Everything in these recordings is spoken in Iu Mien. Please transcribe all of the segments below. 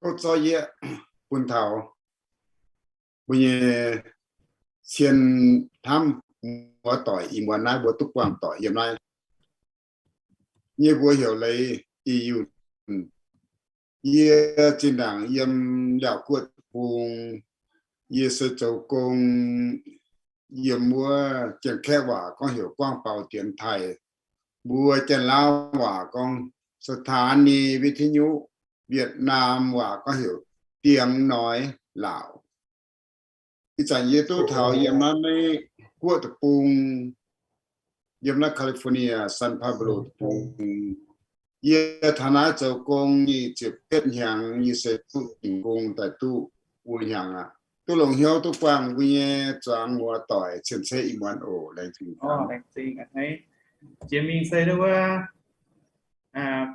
Tov zorqv yie bun taux mbuo nyei cien hnamv muoz-doic ih muonz naaiv mbuo duqv buangh doic yiem naaiv. Yie mbuox heuc Leiz Ih Yunh. Yie zinh ndaangc yiem Laauv Guoqv deic-bung. Yie se zoux gong yiem wuov Janx-Kaeqv waac gorngv heuc กล้องเป๋าเตียนไทย, mbuo Janx-Lauv waac gorngv สถานีวิทยุเวียดนาม waac gorngv heuc เตียงน้อยลาว. Ih zanc yie duqv taux yiem naaiv Meiv Guoqv deic-bung, yiem naaiv California San Pablo deic-bung. Yie taux naaiv zoux gong nyic ziepc betv hnyangx, yie se duqv dingc gong daaih duqv wuov hnyangx aqv. Duqv longc hnyouv duqv buangh mbuo nyei zuangx muoz-doic cien-ceqv ih muonz oc. Laengz zingh. Jiex mingh se wuov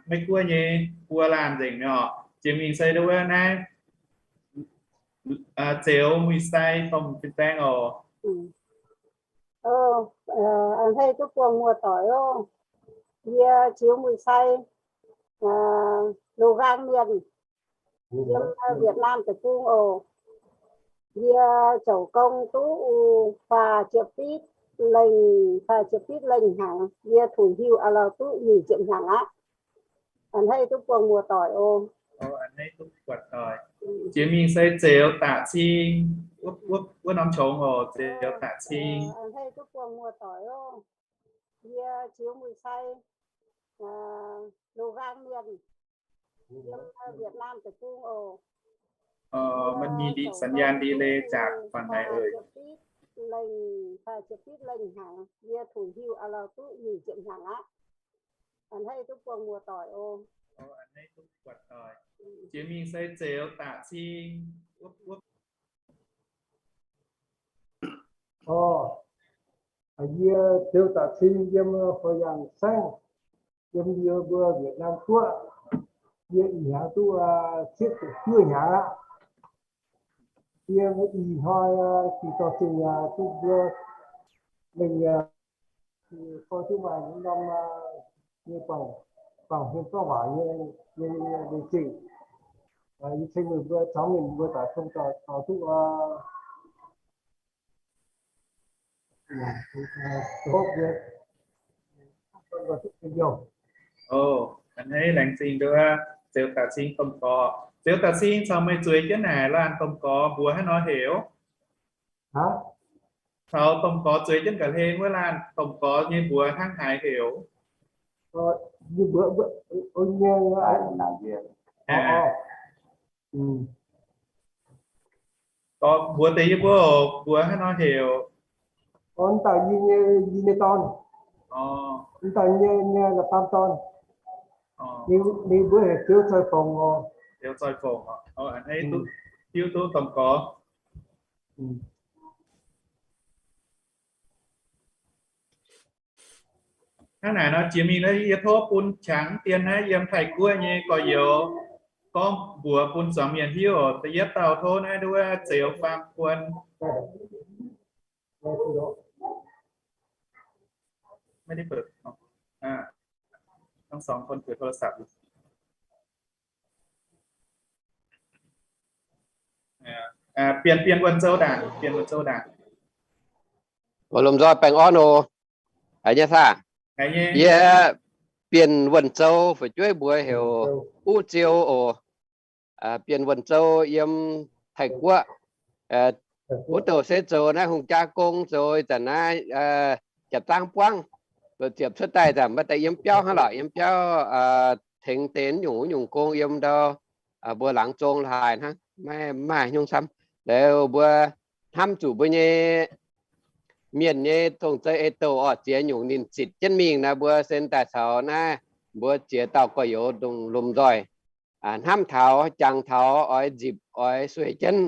Meiv Guoqv nyei buo laanh nzengc nyei oc. Jiex mingh se wuov naaiv Zeux Muic Sai domh fin-saeng oc. A'hneiv duqv buangh muoz-doic oc. Yie Zeux Muic Sai, Loz-Gaang Mienh, yiem Việt Nam deic-bung oc. Yie zoux gong duqv faah ziepc fitv lengh, faah ziepc fitv lengh hnyangx. Yie tuix hiuv a'lauh duqv nyic ziepc hnyangx aqv. A'hneiv duqv buangh muoz-doic oc. Jiex mingh se Zeux Da'cing, wuov norm qongx oc, Zeux Da'cing. A'hneiv duqv buangh muoz-doic oc. Yie Zeux Muic Sai, Loz-Gaang Mienh, yiem Việt Nam deic-bung oc. มันมีสัญญาณดีเลย์จากฝั่งไหนเอ่ย lengh, faah ziepc fitv lengh hnyangx. Yie tuix hiuv a'lauh duqv nyic ziepc hnyangx aqv. A'hneiv duqv buangh muoz-doic oc. Jiex mingh se Zeux Da'cing. Yie Zeux Da'cing yiem Fo Yang Saengv, yiem yie mbuo Việt Nam Guoqv. Yie ih hnyangx duqv cietv ziepc juov hnyangx aqv. Yie ih hnoi dingc dorh zingh duqv mbuo mengh gorngv duqv maaih norm nyei buangh, buangh hmien gorngv waac nyei, nyei, nyei zingh. Yie ceng meih mbuo caux mienh mbuo daaih tong dorh duqv A'hneiv laengz zingh nduov Zeux Da'cing domh gorx. Zeux Da'cing, caux meih zueiz jienv naaic laanh domh gorx mbuox haaix nor heuc? Caux domh gorx zueiz jienv ga'hlen wuov laanh domh gorx nyei mbuox hnangv haaix heuc? Gorx mbuox deix yie mbuo oc, mbuox haaix nor heuc? Wuov dauh yie nyei, yie nyei dorn. Wuov dauh nyei, nyei la'baam dorn. Ninh mbuo heuc Ziouv Zoih Fongc oc. Ziouv Zoih Fongc oc. A'hneiv duqv hiuv duqv domh gorx. Hnangv naaic nor jiex mingh naaiv yie tov bun qangx dien naaiv yiem Taiv-Guoqv nyei gorx-youz gorngv mbuox bun zuangx mienh hiuv oc. Da'yietv dauh tov naaiv nduov Zeux Faam Kuon. ไม่ได้เปิด อ๋อ อ่า ทั้งสองคนเปิดโทรศัพท์อยู่ อ่า อ่า เปลี่ยน เปลี่ยน Wuonh Zou ด่าง เปลี่ยน Wuonh Zou ด่าง Lomh nzoih baengh orn oc. Haiz nyei saah? Yie Bienh Wuonh Zou, fu'jueiv mbuox heuc Uv Ziou oc. Bienh Wuonh Zou yiem Taiv-Guoqv. Wuov douh se zoux naaiv hungh jaa gong, zoux ih zanc naaiv japv zaangv buangv, zoux ziepc cuotv daaih zanc maiv daaih yiem biauv hnangv lorqc, yiem biauv tengx deix nyungc nyungc gong yiem ndau mbuo laangz zong la'haaix hnangv, maiv maaih nyungc camv. Liuz mbuo hnamv zuqc mbuo nyei mienh nyei dongh zei ei-douh orqc, ziex nyungc ninh zitc jienv mingh naaiv, mbuo sen daaih caux naaiv mbuo ziex dauh gorx-youz dongh lomh nzoih hnamv taux, jangx taux, oix nzipc, oix sueih jienv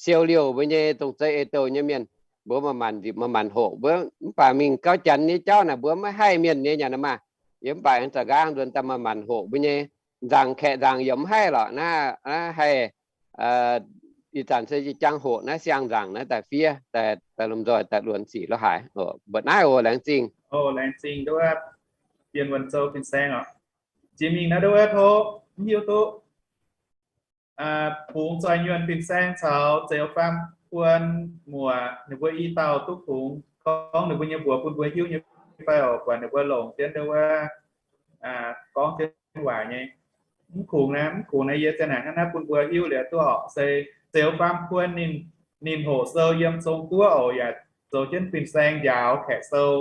siou liouh mbuo nyei dongh zei ei-douh nyei mienh. Mbuo maaih maanc nzipc maaih maanc hoqc mbuo, mv baac mingh gauh janx nyei jauv naaic mbuo maiv haih mienh nyei nyanc maah. Yie mv baac za'gangv nzuonx daaih maaih maanc hoqc mbuo nyei nzaangc, kaeqv nzaangc yaac mv haih lorqc. Naaiv haih ih zanc se jangx hoqc naaiv siang-nzaangc naaiv daaih fiev, daaih lomh nzoih daaih luonx sic la'haaix. Mbuoqc naaiv oc, laengz zingh. Laengz zingh nduov Bienh Wuonh Zou fin-saeng oc. Jiex mingh naaiv nduov tov mv hiuv duqv bungx zoih nyuonh fin-saeng caux zeux faam buon muoc ninh mbuo i dauh duqv kungx gorngv ninh mbuo nyei mbuox bun mbuo hiuv nyei fai oc, buatc ninh mbuo longc jienv wuov gorngv jienv waac nyei. Mv kungx naaiv, mv kungx naaiv yie ziang naaic hnangv naaiv bun mbuo hiuv liuz duqv oc. Se zeux faam buon ninh, ninh hoqc sou yiem Zong Guoqv oc, yaac zoux jienv fin-saeng njaaux kaeqv sou.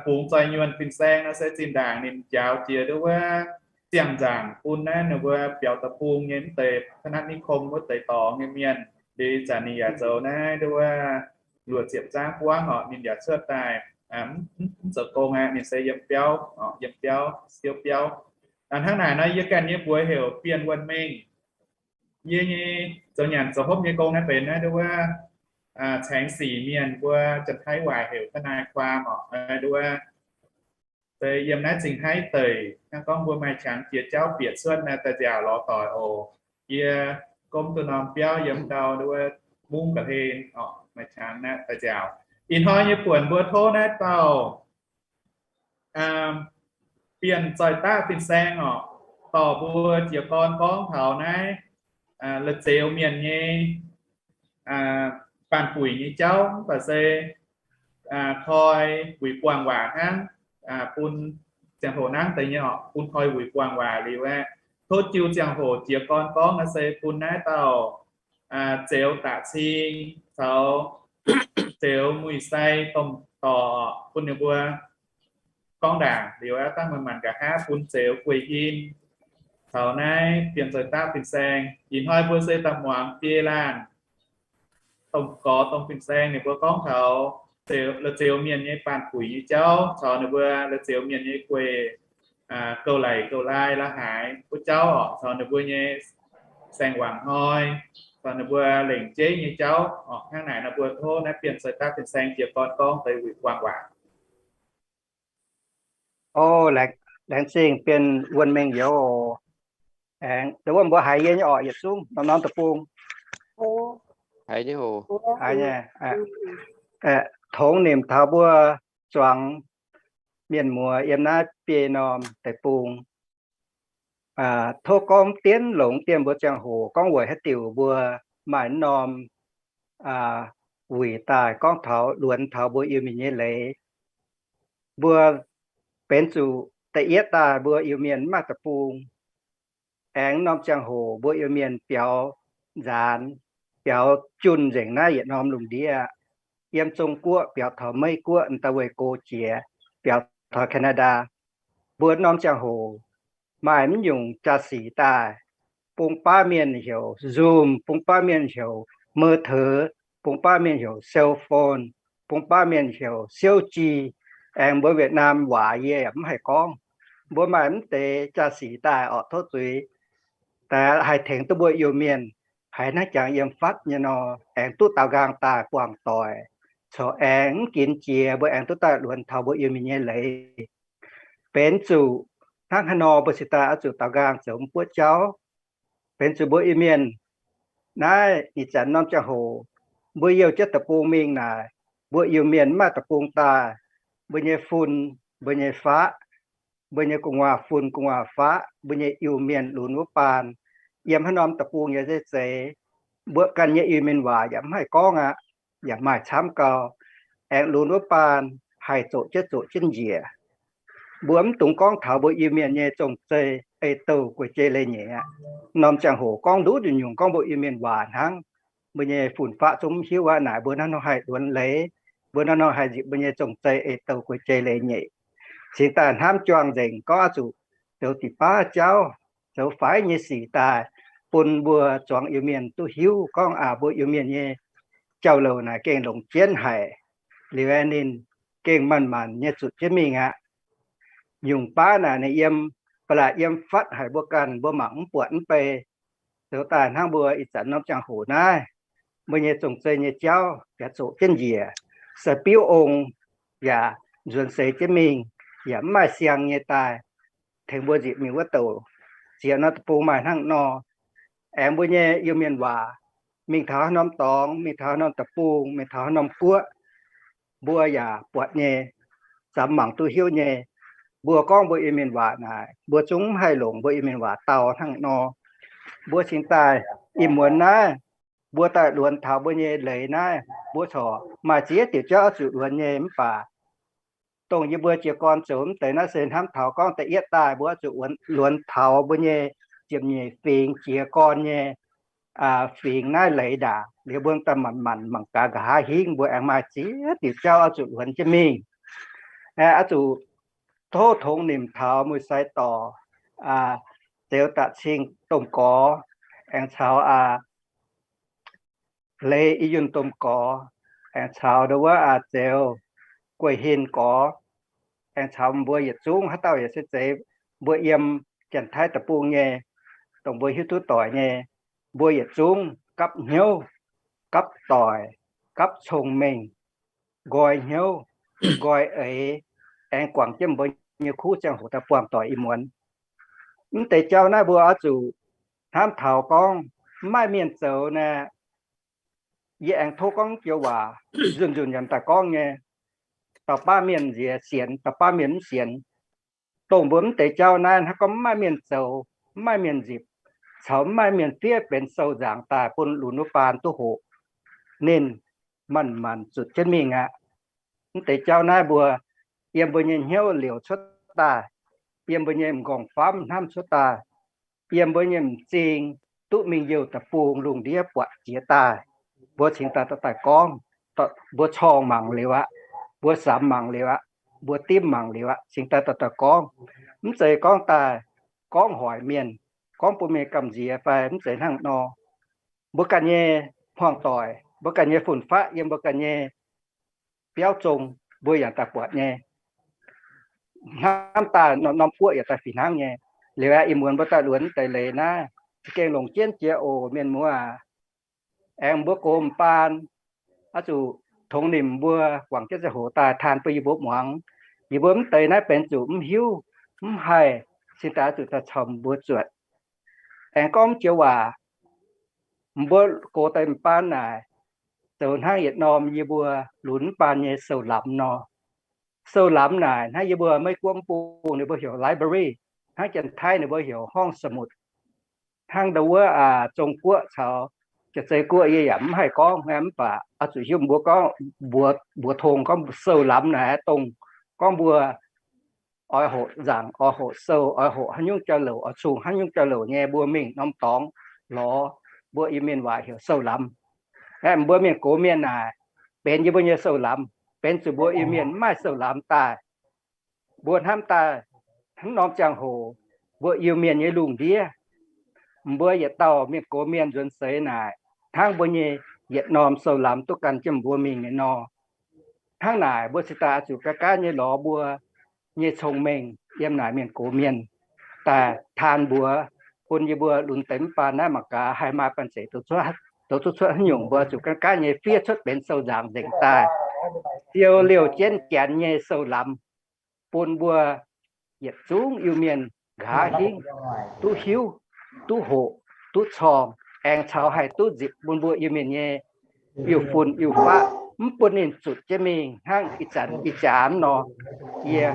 Bungx zoih nyuonh fin-saeng nor se zinh ndaangc ninh njaaux jiex duqv wuov ziangh nzaangc bun naaiv ninh mbuo biaux deic-bung nyei mv deix พนัสนิคม wuov deix dorngx nyei mienh. Liuz zanc ninh yaac zoux naaiv duqv wuov luoqc ziepc zangv buangv oc, ninh yaac cuotv daaih mv zoux gong aqv, ninh se yiem biauv, yiem biauv, siouv biauv. Hnangv naaic nor yie ganh nyei mbuox heuc Bienh Wuonh Mengh. Yie nyei zoux nyanc zoux hopv nyei gong naaiv benx naaiv duqv wuov แสงสี mienh, mbuo Janx-Taiv waac heuc ทนายความ oc, duqv wuov. Se yiem naaiv Zingh Haiv deic, hnangv gorngv mbuo maaih qangx jiex jauv bieqc cuotv naaiv daaih nziaauc lorz doic oc. Yie gomv duqv norm biauv yiem ndau duqv wuov mungv ga'hlen oc, maaih qangx naaiv daaih nziaauc. Ih hnoi nyei buonc mbuo tov naaiv dauh Bienh Zoih Daqv fin-saeng oc, dorh mbuo jiez gorn gorngv taux naaiv la'zeux mienh nyei baanh buic nyei jauv, mv baac se koi wuic buangh waac hnangv, bun ziangh hoc nangv deix nyei oc, bun koi wuic buangh waac liuz aeqv, tov jiu ziangh hoc jiez gorn gorngv naaiv se bun naaiv dauh Zeux Daqv Cing caux Zeux Muic Sai domh dorc bun ninh mbuo gorngv ndaangc liuz aeqv, dangh meih manc nqa'haav bun Zeux Gueix Hin caux naaiv Bienh Zoih Daqv fin-saeng. Ih hnoi mbuo se daaih muangx biei laanh domh gorx domh fin-saeng ninh mbuo gorngv taux la'zeux mienh nyei baanh buic nyei jauv caux ninh mbuo la'zeux mienh nyei gueic gouv laic gouv laai la'haaix wuov jauv oc, caux ninh mbuo nyei saeng-wangc hnoi, caux ninh mbuo lengc jeiv nyei jauv oc. Hnangv naaic nor mbuo tov naaiv Bienh Zoih Daqv fin-saeng jiez gorn gorngv deix wuic buangh waac. O, laengz zingh Bienh Wuonh Mengh youz. Aengx wuov mbuo haiz yie nyei orqc, yietc zungv norm-norm deic-bung. Tongx nimc taux mbuo zuangx mienh muoz yiem naaiv biei norm deic-bung. Tov gorngv dienv longx dien mbuo ziangh hoc gorngv weic haaix diuc mbuo maaih norm wuic daaih gorngv taux luonx taux mbuo Iu-Mienh nyei leiz. Mbuo benx zuqc da'yietv daaih mbuo Iu-Mienh mv maaih deic-bung. Aengx norm ziangh hoc mbuo Iu-Mienh biaux nzaanx, biaux junh nzengc naaiv yietc norm lungh ndiev. Yiem Zong Guoqv biaux taux Meiv Guoqv, da'wuov go jiex biaux taux Canada. Mbuo norm ziangh hoc maaih mv nyungc jaa-sic daaih, bung baav mienh heuc Zoom, bung baav mienh heuc meuv teux, bung baav mienh heuc cell phone, bung baav mienh heuc siouv ji. Aengx mbuo Việt Nam waac yie yaac mv haih gorngv. Mbuo maaih mv deix jaa-sic daaih orqc, tov zuiz, daaih haih tengx duqv mbuo Iu-Mienh haiz hnangv jangx yiem fatv nyei nor, aengx duqv daaux nqaang daaih buangh doic, corc aengx mv ginx jiex mbuo aengx duqv daaih luonx taux mbuo Iu-Mienh nyei leiz. Benx zuqc hnangv haaix nor mbuo cingx daaih oix zuqc daaux nqaang zoux mv buoqv jauv. Benx zuqc mbuo Iu-Mienh naaiv ih zanc norm ziangh hoc mbuo youh jienv deic-bung mingh naaic, mbuo Iu-Mienh mv maaih deic-bung daaih, mbuo nyei fun, mbuo nyei faqv, mbuo nyei gu'nguaaz-fun gu'nguaaz-faqv, mbuo nyei Iu-Mienh lunx wuov baan, yiem haaix norm deic-bung yaac zeiz-zeiz, mbuo ganh nyei Iu-Mienh waac yaac mv haih gorngv aqv, yaac maaih camv gau. Aengx lunx wuov baan haih zoqc jienv zoqc jienv njiec. Mbuo mv dungx gorngv taux mbuo Iu-Mienh nyei zong-zei ei-douh guei-jei leiz-nyeic aqv. Norm ziangh hoc gorngv nduqc nyungc-nyungc gorngv mbuo Iu-Mienh waac hnangv, mbuo nyei fun-faqv zungv mv hiuv aqv. Naaic mbuo naaiv nor haih lunx leiz, mbuo naaiv nor haih nzipc mbuo nyei zong-zei ei-douh guei-jei leiz-nyeic. Cingx daaih hnamv juangh nzengc gorngv oix zuqc zoux diqc baav jauv, zoux faix nyei sic daaih bun mbuo zuangx Iu-Mienh duqv hiuv gorngv aac, mbuo Iu-Mienh nyei jauv-louc naaic gengh longc jienv haic. Liuz aeqv, ninh gengh manc-manc nyei zuqc jienv mingh aqv. Nyungc baav naaic ninh yiem, ba'laqc yiem fatv haic mbuo ganh, mbuo mangc mv buatc mv bei. Zoux daaih hnangv mbuo ih zanc norm ziangh hoc naaiv, mbuo nyei zong-zei nyei jauv yaac zoqc jienv njiec, sai-biuv ong yaac nzuonx seix jienv mingh, yaac mv maaih siang nyei daaih tengx mbuo nzipc mingh wuov douc. Ziex norm deic-bung maaih hnangv nor. Aengx mbuo nyei Iu-Mienh waac mingh taux haaix norm dorngx, mingh taux haaix norm deic-bung, mingh taux haaix norm guoqv, mbuo yaac buatc nyei, zamx mangc duqv hiuv nyei. Mbuo gorngv mbuo Iu-Mienh waac naaic, mbuo zungv mv haih longc mbuo Iu-Mienh waac dau hnangv nor. Mbuo cingx daaih ih muonz naaiv, mbuo daaih luonx taux mbuo nyei leiz naaiv, mbuo corc maaih ziex diuc jauv oix zuqc luonx nyei. Mv baac dongh yie mbuo jiez gorn zoux mv deix naaiv se hnamv taux gorngv da'yietv daaih mbuo oix zuqc luonx taux mbuo nyei ziepc nyeic fingx jiez gorn nyei fingx naaiv leiz ndaangc, liuz mbuo daaih manc-manc mangc gaax nqa'haav hingv mbuo aengx maaih ziex diuc jauv oix zuqc luonx jienv mingh. Oix zuqc tov tongx nimc taux Muic Sai Dorc, Zeux Da'cing domh gorx, aengx caux Leiz I Yunh domh gorx, aengx caux ndau wuov Zeux Guei Hin gorx, aengx caux mbuo yietc zungv haaix dauh yaac se zeiz mbuo yiem Janx-Taiv deic-bung nyei, dongh mbuo hiuv duqv doic nyei, mbuo yietc zungv gapv hnyouv, gapv doic, gapv cong-mengh, nqoi hnyouv, nqoi eix, aengx guangc jienv mbuo nyei kuv ziangh hoc daaih buangh doic ih muonz. Mv deix jauv naaiv mbuo oix zuqc hnamv taux gorngv mv maaih mienh zoux naaic, yie aengx tov gorngv joux waac nzunc-nzunc yaac daaih gorngv nyei, dauh baav mienh nziex sienx, dauh baav mienh mv sienx. Dongh mbuo mv deix jauv naaiv hnangv gorngv mv maaih mienh zoux, mv maaih mienh nzipc, caux mv maaih mienh fiev benx sou nzaangc daaih bun lunx wuov baan duqv hoqc, ninh manc-manc zutc jienv mingh aqv. Mv deix jauv naaiv mbuo yiem mbuo nyei hnyouv liouc cuotv daaih, yiem mbuo nyei m'nqorngv famv hnamv cuotv daaih, yiem mbuo nyei m'zing duqv mingh youh deic-bung lungh ndiev buatc jiex daaih, mbuo cingx daaih daaih gorngv, mbuo corngh mangc liuz aqv, mbuo samx mangc liuz aqv, mbuo dimv mangc liuz aqv, cingx daaih daaih daaih gorngv. Mv zeiz gorngv daaih gorngv hoic mienh, gorngv bun mienh gamh nziex fai mv zeiz hnangv nor. Mbuo ganh nyei hmuangv doic, mbuo ganh nyei fun-faqv yiem mbuo ganh nyei biauv zong mbuo yaac daaih buatc nyei. Hnamv daaih norm-norm guoqv yaac daaih fih hnangv nyei. Liuz aeqv, ih muonz mbuo daaih luonx deix leiz naaiv, za'gengh longc jienv jiex oc, mienh muoz aac. Aengx mbuo gox m'baan oix zuqc tongx nimc mbuo guangc jienv ziangh hoc daaih taan bun yie mbuo muangx. Yie mbuo mv deix naaiv benx zuqc mv hiuv mv haih, cingx daaih oix zuqc daaih caux mbuo zuotc. Aengx gorngv joux waac, mbuo gox deix m'baan naaic, zoux hnangv yietc norm yie mbuo lunx mv baan nyei sou-lamz nor. Sou-lamz naaic hnangv yie mbuo Meiv Guoqv mv bung ninh mbuo heuc library, hnangv Janx-Taiv ninh mbuo heuc ห้องสมุด. Hnangv ndau wuov Zong Guoqv caux Janx-Zei Guoqv yie yaac mv haih gorngv, mv baac oix zuqc hiuv mbuo gorngv, mbuox tong gorngv sou-lamz naaic dongh gorngv mbuo oix hoqc nzaangc, oix hoqc sou, oix hoqc haaix nyungc jauv-louc, oix cungx haaix nyungc jauv-louc nyei, mbuo mingh norm dorngx lorz mbuo Iu-Mienh waac heuc sou-lamz. Aeqv, mbuo mienh gox mienh naaic, benx yie mbuo nyei sou-lamz, benx zuqc mbuo Iu-Mienh mv maaih sou-lamz daaih. Mbuo hnamv daaih, hnangv norm ziangh hoc mbuo Iu-Mienh nyei lungh ndiev, mbuo yietc dauh mienh gox mienh nzuonx seix naaic, hnangv mbuo nyei yietc norm sou-lamz duqv gan jienv mbuo mingh nyei nor. Hnangv naaic, mbuo cingx daaih oix zuqc gaanv gaanv nyei lorz mbuo nyei cong-mengh yiem naaic mienh gox mienh daaih taan mbuox, bun yie mbuo lunx deix mv baan naaiv mangc gaax haih maaih banh zeic douz cuotv cuotv haaix nyungc. Mbuo zuqc gaanv gaanv nyei fiev cuotv benx sou-nzaangc nzengc daaih, siou liouh jienv Janx nyei sou-lamz, bun mbuo yietc zungv Iu-Mienh nqa'haav hingv duqv hiuv, duqv hoqc, duqv corng, aengx caux haih duqv nzipc bun mbuo Iu-Mienh nyei Iu-fun Iu-faqv, mv bun ninh zutc jienv mingh hnangv ih zanc ih jaax nor. Yie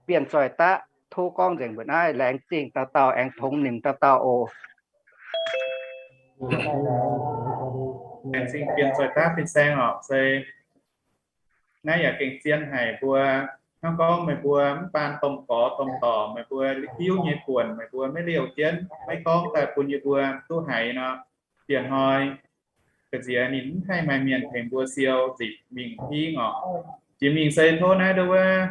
Bienh Zoih Daqv tov gorngv nzengc mbuo naaiv. Laengz zingh dauh dauh aengx tongx nimc dauh dauh oc. Laengz zingh Bienh Zoih Daqv fin-saeng oc. Se naaiv yaac gengh zien haic mbuo. Hnangv gorngv meih mbuo mv baan domh gorx domh dorc, meih mbuo hiuv nyei buonc meih mbuo maiv liouh jienv, maiv gorngv daaih bun yie mbuo duqv haiz nor, dieh hnoi ga'nziex ninh mv haih maaih mienh tengx mbuo siou nzipc mingh hingv oc. Jiex mingh se tov naaiv nduov wuov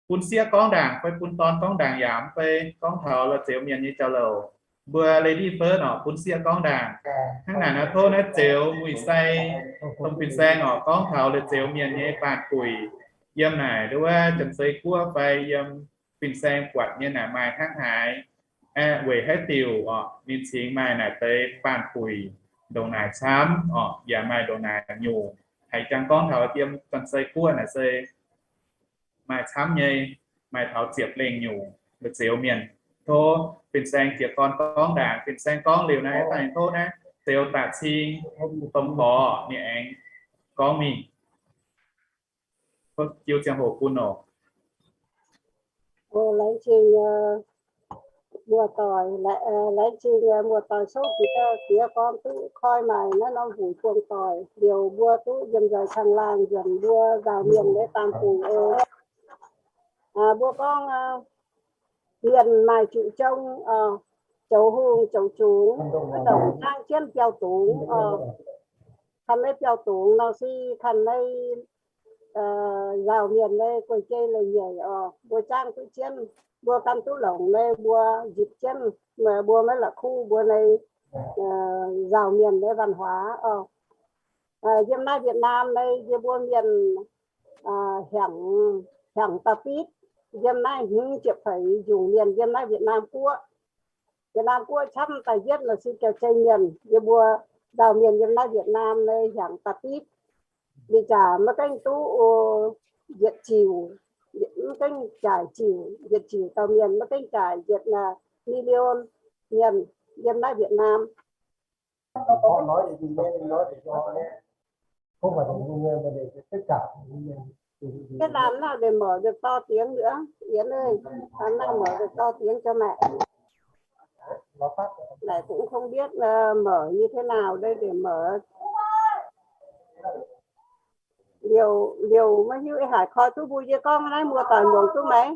bun sieqv gorngv ndaangc fai bun dorn gorngv ndaangc yaac mv fai gorngv taux la'zioux mienh nyei jauv-louc. Mbuo lady first oc, bun sieqv gorngv ndaangc. Hnangv naaic nor tov naaiv zioux Muic Sai domh fin-saeng oc, gorngv taux la'zioux mienh nyei baanh buic yiem naaic nduov wuov Janx-Zei Guoqv fai yiem fin-saeng buatc nyei naaic maaih hnangv haaix. Aeqv, weic haaix diuc oc ninh cingx maaih naaic deix baanh buic ndongc naaic camv oc, yaac maaih ndongc naaic nyungc. Haiz jangx gorngv taux yiem Janx-Zei Guoqv naaic se maaih camv nyei, maaih taux ziepc lengh nyungc la'zioux mienh. Tov fin-saeng jiez gorn gorngv ndaangc. Fin-saeng gorngv liuz naaiv daaih tov naaiv zioux daaih cing domh gorx ninh aengx gorngv mingh. Jiu ziangh hoc bun oc. Laengz zingh Muoz-doic, laengz zingh muoz-doic souv jiex gorn duqv koi maaic naaiv norm mbuox buangh doic, liouc mbuo duqv njiemc nzoih caangh laangh nzuonx mbuo nzaaux mienh nyei baamh fungc oc. Mbuo gorngv mienh maaih zuqc jong, zoux hungh zoux zungx, wuov douc jangv jienv biauv-dungz oc. Kan maiv biauv-dungz nor se kan maiv nzaaux mienh nyei guei-jei leiz-nyeic oc. Mbuo jangv duqv jienv, mbuo gan duqv longc nyei mbuo nzipc jienv, mbuo maiv la'kuqv mbuo nyei nzaaux mienh nyei văn hóa oc. Yiem naaiv Việt Nam nyei yie mbuo mienh hnyangx, hnyangx da'bitv, yiem naaiv hmz ziepc feix nzunc mienh yiem naaiv Việt Nam guoqv. Việt Nam guoqv camv da'yietv nor se Gauh Zeiv Mienh. Yie mbuo nzaaux mienh yiem naaiv Việt Nam nyei hnyangx da'bitv. Ninh jaax maiv gaengh duqv yietc ziuc, maiv gaengh jaaix ziuc, yietc ziuc dauh mienh maiv gaengh jaaix yietc million mienh yiem naaiv Việt Nam. Thế làm nào để mở được to tiếng nữa, Yến ơi? Làm nào mở được to tiếng cho mẹ? Mẹ cũng không biết, ờ, mở như thế nào đây để mở. Liouh, liouh maiv hiuv, ih haic koi duqv mbuo yie gorngv naaiv muoz-doic muangx duqv maiv?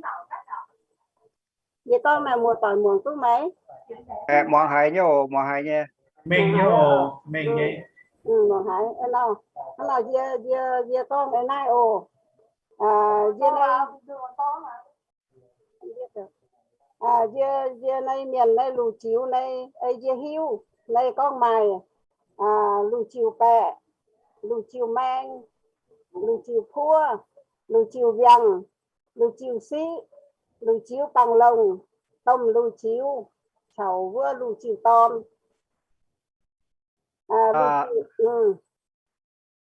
Yie gorngv naaiv muoz-doic muangx duqv maiv? Muangx haiz nyei oc, muangx haiz nyei. Mengh nyei oc, mengh nyei. Muangx haiz, hnangv naaiv yie, yie, yie gorngv naaiv oc. Yie naaiv, yie, yie naaiv mienh naaiv luc ziux naaiv, yie hiuv naaiv gorngv maaih luc ziux baeqc, luc ziux maeng, luc ziux puov, luc ziux mbiangh, luc ziux siqv, luc ziux bangh longh, domh luc ziux, caux wuov luc ziux dorn.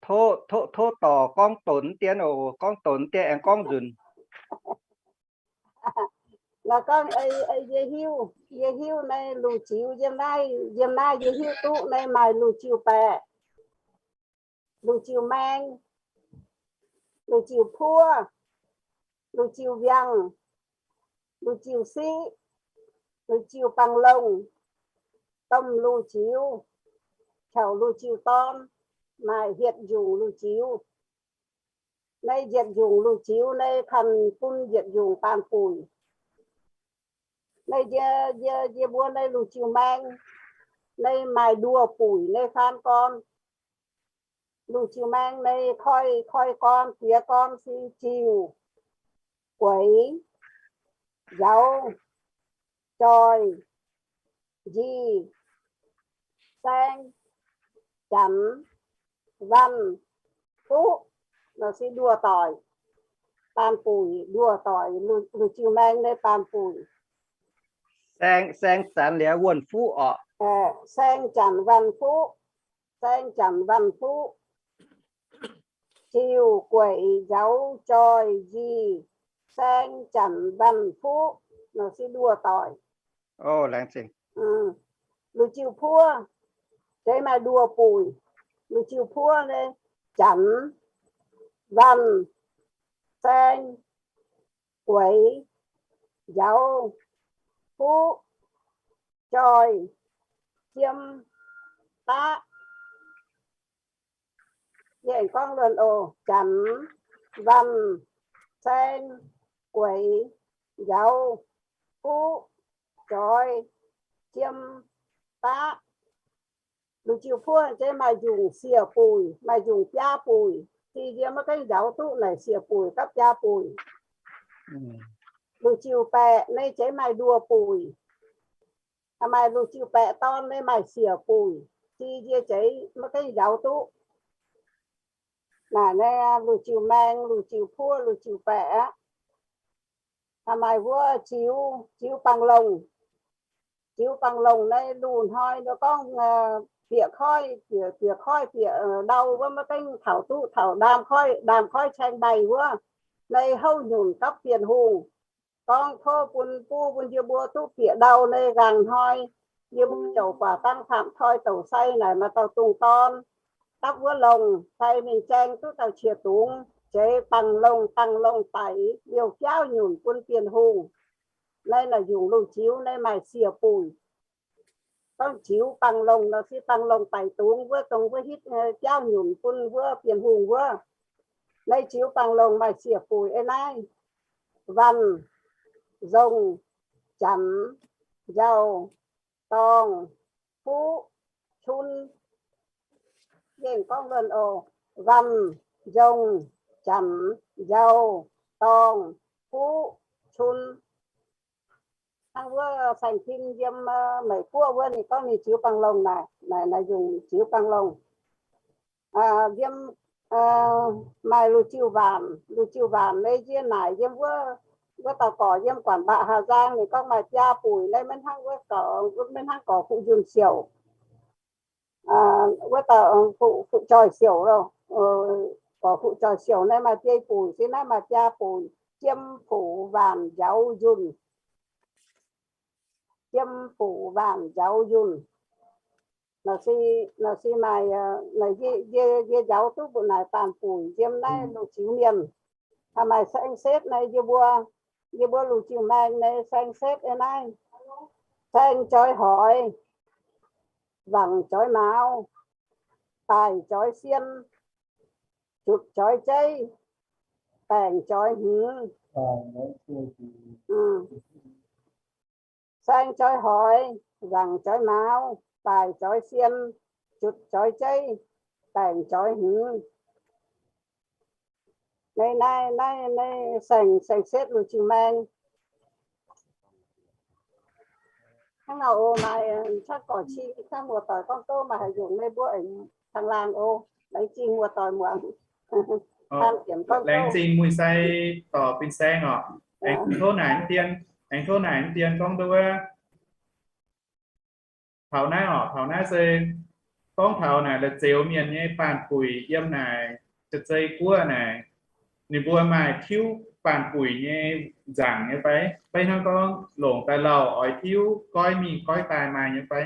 Tov, tov, tov dorc gorngv donx dien oc, gorngv donx dien aengx gorngv nzunc. La'gorngv yie hiuv, yie hiuv naaiv luc ziux yiem naaiv, yiem naaiv yie hiuv duqv naaiv maaih luc ziux baeqc, luc ziux maeng, luc ziux puov, luc ziux mbiangh, luc ziux siqv, luc ziux bangh longh, domh luc ziux, caux luc ziux dorn, maaih hietc nzunc luc ziux. Naaiv yietc nzunc luc ziux naaiv kanh bun yietc nzunc baanh buic. Naaiv yie, yie, yie mbuo naaiv luc ziux maeng, naaiv maaih nduoh buic naaiv faan gorn. Luc ziux maeng naaiv koi, koi gorn, diex gorn se ziux, gueix, njaaux, joih, njic, saeng, janx, wanh, fuqv, nor se nduoh doic. Baanh buic nduoh doic, luc ziux maeng naaiv baanh buic. Saeng, saeng, janx, liuz wuonh fuqv oc. Saeng, janx, wanh, fuqv. Saeng, janx, wanh, fuqv. Ziux, gueic, njaaux, joih, njic, saeng, janx, wanh, fuqv, nor se nduoh doic. Luc ziux puov, zeiz maaih nduoh buic. Luc ziux puov naaiv janx, wanh, saeng, gueix, njaaux, fuqv, joih, jiem, daqv. Yie aengx gorngv luonx oc. Janx, wanh, saeng, gueix, njaaux, fuqv, joih, jiem, daqv. Luc ziux puov zeiz maaih njungc siec buic, maaih njungc biaa buic. Zinh yie maiv gaengh njaaux duqv naaic siec buic gapv biaa buic. Luc ziux baeqc naaiv zeiz maaih nduoh buic. Maaih luc ziux baeqc dorn naaiv maaih siec buic. Zinh yie zeiz maiv gaengh njaaux duqv. Naaic naaiv luc ziux maeng, luc ziux puov, luc ziux baeqc aqv. Maaih wuov ziux, ziux bangh longh. Ziux bangh longh naaiv luh hnoi nor gorngv bieqc koiv, bieqc, bieqc koiv, bieqc ndau wuov maiv gaengh taux duqv taux ndaam koiv, ndaam koiv caeng mbaih wuov. Naaiv houv nyunc gapv Bienh Hungh gorngv tov bun buov bun yie mbuo duqv bieqc ndau naaiv nqaang hnoi. Yie mbuo ziouc buatc dangh camv toi douc sai naaic maaih dauh dungz dorn dapv wuov longh sai mingh jaeng duqv dauh qiex dungz, zeiz bangh longh, bangh longh daic liouh biauv nyunc bun Bienh Hungh. Naaiv naaic nyungc lungh ziux naaiv maaih siec buic. Gorngv ziux bangc longc nor se bangc longc daic dungz wuov, dongh wuov hitv, eh, jaauv nyunc bun wuov Bienh Hungh wuov. Naaiv ziux bangc longc maaih siec buic ei naaiv: Vanh, Nzong, Janx, Njaaux, Dorngh, Huqv, Cun. Yengh gorngv luonx oc. Vanh, Nzong, Janx, Njaaux, Dorngh, Huqv, Cun. Hnangv wuov saeng-tin yiem, aa, Meiv Guoqv wuov, ninh gorngv ninh ziux bangc longc naaic, naaic, naaic nyungc ziux bangc longc. Aa, yiem, aa, maaih Lu Jiu Waanc, Lu Jiu Waanc naaiv yie naaic yiem wuov, wuov dauh gorx yiem Guanc Mbaqc Haaz Nzang, ninh gorngv maaih biaa buic naaiv, maiv hnangv wuov gorx, maiv hnangv gorx Fuqv Njunh Siouc. Aa, wuov dauh, aa, Fuqv, Fuqv Joih Siouc loh. Aa, gorx Fuqv Joih Siouc naaiv maaih biei buic, se naaiv maaih biaa buic: Jiem, Puqc, Waanc, Njaaux, Njunh. Jiem, Puqc, Waanc, Njaaux, Njunh. Naaic se, naaic se maaih, aa, naaic yie, yie, yie njaaux duqv mbuo naaic baanh buic yiem naaiv Lu Jiu Mienh. Aa, maaih saeng setv naaiv yie mbuo, yie mbuo Lu Jiu Maeng naaiv saeng setv ei naaiv: Saeng joix hoix, nzaangc joix mauz, daaih joix sien, jutc joix jeiv, baengc joix hngix. Saeng joix hoix, nzaangc joix mauz, daaih joix sien, jutc joix jeiv, baengc joix hngix. Naaiv, naaiv, naaiv, naaiv saeng, saeng setv Lu Jiu Maeng. Hnangv naaic oc, maaih cuotv gorqv-qiex, hnangv muoz doic gorngv duqv maaih haaix nyungc meih mbuo aengx caangh laangh oc. Laengz zingh muoz doic muangx. Laengz zingh Muic Sai dorc fin-saeng oc. Aengx tov naaic dien, aengx tov naaic dien gorngv duqv wuov, taux naaiv oc, taux naaiv se gorngv taux naaic la'zioux mienh nyei baanh buic yiem naaic Jaav-Zei Guoqv naaic, ninh mbuo maaih tiuv baanh buic nyei nzaangc nyei fai? Fai hnangv gorngv longc daaih lauh oix tiuv goiv mingh goiv daaih maaih nyei fai?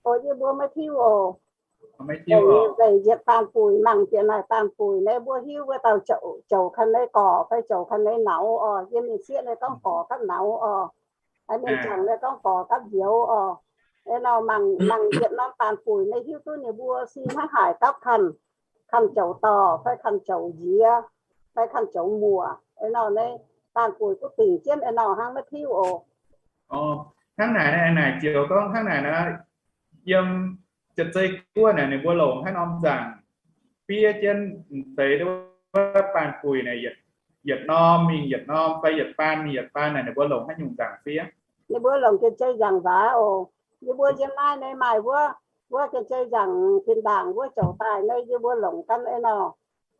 Oc, yie mbuo maiv tiuv oc. Maiv tiuv oc. Weic yietc baanh buic mangc bieqc naaic baanh buic naaiv mbuo hiuv wuov dauh zoux, zoux ganh nyei gorx fai zoux ganh nyei nauz oc. Yiem mienh sieqv nyei gorngv gorx gapv nauz oc. Mienh jangc nyei gorngv gorx gapv nzioux oc. Aa, nor mangc, mangc yietc norm baanh buic naaiv hiuv duqv ninh mbuo sin hnangv haaix gapv kanh, kanh zoux dorh fai kanh zoux nziex fai kanh zoux muoc. Aa, nor naaiv baanh buic duqv dingc jienv aa, nor hnangv maiv tiuv oc. Hnangv naaic, naaic ziouc gorngv hnangv naaic naaiv, yiem Jaav-Zei Guoqv naaic ninh mbuo longc haaix norm nzaangc fiev jienv deix wuov baanh buic naaic, yietc, yietc norm mingh yietc norm fai yietc baanh mingh yietc baanh naaic ninh mbuo longc haaix nyungc nzaangc fiev? Ninh mbuo longc Janx-Zei nzaangc waac oc. Yie mbuo yiem naaiv naaiv maaih wuov, wuov Janx-Zei nzaangc tin-ndaangc wuov zoux daaih naaiv yie mbuo longc ganh aa, nor.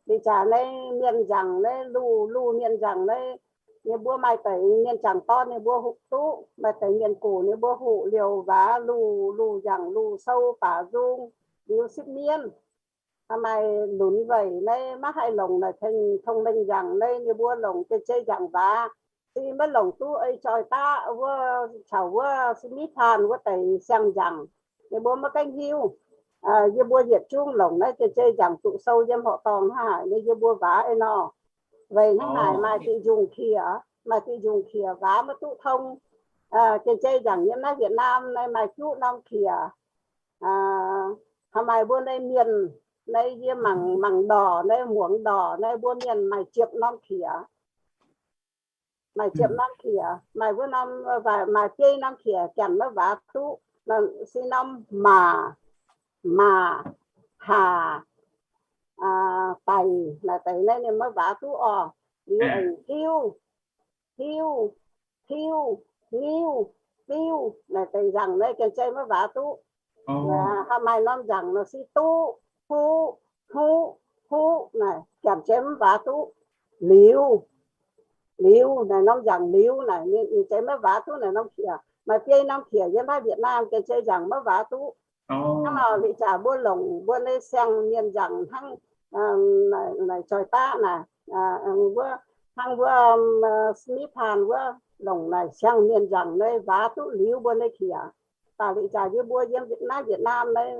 Liuz jaax naaiv mienh nzaangc naaiv Luh, Luh mienh nzaangc naaiv, ninh mbuo maaih deix mienh jangc dorn ninh mbuo hoqc duqv, maaih deix mienh gox ninh mbuo hoqc liouc waac Luh, Luh nzaangc Luh sou baac nzung liuz sipv mienv. Maaih lunx weic naaiv maiv haih longc naaic tengx tong-mengh nzaangc naaiv, ninh mbuo longc Janx-Zei nzaangc waac. Se maiv longc duqv ei joih daqv wuov caux wuov Smith Plan wuov deix siang-nzaangc. Ninh mbuo maiv gaengh hiuv. Yie mbuo yietc zungv longc naaiv Janx-Zei nzaangc duqv sou yiem horqc dorngh hnangv haaix, yie mbuo waac ei nor. Weic hnangv naaic maaih diuh nzungh qiex, maaih diuh nzungh qiex waac maiv duqv tong. Janx-Zei nzaangc yiem naaiv Việt Nam naaiv maaih juqv norm qiex. Hnangv maaih mbuo naaiv mienh, naaiv yie mangc, mangc ndorqc, naaiv muangx ndorqc, naaiv mbuo mienh maaih ziepc norm qiex. Maaih ziepc norm qiex, maaih wuov norm, maaih biei norm qiex Janx maiv waac duqv. Se norm maac, maac, haac, daic, naaic deix naaiv ninh maiv waac duqv oc. Liuz aengx hiuv, hiuv, hiuv, ngiuv, biuv, naaic deix nzaangc naaiv Janx-Zei maiv waac duqv. Hnangv maaih norm nzaangc nor se duqv, huqv, hnuqv, huqv, naaic Janx-Zei maiv waac duqv. Liuz, liuz, naaic norm nzaangc liuz naaic ninh Janx-Zei maiv waac duqv naaic norm qiex. Maaih biei norm qiex yiem naaiv Việt Nam Janx-Zei nzaangc maiv waac duqv. Hnangv nor liuz jaax mbuo longc mbuo naaiv siang-mienh nzaangc hnangv naaic joih daqv naaic, wuov hnangv wuov Smith Plan wuov longc naaic siang-mienh nzaangc naaiv waac duqv liuz mbuo naaiv qiex. Daaih liuz jaax yie mbuo yiem naaiv Việt Nam naaiv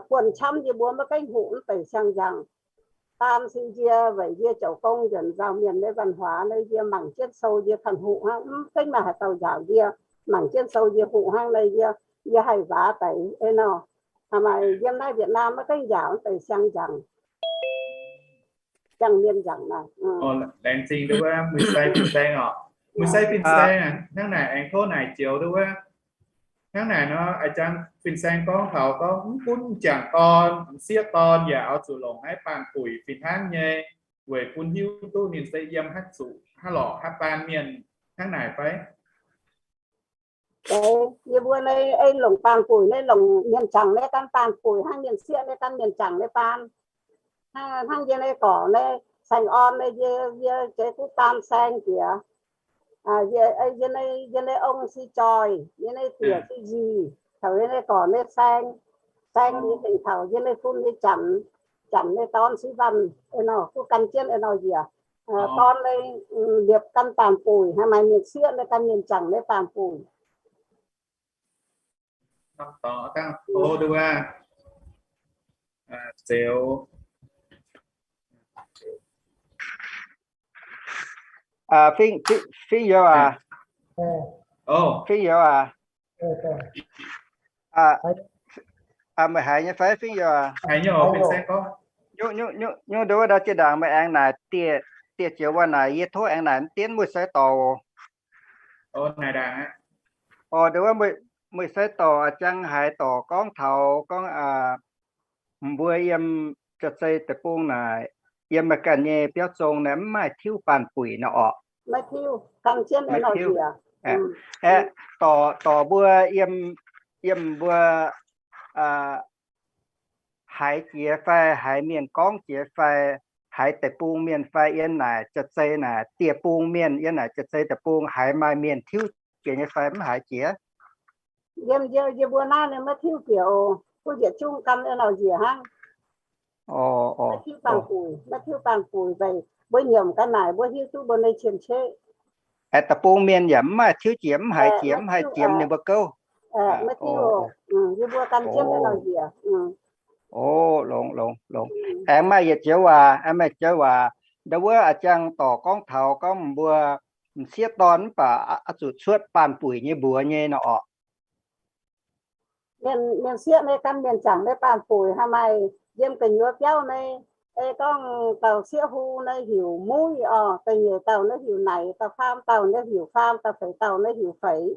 buonv-camv yie mbuo maiv gaengh hoqc naaiv deix siang-nzaangc. daan se yie weic yie zoux gong nzuonx nzauh mienh nyei văn hóa naaiv, yie mangc jienv sou yie kanh hoqc hnangv, mv fingx maaih haaix dauh njaaux yie. Mangc jienv sou yie hoqc hnangv naaiv, yie, yie haih nzaaux deix nor. Maaih yiem naaiv Việt Nam maiv gaengh njaaux deix siang njaangc, siang mienh njaangc naaic. Laengz zingh wuov Muic Sai fin-saeng oc. Muic Sai fin-saeng, hnangv naaic aengx tov naaic joux wuov, hnangv naaic nor, a'jang fin-saeng gorngv taux gorngv mv gunv m'jangc dorn, m'sieqv dorn yaac oix zuqc longc naaiv baanh-buic fih hnangv nyei, weic bun hiuv duqv ninh se yiem haaix zuqc, haaix lorqc, haaix baan mienh, hnangv naaic fai? Yie mbuo naaiv ei longc baanh-buic naaiv, longc mienh jangc naaiv gan baanh-buic hnangv, mienh sieqv naaiv gan mienh jangc naaiv baan. Hnangv yie naaiv gorqv naaiv saeng-orn naaiv, yie, yie jiex duqv baan saeng jiex. Yie, yie naaiv, yie naaiv ong se joih, yie naaiv diex se nzic, taux yie naaiv gorqv naaiv saeng, saeng yie dingc taux yie naaiv fun nyei janx, janx naaiv dorn se wanh, nor duqv gan jienv nor njiec. Dorn naaiv liepc gan baanh-buic, haaix maaih mienh sieqv naaiv gan mienh jangc naaiv baanh-buic. Fingx, Fingx Youz aac, Fingx Youz aac, meih haiz nyei fai Fingx Youz aac? Nyungc ndau wuov ndau jiex ndaangc meih aengx naaic dieh, dieh joux wuov naaic yie tov aengx naaic mv dienv Muic Sai dorc. Oc, ndau wuov Muic Sai dorc a'jang haiz dorc gorngv taux gorngv mbuo yiem Jaa-Zei deic-bung naaic, yiem meih ganh nyei biauv zong naaic mv maaih tiuv baanh-buic nor orqc? Maiv tiuv. Aeqv, dorc, dorc mbuo yiem, yiem mbuo haiz jiex fai haiz mienh gorngv jiex fai haiz deic-bung mienh fai yiem naaic Jaa-Zei naaic dieh bung mienh, yiem naaic Jaa-Zei deic-bung haiz maaih mienh tiuv jiex nyei fai mv haiz jiex? Yiem, yiem mbuo naaiv ninh maiv tiuv jiex oc. Duqv yietc zungv gan eix nauc njiec hnangv. Maiv tiuv baanh-buic, maiv tiuv baanh-buic weic mbuo nyiemc ga'naaic mbuo hiuv duqv mbuo nyei cien-ceqv. Aeqv, deic-bung mienh yaac mv maaih tiuv jiex, mv haiz jiex, mv haih jiex ninh mbuo gouv. Maiv tiuv oc. Yie mbuo gan jienv eix nauc njiec. Oc, longx, longx, longx. Aengx maaih yietc joux waac, aengx maaih joux waac, ndau wuov a'jang dorc gorngv taux gorngv mbuo m'sieqv dorn mv baac oix zuqc cuotv baanh-buic nyei mbuox nyei nor orqc? Mienh, mienh sieqv naaiv gan mienh jangc naaiv baanh-buic haaix maaih yiem gu'nyuoz biauv naaiv, ei gorngv dauh sieqv hung naaiv heuc muiv oc, da'nyeic dauh naaiv heuc naaic, dauh faam dauh naaiv heuc faam, dauh feix dauh naaiv heuc feix.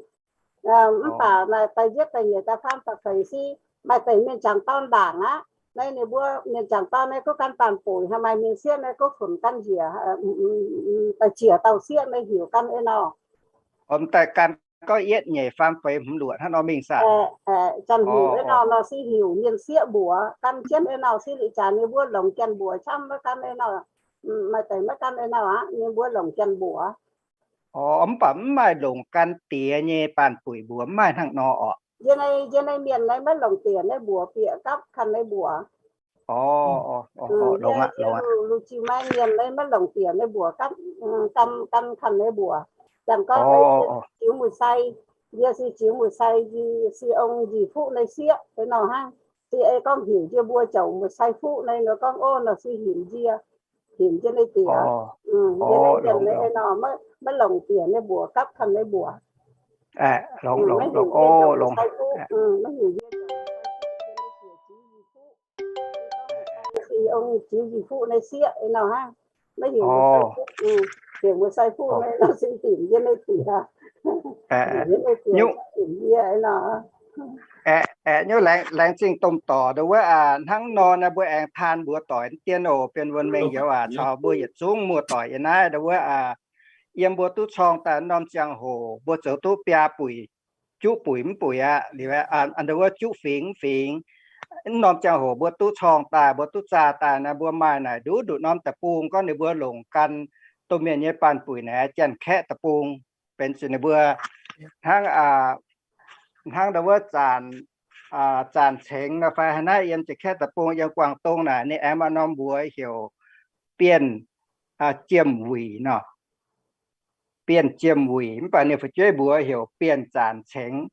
Mv baac maaih da'yietv da'nyeic da'faam da'feix se maaih deix mienh jangc dorn ndaangc aqv. Naaiv ninh mbuo mienh jangc dorn naaiv duqv gan baanh-buic, haaix maaih mienh sieqv naaiv duqv funx gan njiec, da'ziec dauh sieqv naaiv heuc gan eix nauc. Daaih gan gorngv yietv nyeic faam feix hmz luoqc hnangv nor mingh saah? Janx-heuc eix nauc nor se heuc mienh sieqv mbuox. Gan jienv eix nauc se liuz jaax ninh mbuo longc janx-mbuox camv, maiv gan eix nauc. Maaih deix maiv gan eix nauc aqv, ninh mbuo longc janx-mbuox. Mv baac mv maaih longc gan diex nyei baanh-buic mbuox, mv maaih hnangv nor orqc? Yie naaiv, yie naaiv mienh naaiv maiv longc diex naaiv mbuox, bieqc gapv kanh naaiv mbuox. Lungh ziux maeng mienh naaiv maiv longc diex naaiv mbuox gapv, gan, gan kanh naaiv mbuox. Janx gorngv naaiv ziux muic sai, yie se ziux muic sai, yie se ong nzic fuqv naaiv sieqv eix nauc hnangv. Se ei gorngv heuc yie mbuo ziouc muic sai fuqv naaiv nor gorngv, ov, nor se heuc yie, heuc yie naaiv diex. Yie naaiv mienh naaiv eix nauc maiv longc diex naaiv mbuox gapv kanh naaiv mbuox. Maiv heuc yie ziouc muic sai fuqv, maiv heuc yie ziouc muic sai fuqv, yie naaiv diex ziux nzic fuqv. Se ong ziux nzic fuqv naaiv sieqv eix nauc hnangv. Maiv heuc muic sai fuqv, heuc muic sai fuqv naaiv nor se heuc yie naaiv diex. Heuc yie naaiv diex, heuc yie eix nauc. Aeqv, nyungc laengz zingh domh dorc ndau wuov aac, hnangv nor naaiv mbuo aengx taan mbuox doic dien oc, Bienh Wuonh Mengh Youz aac, caux mbuo yietc zungv muoz-doic yiem naaiv ndau wuov aac, yiem mbuo duqv corng daaih norm ziangh hoc mbuo zoux duqv biaa buic, juqv buic mv buic aqv, liuz ndau wuov juqv fingx mv fingx, norm ziangh hoc mbuo duqv corng daaih, mbuo duqv zaah daaih naaiv, mbuo maaih naaic nduqc nduqc norm deic-bung gorngv ninh mbuo longc gan domh mienh nyei baanh buic naaic, Janx-Kaeqv deic-bung, benx zuqc ninh mbuo hnangv, hnangv ndau wuov zanc, zanc cengx nor fai haaix naaiv yiem Janx-Kaeqv deic-bung, yiem Guangv Dong naaic ninh aengx maaih norm mbuox heuc Bienh Jiem Wuic nor. Bienh Jiem Wuic, mv baac ninh fu'jueiv mbuox heuc Bienh Zanc Cengx.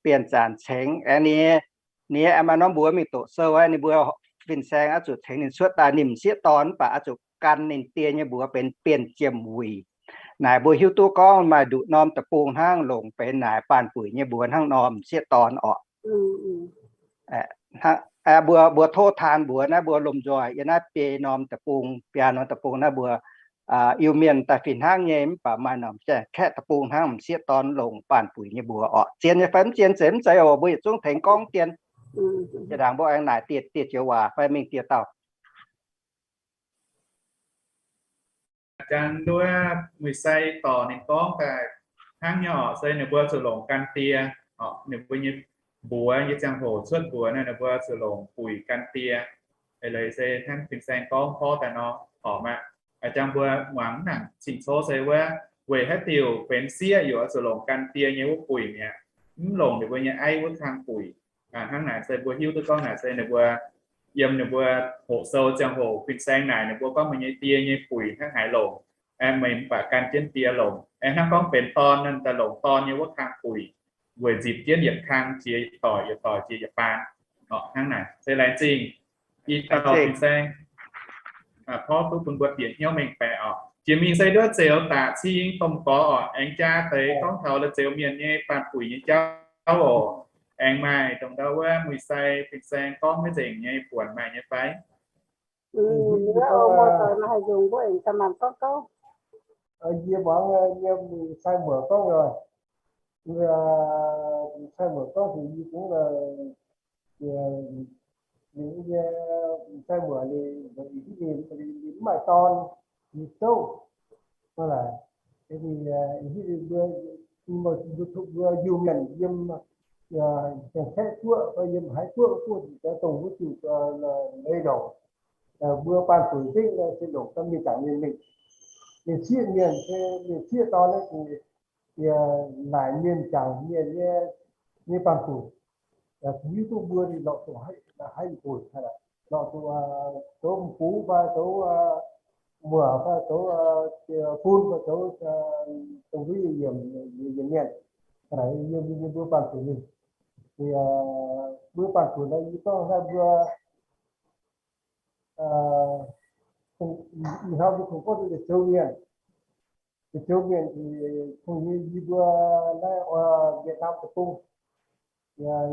Bienh Zanc Cengx aengx ninh, ninh aengx maaih norm mbuox mingh doqc sou aqv, ninh mbuo fin-saeng oix zuqc tengx ninh cuotv daaih, ninh m'sieqv dorn mv baac oix zuqc gan ninh die nyei mbuox benx Bienh Jiem Wuic. Naaic mbuo hiuv duqv gorngv maaih nduqc norm deic-bung hnangv longc benx naaic Baanh-Buic nyei mbuox hnangv nor, m'sieqv dorn orqc. Mbuo, mbuo tov taan mbuox naaiv mbuo lomh nzoih yiem naaiv biei norm deic-bung, biaa norm deic-bung naaiv mbuo Iu-Mienh daaih fih hnangv nyei, mv baac maaih norm Janx-Kaeqv deic-bung hnangv m'sieqv dorn longc Baanh-Buic nyei mbuox orqc. Zien nyei fai mv zien, zeiz mv zeiz oc, mbuo yietc zungv tengx gorngv dien. Jiex ndaangc mbuo aengx naaic dieh, dieh joux waac fai mingh dieh dauh. Jangx nduov Muic Sai dorc ninh gorngv daaih hnangv nyei orqc, se ninh mbuo zuqc longc gan die orqc. Ninh mbuo nyei mbuox nyei ziangh hoc cuotv mbuox naaiv ninh mbuo zuqc longc buic gan die. Eix leiz se hnangv fin-saeng gorngv porv daaih nor orqc maah. Jangx mbuo muangx nangc cing-cov se wuov, weic haaix diuc benx sieqv yaac oix zuqc longc gan die nyei wuov buic mi'aqv, mv longc ninh mbuo nyei aiv wuov kang buic. Hnangv naaic se mbuo hiuv duqv gorngv naaic se ninh mbuo yiem ninh mbuo hoqc sou ziangh hoc fin-saeng naaic ninh mbuo gorngv meih nyei die nyei buic hnangv haaix longc, meih mv baac gan jienv die longc. Aengx hnangv gorngv benx dorn naaic daaih longc dorn nyei wuov kang buic, weic nzipc jienv yietc kang jiex yietc doic, yietc doic jiex yietc baan. Hnangv naaic se laengz zingh i dauh fin-saeng porv duqv bun mbuo bieqc hnyouv mengh baeqc orqc. Jiex mingh se nduov Zeux Daqc Cing domh gorx orqc, aengx jaa deix gorngv taux La'zeux Mienh nyei Baanh-Buic nyei jauv oc. Aengx maaih dongh ndau wuov Muic Sai fin-saeng gorngv maiv nzengc nyei buonc maaih nyei fai? Yie muangx yie Muic Sai muoc gorngv, Muic Sai muoc gorngv heuc yie kungx, ninh nyei Muic Sai muoc ninh, ninh mv maaih dorn, ninh zouv. Mv baac ninh, ninh mbuo, mbuo Iu-Mienh yiem Janx-Kaeqv guoqv fai yiem haaix guoqv, guoqv dongh wuov diuh leiz-ndouc, mbuo Baanh-Buic nzengc se longc ganh mingh jangx mienh mingh. Mienh sieqv mienh se, mienh sieqv dorn naaiv, naaic mienh jangx mienh nyei, nyei Baanh-Buic. Hiuv duqv mbuo ninh lorqc zuqc haaix nyungc buic, lorqc zuqc zoux m'bungx fai zoux muoc fai zoux bun fai zoux dongh yietc yiemc, yietc yiemc mienh, yiem mbuo Baanh-Buic mingh. Mbuo Baanh-Buic naaiv yie gorngv naaiv mbuo, ih hnoi mbuo kungx gorngv La'zeux Mienh. La'zeux Mienh kungx yie mbuo naaiv Việt Nam deic-bung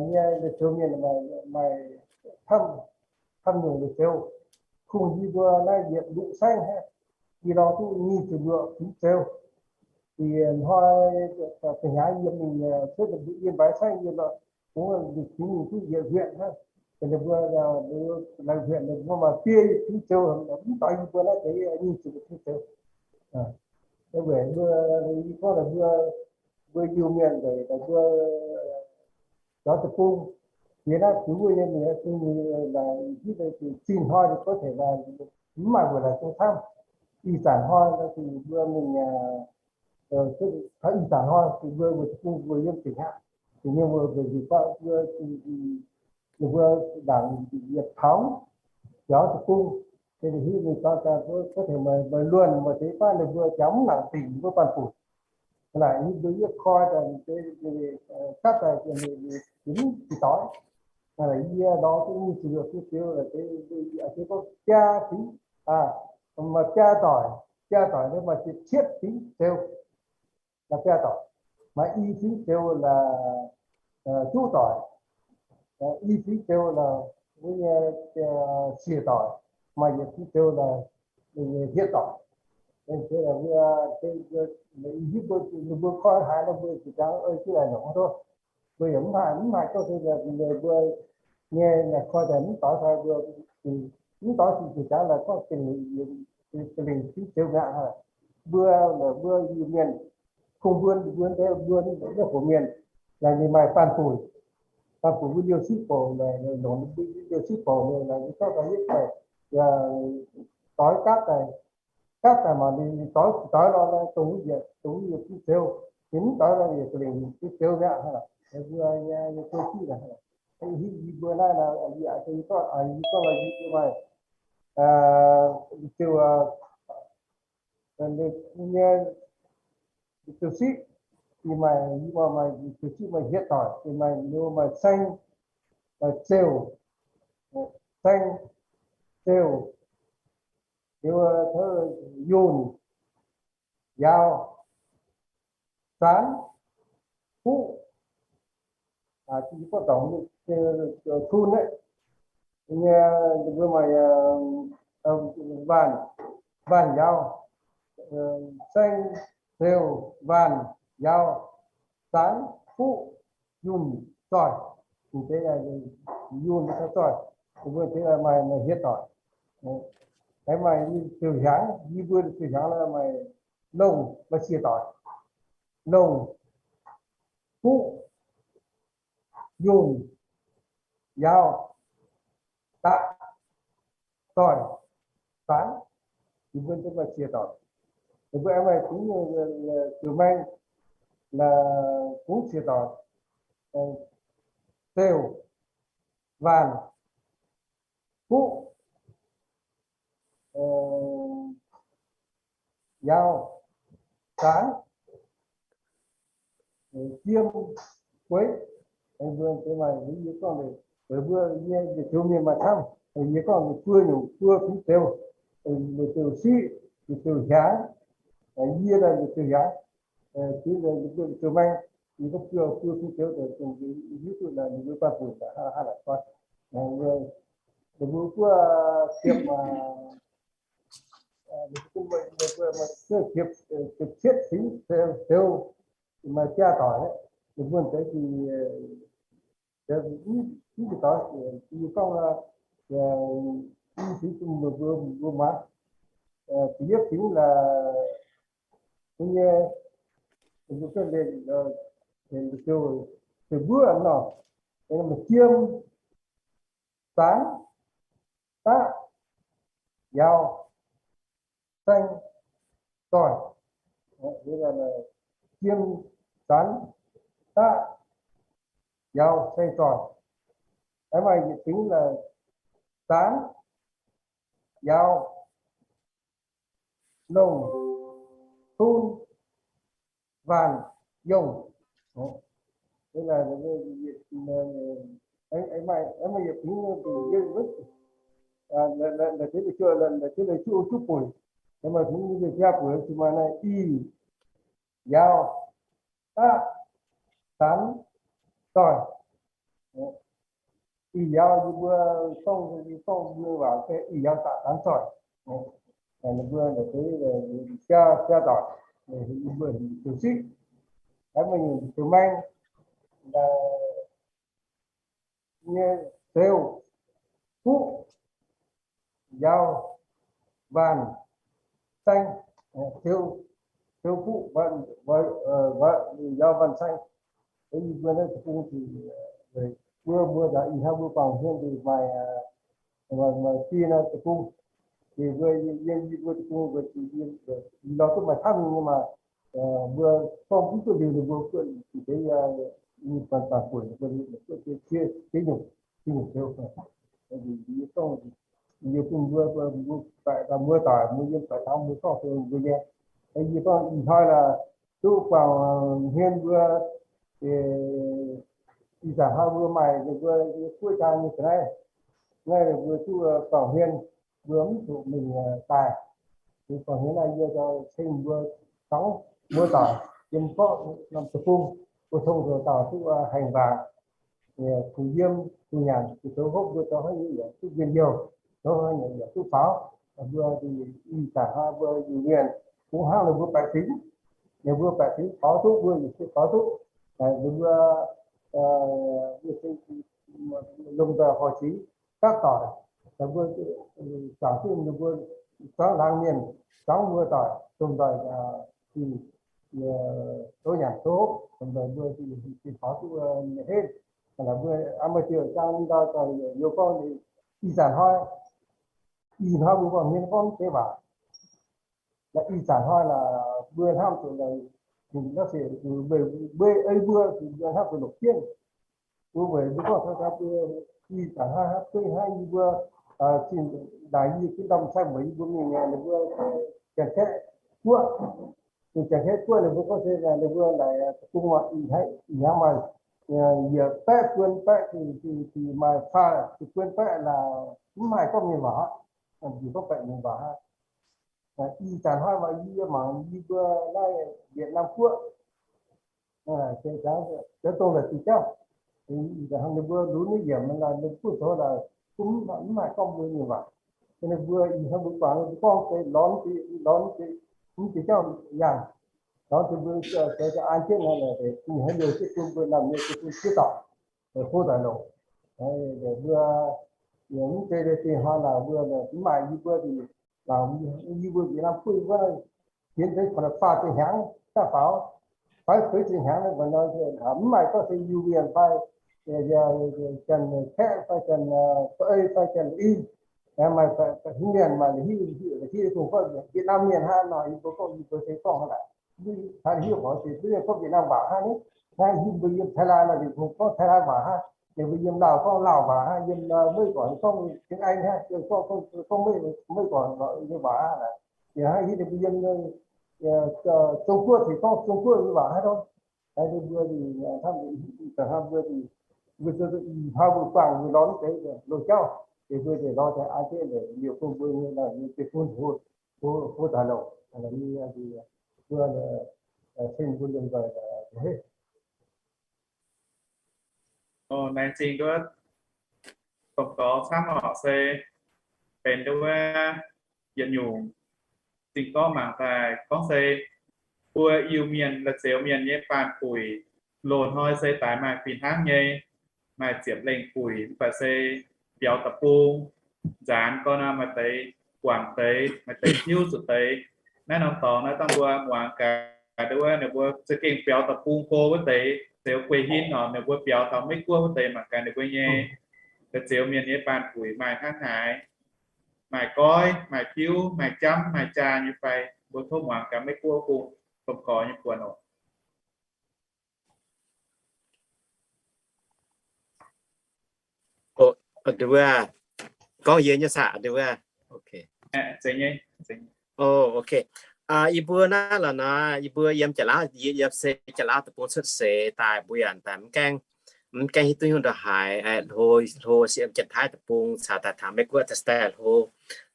nyei La'zeux Mienh maaih camv, camv nyungc La'zeux. Kungx yie mbuo naaiv yietc lungh saengv hnangv, yie lorz duqv nyic ziepc luoqc fingx Zeux. Ih hnoi za'hnyangx yie mingh cuotv yiem mbaix saengv yie kungx liuz fingx mingh duqv yietc huyện hnangv. Ninh mbuo laengz huyện ninh mbuo maaih biei fingx Zeux, mv doix yie mbuo naaiv deix nyic ziepc luoqc fingx Zeux. Weic mbuo, yie gorngv mbuo, mbuo Iu-Mienh weic mbuo caux deic-bung jiex naaiv ziux wuov nyei mienh, zinh hnoi ninh có thể mv maaih weic laaix zong camv. Ih zanc hnoi ninh mbuo mingh, taux ih zanc hnoi ninh mbuo weic deic-bung mbuo yiem zingc aqv. Ninh mbuo weic nzunc gorngv mbuo, ninh mbuo ndaangc yietc taux jaux deic-bung, se hiuv ninh gorngv có thể maaih luonh maaih deix baav ninh mbuo jangx mv nangc dingc ninh mbuo Baanh-Buic. Naaic yie mbuo yie koi daaih, gapv daaih, mv bieqc doix. Yie lorz duqv nyic ziepc luoqc fingx Zeux, se gorngv biaa fingx, maaih biaa doic, biaa doic maaih ziepc cietv fingx Zeux. Biaa doic, maaih i fingx Zeux laaix juqv doic, i fingx Zeux laaix wuov nyei siec doic, maaih yietc fingx Zeux laaix hietv doic. Hiuv mbuo koi haaix nor mbuo ziqc jangx ei jienv laaic nongc duqv. Mbuo yaac mv haaix, mv haaix gorngv se mbuo nyei koi daaih mv doix fai mbuo mv doix ziqc jangx laaix gorngv ga'lengc fingx Zeux mi'aqv. Mbuo, mbuo Iu-Mienh, kungx mbuo, mbuo deix mbuo nyei hoc mienh, laaic ninh maaih Baanh-Buic, Baanh-Buic mbuo liouh sipv bouc, longc liouh sipv bouc laaic ninh zorqv daaih yietv doix gapv daaih, gapv daaih mangc ninh doix, doix nor dongh wuov yietc, dongh wuov yietc fingx Zeux, ninh mv doix nor yietc ga'lengc fingx Zeux mi'aqv. Mbuo nyei, nyei zuov jiv naaic, yie mbuo naaiv, yie gorngv, yie gorngv yie mbuo maaih, ziouc, nyei ziouc sipv, yie maaih, yie maaih, maaih ziouc sipv maaih hietv doic, yie maaih, maaih saeng, maaih zouh, saeng, Zeuv, liuz, Yunh, Yauz, Zanx, Fuqv, Tun, mbuo maaih Waanh, Waanh Yauz, Saeng, Zeuv, Waanh, Yauz, Zanx, Fuqv, Yunh, Zoih. Ninh deix Yunh, Zoih, mbuo deix maaih, maaih hietc doic. Aengx maaih ziex hnyangx, yie mbuo ziex hnyangx maaih Longh, maaih siec doic. Longh, Fuqv, Yunh, Yauz, Daqv, Zoih, Zanx. Ninh mbuo maaih siec doic. Ninh mbuo aengx maaih fungx ziouc maeng, fungx siec doic. Zeuv, Waanh, Fuqv, Yauz, Zanx, Jiem, Gueix. Mbuo deix maaih, yie gorngv, mbuo nyei yietc zungv mienh maaih camv. Yie gorngv buo nyungc, buo fungx zeux, yietc zeux siqv, yietc zeux hiaangx, yie yietc zeux hiaangx, yietc zeux maeng. Yie gorngv buo, buo fungx zeux, hiuv duqv ninh mbuo baac buonc haaix, haaix la'guaih. Ninh mbuo guoqv ziepc, ziepc cietv fingx zeux, maaih jaa doic, ninh mbuo deix deix, mv, mv baac yie gorngv, i fingx mbuo, mbuo, mbuo muangx, da'yietv fingx la'buo nyei, mbuo zungv, mbuo nor, Jiem, Zanx, Daqv, Yauz, Saeng, Zoih. Jiem, Zanx, Daqv, Yauz, Saeng, Zoih. Aengx maaih yietc fingx la'Zanx, Yauz, Longh, Tun, Waanh, Yongh. Aengx maaih yietc fingx, la'deix, la'deix, la'deix juqv buic. Aengx maaih fingx, ziepc jaa buic, zuqc maaih naaiv Ih, Yauz, Daqv, Zanx, Zoih. Ih Yauz yie mbuo gorngv, yie gorngv mbuo waac se Ih Yauz Daqv Zanx Zoih. Ninh mbuo la'deix jaa, jaa doic, yie mbuo heuc zeux siqv. Aengx maaih nyungc zeux maeng, nyei Zeux, Fuqv, Yauz, Waanh, Saeng, Zeux, Zeux, Fuqv, Yauz, Waanh, Saeng. Yie mbuo naaiv deic-bung zuqc, mbuo, mbuo nzaaux ih hnoi mbuo baamh hmien zuqc maaih, maaih, maaih dieh naaiv deic-bung. Yie mbuo, yie, yie mbuo deic-bung, mbuo, yie lorz duqv maaih camv nyei maah. Mbuo gorngv mv duqv liuz ninh mbuo guoqv deix, yie baac buonc ninh mbuo, ninh mbuo guoqv deix cie, cie nyungc, cie nyungc zeux. Yie gorngv, yie bun mbuo, mbuo baeqc taux muoz-doic, mbuo yiem baeqc taux mbuo gorngv mbuo nyei. Yie gorngv ih hnoi la'duqv baamh hmien mbuo, ih zanc hnoi mbuo maaih ninh mbuo guoqv jaa nyei ga'naaiv. Naaiv mbuo duqv baamh hmien, mbuo mv zuqc mingh daaih. Baamh hmien naaiv yie ceng mbuo dorngx muoz-doic yiem gorqv norm deic-bung, mbuo tong zoux dauh duqv haengh mbaangc, kuh yiem, kuh nyanc, kuh zoux hopv, mbuo zoux haaix nyungc yaac duqv njien-youh, zoux haaix nyungc yaac duqv faaux. Mbuo ih zanc hnoi mbuo Iu-Mienh kungx hnangv ninh mbuo baeqc fingx, ninh mbuo baeqc fingx faaux duqv, mbuo yaac duqv faaux duqv. Ninh mbuo lomh nzoih horpc jiex gapv doic, mbuo zuangx duqv ninh mbuo zuangx laangz mienh, zuangx muoz-doic, lomh nzoih zoux nyanc zoux hopv, lomh nzoih mbuo faaux duqv nyei henv. Mbuo maaih diuh jang ndau zoih youz gorngv ih zanc hnoi, ih hnoi mbuo baamh hmien gorngv deix waac, ih zanc hnoi la'buo hnamv zuqc, mbuo, mbuo ei mbuo, mbuo hnamv zuqc longc jienv. Mbuo weic mbuo gorngv taux mbuo ih zanc hnoi hnangv, hnangv yie mbuo zinh ndaangc yie zinh ndorm sai mbuox yie mbuo mingh, ninh mbuo Janx-Kaeqv guoqv, ninh Janx-Kaeqv guoqv ninh mbuo gorngv se ninh mbuo naaic deic-bung ih hnoi, ih hnoi maaih yietc baeqv buon baeqv, maaih faah ziepc buon baeqv la'mv maaih gorngv mienh waac. Ih zanc hnoi maaih yie mangc yie mbuo naaiv Việt Nam guoqv, dongh la'bieiv jauv, ninh mbuo lunx naaiv yiemc, ninh mbuo zoux la'kuv mv maaih gorngv mbuo nyei waac. Ninh mbuo ih hnoi mbuo guangc ninh mbuo gorngv deix lorz deix, lorz deix, mv deix jauv yangh, lorz deix mbuo zoux an jienv naaiv, ninh hnoi liouh jienv bun mbuo naamh mienh jienv bun sieqv dorngc, hlo doic longc. Mbuo mv zeiz dingh hnoi naaic mbuo mv maaih yie mbuo, yie mbuo Việt Nam guoqv wuov, hienx deix faah ziepc hnyangx daaih faaux, fai feix ziepc hnyangx, mv maaih gorngv se Iu-Mienh fai Janx-Kaeqv fai Janx-Ei fai Janx-Ih, maaih Mienh maaih hiuv, hiuv dongh gorngv Việt Nam Mienh hnangv nor, yie mbuo gorngv, yie mbuo se gorngv hnangv naaic. Taux hiuv horpc se mbuo gorngv Việt Nam waac hnangv, naaiv yie mbuo yiem Thái Lan nor, ninh mbuo gorngv Thái Lan waac hnangv, ninh mbuo yiem Laauh gorngv Laauh waac hnangv, yiem Meiv Guoqv gorngv Tiếng Anh hnangv, yiem gorngv, gorngv Meiv, Meiv Guoqv nyei waac hnangv. Yie hnangv hiuv ninh mbuo yiem Zong Guoqv se gorngv Zong Guoqv nyei waac hnangv nor. Ninh mbuo, hnangv mbuo, mbuo ih hnoi mbuo guangc mbuo lorz deix loz-jauv, deix mbuo deix lorz deix an jienv liouh bun mbuo nyei, deix bun hlo, hlo daaih longc. Mbuo ceng mbuo liemh nzoih. Laengz zingh nduov domh gorx camv oc. Se benx nduov yietc nyungc zingh gorngv mangc daaih gorngv se mbuo Iu-Mienh la'zioux mienh nyei baanh buic loz-hnoi se daaih maaih fih hnangv nyei, maaih ziepc lengh buic mv baac se biaux da'bung nzaanx gorn nor, maaih deix guangc deix, maaih deix tiuv zuqc deix. Naaiv norm dorngx naaiv dangh mbuo muangx gaax nduov ninh mbuo za'gengh biaux da'bung go wuov deix, zioux guei hin oc, ninh mbuo biaux taux Meiv Guoqv wuov deix mangc gaax ninh mbuo nyei la'zioux mienh nyei baanh buic maaih hnangv haaix, maaih goiv, maaih tiuv, maaih jamv, maaih jaa nyei fai. Mbuo tov muangx gaax Meiv Guoqv bung domh gorx nyei buonc oc. Gorngv yie nyei saah? Ok. Yie mbuo naaiv lorqc nor, yie mbuo yiem Janx-Laauv, yie yiem se Janx-Laauv deic-bung cuotv seix daaih, mbuo yaac daaih mv gaengh, mv gaengh hiuv duqv nyungc ndongc haaix, hlo, hlo se yiem Janx-Taiv deic-bung caux daaih taux Meiv Guoqv daaih, daaih hlo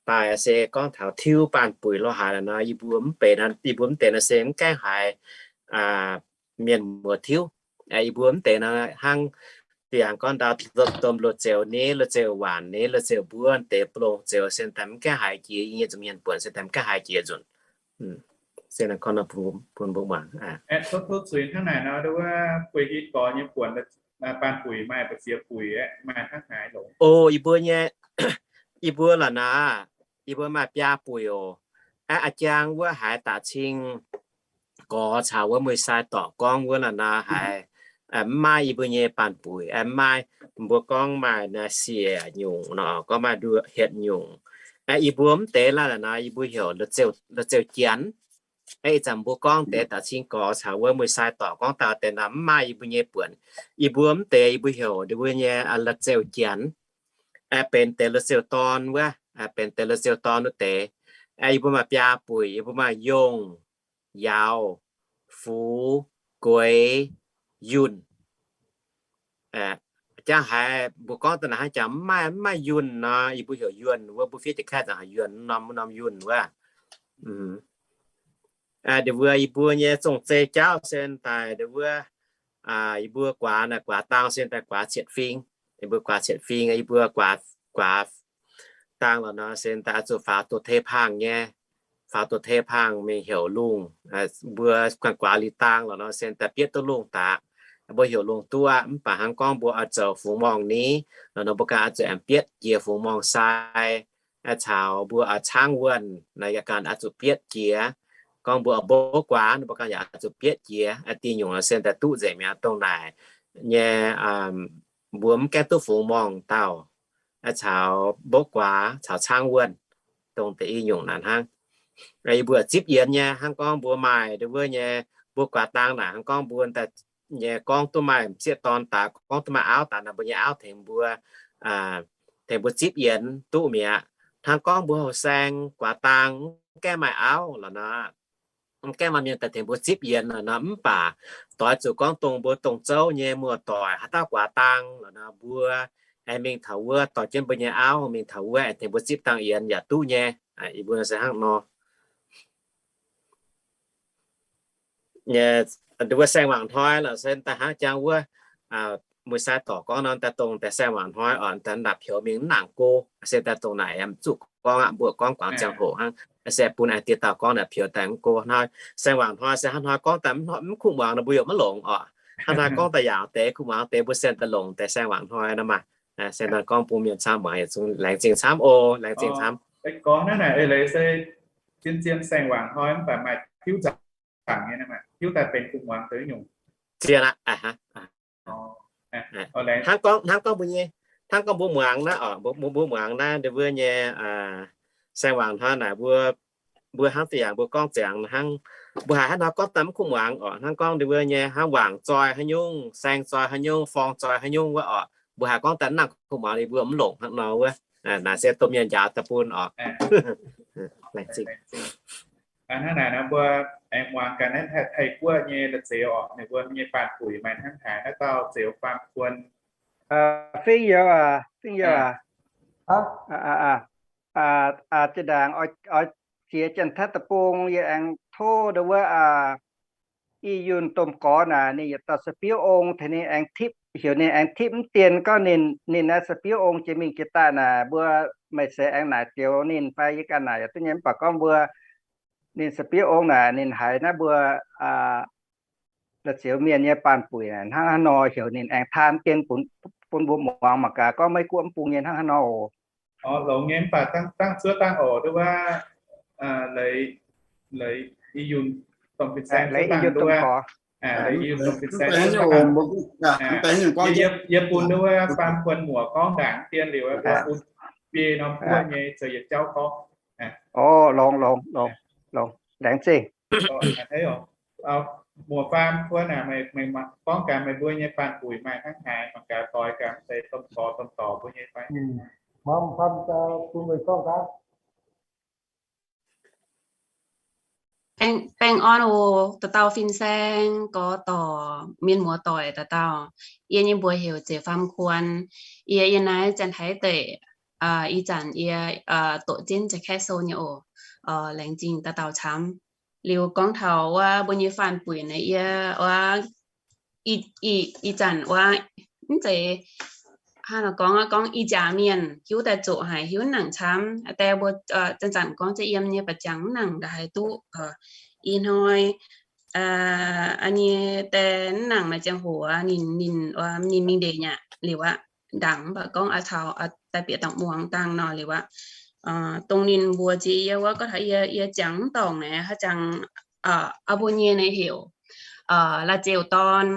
daaih se gorngv taux tiuv baanh buic lo haaix lorqc nor, yie mbuo mv benx, yie mbuo mv deix nor se mv gaengh haiz mienh muoz tiuv. Yie mbuo mv deix nor hnangv diangx gorngv ndau domh loz-zeuv ni, loz-zeuv waanc ni, loz-zeuv mbuo deix bun longc zeuv se daaih mv gaengh haiz jiex, yie nyei zuqc mienh buonc se daaih mv gaengh haiz jiex nzunc. Se gorngv bun mbuo muangx. Tov zuiz hnangv naaic nor, wuov guei hin gorx nyei buonc, baanh buic maaih mbu'ziex buic, maaih hnangv haaix longx? O, yie mbuo nyei, yie mbuo lorqc nor, yie mbuo maaih biaa buic oc. Aa, a'jang wuov haiz daaih cing gorx caux wuov mueiz-sai dorc gorngv wuov lorqc nor haiz mv maaih yie mbuo nyei baanh buic, mv maaih. Mbuo gorngv maaih naaiv siec nyungc nor, gorngv maaih nduov hietc nyungc. Yie mbuo mv deix lorqc nor, yie mbuo heuc loz-zeuv janx. Ih zanc mbuo gorngv deix daaih cing gorx caux wuov mueiz-sai dorc gorngv daaih deix nor mv maaih yie mbuo nyei buonc. Yie mbuo mv deix yie mbuo heuc ninh mbuo nyei loz-zeuv janx. Benx deix loz-zeuv dorn wuov, benx deix loz-zeuv dorn wuov deix. Yie mbuo maaih biaa buic, yie mbuo maaih yongh, yauz, fux, gueix, yunh. Jang haiz mbuo gorngv daaih naaic hnangv jangx mv maaih, mv maaih yunh nor, yie mbuo heuc yunh wuov, mbuo fiev jiex kaeqv zanc heuc yunh norm, norm yunh wuov. Ndeic mbuo yie mbuo nyei zong-zei jauv se daaih ndeic mbuo, yie mbuo guaax naaic guaax dang se daaih guaax cietv fing. Yie mbuo guaax cietv fing, yie mbuo guaax, guaax dang lorqc nor se daaih oix zuqc faaux doz-tei paangh nyei. Faaux doz-tei paangh mingh heuc lungh. Mbuo guaax guaax liuz dang lorqc nor se daaih bietv duqv lungh daaih. Mbuo heuc lungh duqv aqv, mv baac hnangv gorngv mbuo oix zoux fungx morngh ni lorqc nor, mbuo ganh oix zuqc aengx bietv jiex fungx morngh sai caux mbuo oix caangv wuonh naaic yaac ganh oix zuqc bietv jiex. Gorngv mbuo oix mbopv guaax nor, mbuo ganh yaac oix zuqc bietv jiex. Diuh nyungc nor se daaih duqv nzengc mi'aqv. Dongh naaic nyei mbuo mv gaengh duqv fungx morngh dauh caux mbopv guaax caux caangv wuonh, dongh deix i nyungc naaic hnangv. Yie mbuo zipv yienx nyei, hnangv gorngv mbuo maaih ndeic mbuo nyei, mbuo guaax dang naaic hnangv gorngv mbuo daaih nyei gorngv duqv maaih m'sieqv dorn daaih, gorngv duqv maaih auv daaih nor, mbuo nyei auv tengx mbuo, tengx mbuo zipv yienx duqv mi'aqv. Hnangv gorngv mbuo houh saeng guaax dang mv gaengh maaih auv lorqc nor, mv gaengh maaih mienh daaih tengx mbuo zipv yienx lorqc nor, mv baac doix zuqc gorngv dongh mbuo dongh zouv nyei muoz-doic haaix dauh guaax dang lorqc nor, mbuo aengx mingh taux wuov dorh jienv mbuo nyei auv mingh taux wuov aengx tengx mbuo zipv dangh yienx yaac duqv nyei. Yie mbuo se hnangv nor. Wuov saeng-waangc hnoi lorqc se daaih hnangv jangx wuov muic sai dorc gorngv nor, daaih dongh deix saeng-waangc hnoi oc, daaih naaic peux mingh mv nangc go, se daaih dongh naaic yaac mv zuqc gorngv aqv, mbuo gorngv guangc ziangh hoc hnangv. Se bun aengx dieh dauh gorngv naaic peux daaih mv go hnoi. Saeng-waangc hnoi se hnangv hnoi gorngv daaih mv kuv muangx nor mbuo yaac mv longc oc. Hnangv hnoi gorngv daaih yaac deix kuv muangx deix mbuo se daaih longc deix saeng-waangc hnoi nor maah. Se daaih gorngv bun mienh camv muangx yaac zungv laengz zingh camv oc, laengz zingh camv. Gorngv naaiv naaic eix leiz se zien-zien saeng-waangc hnoi mv baac maaih tiuv nzaangc nyei, tiuv daaih benx kuv muangx deix nyungc. Zien aqv. Hnangv gorngv, hnangv gorngv mbuo nyei, hnangv gorngv mbuo muangx naaiv oc, mbuo, mbuo muangx naaiv ndeic wuov nyei saeng-waangc hnoi naaic mbuo, mbuo hnangv deix yaac mbuo gorngv ziangx hnangv, mbuo haiz hnangv nor gorngv daaih mv kuv muangx oc. Hnangv gorngv ndeic wuov nyei hnangv waangc zoi haaix nyungc, saeng zoi haaix nyungc, forng zoi haaix nyungc wuov oc, mbuo haiz gorngv daaih mv nangc kuv muangx liuz mbuo mv longc hnangv nor wuov. Naaic se domh mienh njaaux daaih bun oc. Hnangv naaic nor mbuo aengx muangx gaax naaiv Taiv-Guoqv nyei la'zioux oc, ninh mbuo nyei baanh buic maaih hnangv haaix naaiv dauh Zioux Faam Kuon. Fingx Youz aac, Fingx Youz aac, zinh ndaangc oix jiex Janx-Taiv Deic-Bung yie aengx tov ndau wuov I Yunh domh gorx naaic, ninh yietc dauh se biouv ong, tengx ninh aengx tipv, heuc ninh aengx tipv mv dien gorngv ninh, ninh naaiv se biouv ong jiex mingh jiex daaih naaic, mbuo meih seix aengx naaic zioux ninh fai yie ganh naaic yaac duqv nyei, mv baac gorngv mbuo ninh se biouv ong naaic, ninh haiz naaiv mbuo la'zioux mienh nyei baanh buic hnangv haaix nor, heuc ninh aengx taan dien bun mbuo muangx mangc gaax gorngv Meiv Guoqv mv bung nyei hnangv haaix nor oc. Longx nyei, mv baac dangh cuotv dangh oc, nduov wuov leiz, leiz I Yunh domh fin-saeng cuotv dangh nduov wuov, leiz I Yunh domh fin-saeng cuotv dangh, yie bun nduov wuov Faam Kuon muoc gorngv ndaangc dien liuz, mbuo bun biei norm guoqv nyei zoux yietc jauv gorngv. Longx, longx, longx, laengz zingh. Muoc Faam Kuon aac, meih gorngv gaax meih mbuo nyei baanh buic maaih hnangv haaix, mangc gaax doix gaax mv deix domh gorx domh dorc mbuo nyei fai? Bun meih gorngv gaax. Baengh orn oc, dauh dauh fin-saeng, gorx dorc, mienh muoz doic dauh dauh. Yie nyei mbuox heuc Ziex Faam Kuon. Yie, yie naaiv Janx-Taiv deic, ih zanc yie doqc jienv Janx-Kaeqv sou nyei oc. Laengz zingh dauh dauh camv. Liuz gorngv taux wuov mbuo nyei faanh buic naaiv, yie wuov ih zanc wuov mv zeiz hnangv nor gorngv, gorngv ih jaax mienh hiuv daaih zoqc haic, hiuv nangc camv. Die mbuo zanc-zanc gorngv za'yiem nyei ba'jangc mv nangc ndaaih haaix duqv. Ih hnoi nyei die mv nangc maaih ziangh hoc ninh, ninh, ninh mingh ndeic nyaqc liuz aqv. Ndaangc mv baac gorngv a'caux daaih bieqc dangh muangx dangh nor liuz aqv. Dongh ninh mbuox jiex yie wuov, gorngv taux yie, yie jangx mv dorngc naaiv, haaix jangx aa mbuo nyei naaiv heuc la'ziouc dorn.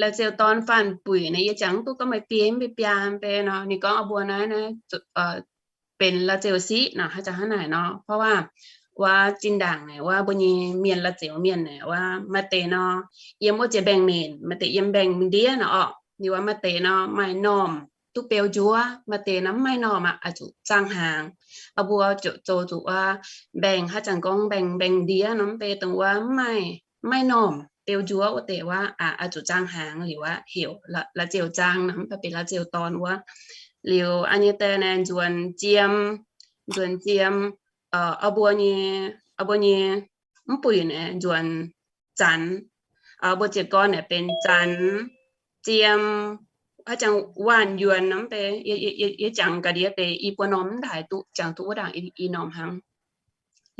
La'ziouc dorn faanh buic naaiv yie jangx mv duqv gorngv maaih biei mv bei biaa mv bei nor. Ninh gorngv aa mbuo naaiv, naaiv benx la'ziouc siqv nor, haaix jangx hnangv naaic nor. เพราะว่า wuov zinh ndaangc naaic wuov mbuo nyei mienh la'ziouc mienh naaic wuov maaih deix nor yiem wuov ziex mbaengx-menc, maaih deix yiem mbaengx-ndiev nor orqc. Liuz wuov maaih deix nor maaih normh duqv beu njuov, maaih deix nor mv maaih normh aqv, oix zuqc zaangh hnaangx. Aa mbuo ziouc zoux zuqc wuov mbaengx, haaix jangx gorngv mbaengx, mbaengx-ndiev nor mv bei dongh wuov mv maaih, mv maaih normh beu njuov wuov deix wuov, oix zuqc zaangh hnaangx liuz wuov heuc la'ziouc zaangh nor mv baac benx la'ziouc dorn wuov. Liuz aa nyei die naaiv nzuonx jiem, nzuonx jiem, aa mbuo nyei, aa mbuo nyei mv buic naaiv nzuonx zanx, mbuo jiez gorn naaic benx zanx, jiem, haaix jangx waanc yuonx nor mv bei, yie jangx ga'ndiev deix i buo normh mv daaih duqv, jangx duqv wuov ndaangc i normh hnangv.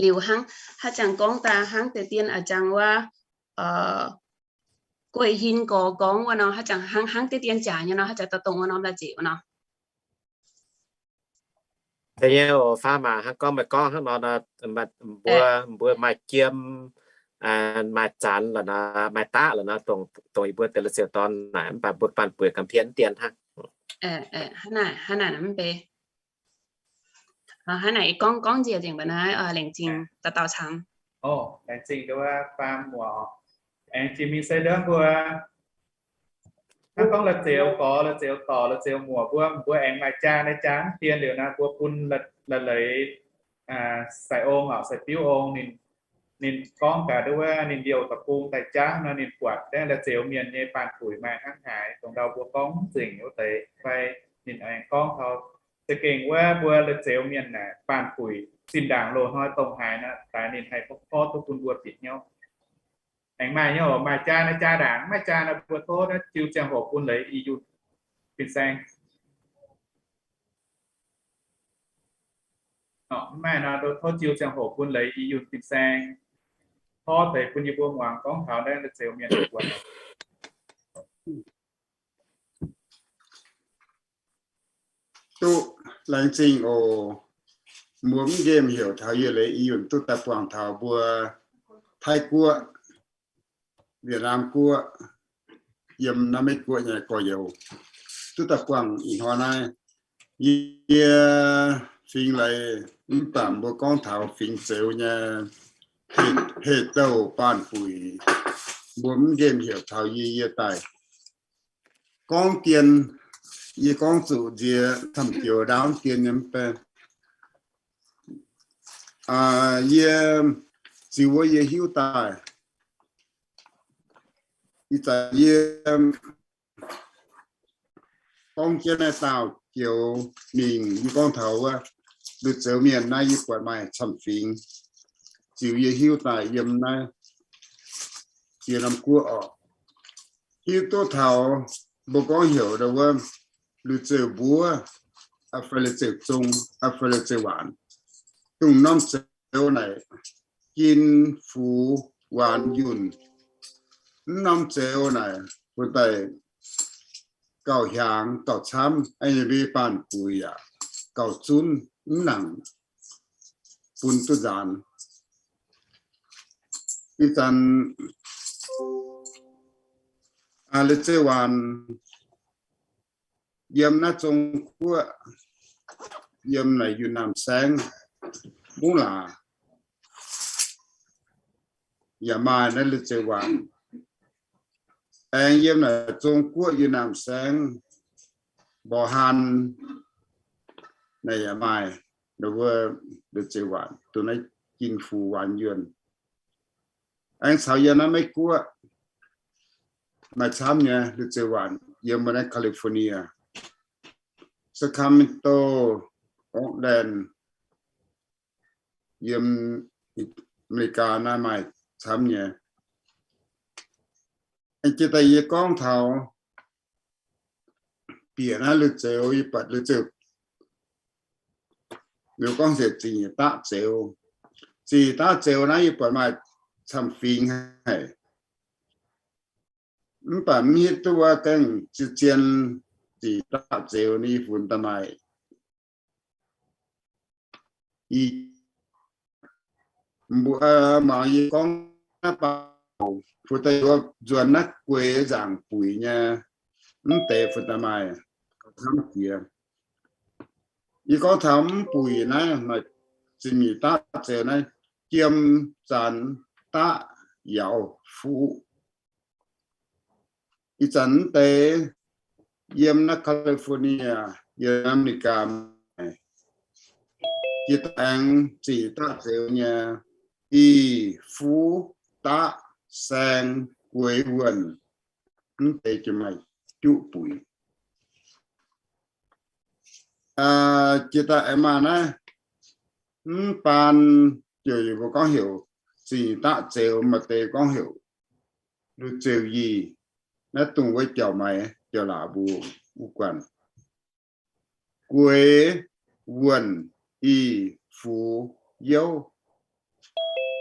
Liuz hnangv, haaix jangx gorngv daaih hnangv deix dien a'jangx wuov, guei hin gorx gorngv wuov nor, haaix jangx hnangv, hnangv deix dien jaax nyei nor, haaix jangx daaih dongh wuov norm la'ziouc nor. Da'nyeic oc, faam aac, hnangv gorngv meih gorngv hnangv nor, mbuo, mbuo maaih jiem, maaih zanx la'nor, maaih daqv la'nor, dongh yie mbuo deix la'ziouc dorn naaic, mv baac mbuo baanh buic ga'hmien dien hnangv. Hnangv naaic, hnangv naaic mv bei. Hnangv naaic gorngv, gorngv njiec nzengc mbuo naaiv, laengz zingh dauh dauh camv. Laengz zingh nduov faam muoc. Aengx jiex mingh se ndorm mbuo hnangv gorngv la'ziouc gorx, la'ziouc dorc, la'ziouc muoc mbuo, mbuo aengx maaih jaa naaiv jaa mv dien liuz naaiv, mbuo bun la'leiz sai-ong oc, sai-biuv ong, ninh gorngv gaax nduov wuov ninh liouh da'bung daaih jangv nor, ninh buatc dengv la'ziouc mienh nyei baanh buic maaih hnangv haaix, dongh ndau mbuo gorngv mv nzengc wuov deix fai Ninh aengx gorngv taux za'gengh wuov mbuo la'zioux mienh naaic baanh buic zinh ndaangc loz-hnoi dongh haaix nor, daaih ninh haih porv duqv bun mbuo bieqc hnyouv. Aengx maaih nyei oc, maaih jaa naaiv jaa ndaangc, maaih jaa naaiv mbuo tov naaiv jiu ziangh hoc bun leiz i yunh fin-saeng. Maaih nor tov jiu ziangh hoc bun leiz i yunh fin-saeng, porv deix bun yie mbuo muangx gorngv taux naaiv la'zioux mienh buatc. Duqv laengz zingh oc. Mbuo mv nqemh heuc taux yie leiz i yunh duqv daaih buangh taux mbuo Taiv Guoqv, Wietc Naam Guoqv, yiem naaiv Meiv Guoqv nyei gorx-youz, duqv daaih buangh ih hnoi naaiv. Yie fingx leiz mv baac mbuo gorngv taux fingx Zeuz nyei heh-douh baanh buic, mbuo mv nqemh heuc taux yie, yie daaih gorngv dien, yie gorngv zuqc nziex camv joux ndaauv dien nyei mv bei. Yie ziux wuov yie hiuv daaih, ih zanc yie gorngv jienv naaiv dauh joux mingh, yie gorngv taux wuov Lui-Zoux Mienh naaiv yie buatc maaih camv fingx, ziux yie hiuv daaih yiem naaiv Ziex Norm Guoqv oc. Hiuv duqv taux mbuo gorngv heuc ndau wuov Lui-Zoux Mbuov, fai Lui-Zoux Zong, fai Lui-Zoux Waanc, dongh norm Zoux naaic gin fux waanx yunh. Mv norm Zoux naaic bun daaih gauh hiaangx gauh camv, nyei mbuo baanh buic yaac gauh zunv, mv nangc bun duqv nzaanx. Ih zanc Lui-Zoux Waanc yiem naaiv Zong Guoqv, yiem naaic Yunh Naamh Saengv, Mungv Laac yaac maaih naaiv Lui-Zoux Waanc. Aengx yiem naaic Zong Guoqv Yunh Naamh Saengv, Mborqc Haan naaic yaac maaih wuov Lui-Zoux Waanc, dongh naaiv gin fux waanx yunh. Aengx caux yiem naaiv Meiv Guoqv maaih camv nyei Lui-Zoux Waanc, yiem mbuo naaiv California, Sacramento, Oakland, yiem America naaiv maaih camv nyei. Aengx jiex daaih yie gorngv taux bieqc naaiv Lui-Zoux, yie buatc Lui-Zoux, liuz gorngv se Zingh Daqv Zoux. Zingh Daqv Zoux naaiv yie buatc maaih camv fingx haic. Mv baac mv hiuv duqv wuov gaengh zien, Zingh Daqv Zoux naaiv funx daaih maaih i, mbuo mangc yie gorngv naaiv baac, fu'daaih nzuonx naaiv gueix nzaangc buic nyei, mv deix fu'daaih maaih camv jiex. Yie gorngv taux mv buic naaiv maaih Zingh Daqv Zoux naaiv, jiem, zanx, daqv, yauz, fuqv. Ih zanc mv deix yiem naaiv California, yiem America maaih, jiex daaih aengx Zingh Daqv Zoux nyei, i, fuqv, daqv, saeng, gueix, wuonh, mv deix jiex maaih juqv buic. Jiex daaih aengx maaih naaiv mv baan, ziouc yie mbuo gorngv heuc Zingh Daqv Zoux, maaih deix gorngv heuc Lui-Zoux Yie, naaiv dongh wuov jauv-maix jauv-laac mbuo wuov guanh. Gueix, wuonh, i, fuqv, youv.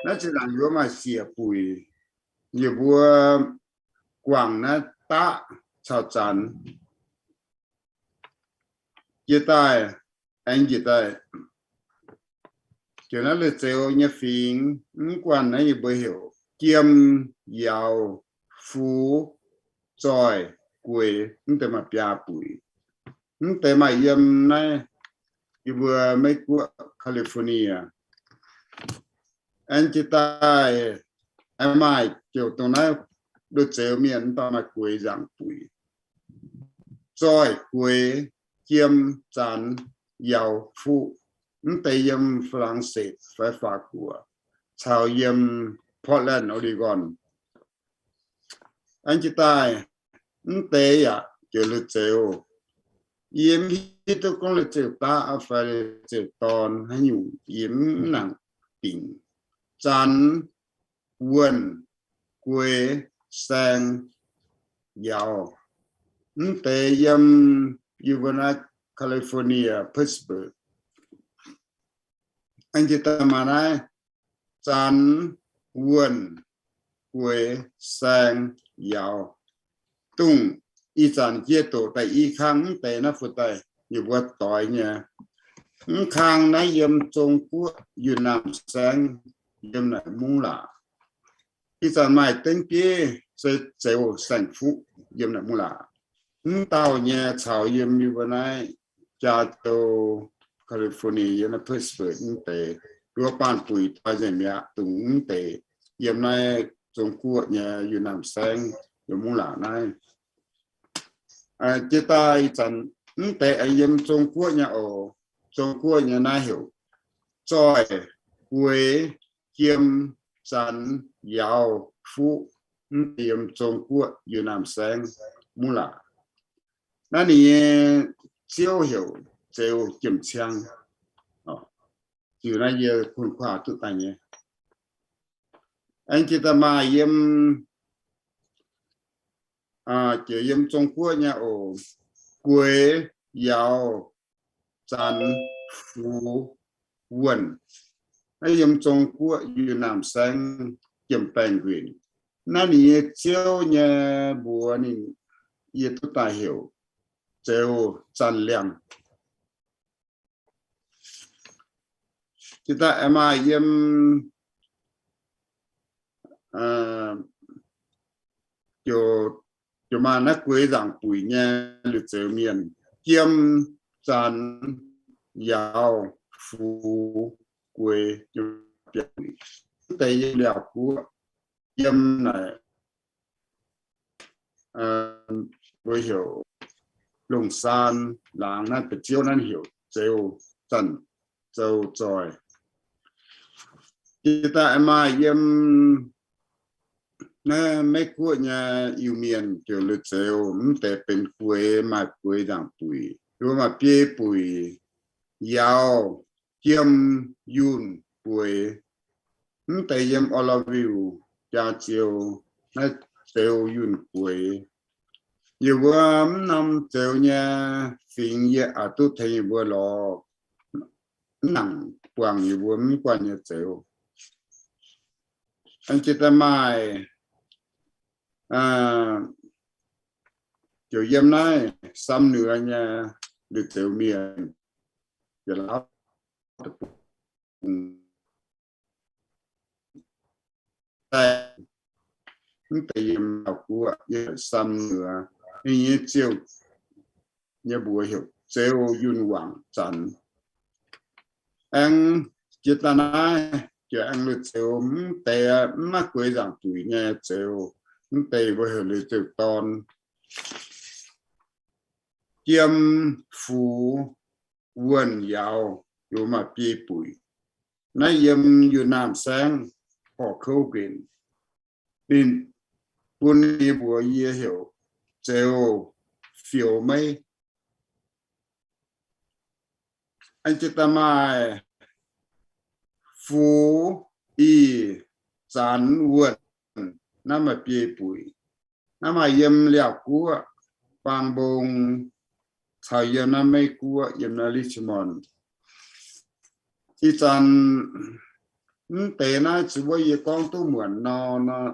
Naaiv zinh ndaangc yie mbuo maaih siec buic, yie mbuo guangc naaiv daqv caux zanx. Jiex daaih, aengx jiex daaih, jiex naaiv Lui-Zoux nyei fingx, mv guanh naaiv yie mbuo heuc jiem, yauz, fuqv, zoih, gueix, mv deix maaih biaa buic. Mv deix maaih yiem naaiv yie mbuo Meiv Guoqv California. Aengx jiex daaih, aengx maaih ziouc dongh naaiv Lui-Zoux Mienh mv baac maaih gueix nzaangc buic, zoih, gueix, jiem, zanx, yauz, fuqv, mv deix yiem Fa^lang^setv fai Faac Guoqv, caux yiem Portland, Oregon. Aengx jiex daaih, mv deix yaac ziouc Lui-Zoux Yie mv hiuv duqv gorngv la'ziouc daav fai la'ziouc dorn haaix nyungc, yie mv nangc dingc. Zanx, wuonh, gueix, saeng, yauz. Mv deix yiem yie mbuo naaiv California, Pittsburg. Aengx jiex daaih maaih naaiv zanx, wuonh, gueix, saeng, yauz. Dongh ih zanc jiex doqc daaih i kang mv deix naaiv fu'jueiv yie mbuo doix nyei. Mv kang naaiv yiem Zong Guoqv Yunh Naamh Saengv, yiem naaic Mungv Laac. Ih zanc maaih dengv bieiv se Zeux Saeng-Fuqv yiem naaic Mungv Laac. Mv dauh nyei caux yiem yie mbuo naaiv Jaa Zou, California, yiem naaiv Pittsburg mv deix, nduov baanh buic doix nzengc mi'aqv, dongh mv deix yiem naaiv Zong Guoqv nyei Yunh Naamh Saengv, yiem Mungv Laac naaiv. Jiex daaih ih zanc mv deix aengx yiem Zong Guoqv nyei oc. Zong Guoqv nyei naaiv heuc zoih, gueix, jiem, zanx, yauz, fuqv, mv deix yiem Zong Guoqv Yunh Naamh Saengv, Mungv Laac. Naaiv ninh nyei ziouv heuc Zeux Jiem Ciang. Ziux naaiv yie kunh kuaah duqv daaih nyei. Aengx jiex daaih maaih yiem, jiex yiem Zong Guoqv nyei oc. Gueix, yauz, zanx, fuqv, wuonh. Naaiv yiem Zong Guoqv Yunh Naamh Saengv, Jiem Baengh Nquinc. Naaiv ninh nyei ziouv nyei mbuox ninh, yie duqv daaih heuc Zeux Zanc Liangh. Jiex daaih aengx maaih yiem, ziouc maaih naaiv gueix nzaangc buic nyei liuz zeux mienh, jiem, zanx, yauz, fuqv, gueix, deix yiem Liaauc Guoqv, yiem naaic mbuo heuc Longc Saan laangz naaiv deix ziouv naaiv heuc Zeux Zanc Zou Zoih. Jiex daaih maaih yiem naaiv Meiv Guoqv nyei Iu-Mienh ziouc liuz zeux mv deix benx gueix, maaih gueix nzaangc buic, nduov maaih biei buic, yauz, jiem, yunh, gueix. Mv deix yiem Oroville, Jaa Ziou, naaiv zeux yunh gueix. Yie mbuo mv norm zeux nyei fingx yie oix duqv tengx yie mbuo lorz, mv nangc buangh yie mbuo mv guanh nyei zeux. Aengx jiex daaih maaih ziouc yiem naaiv Sam Nuoz nyei liuz zeux mienh, yietc lauh deic-bung, mv deix yiem Laauv Guoqv, yiem Sam Nuoz, ninh nyei ziouv nyei mbuox heuc Zeux Yunh Wangc Zanx. Aengx jiex daaih naaiv ziouc aengx liuz zeux mv deix mv maaih gueix nzaangc buic nyei zeux, mv deix mbuo heuc liuz zeux dorn, jiem, fuqv, wuonh, yauz, yaac maaih biei buic. Naaiv yiem Yunh Naamh Saengv horc kouv nquinc. Ninh bun yie mbuox yie heuc Zeux Fioux Meiv. Aengx jiex daaih maaih fuqv, ih, zanx, wuonh, naaiv maaih biei buic. Naaiv maaih yiem Liaauc Guoqv, Baang Mbong, caux yiem naaiv Meiv Guoqv, yiem naaiv Richmond. Ih zanc mv deix naaiv zuqc wuov yie gorngv duqv muonc nor, nor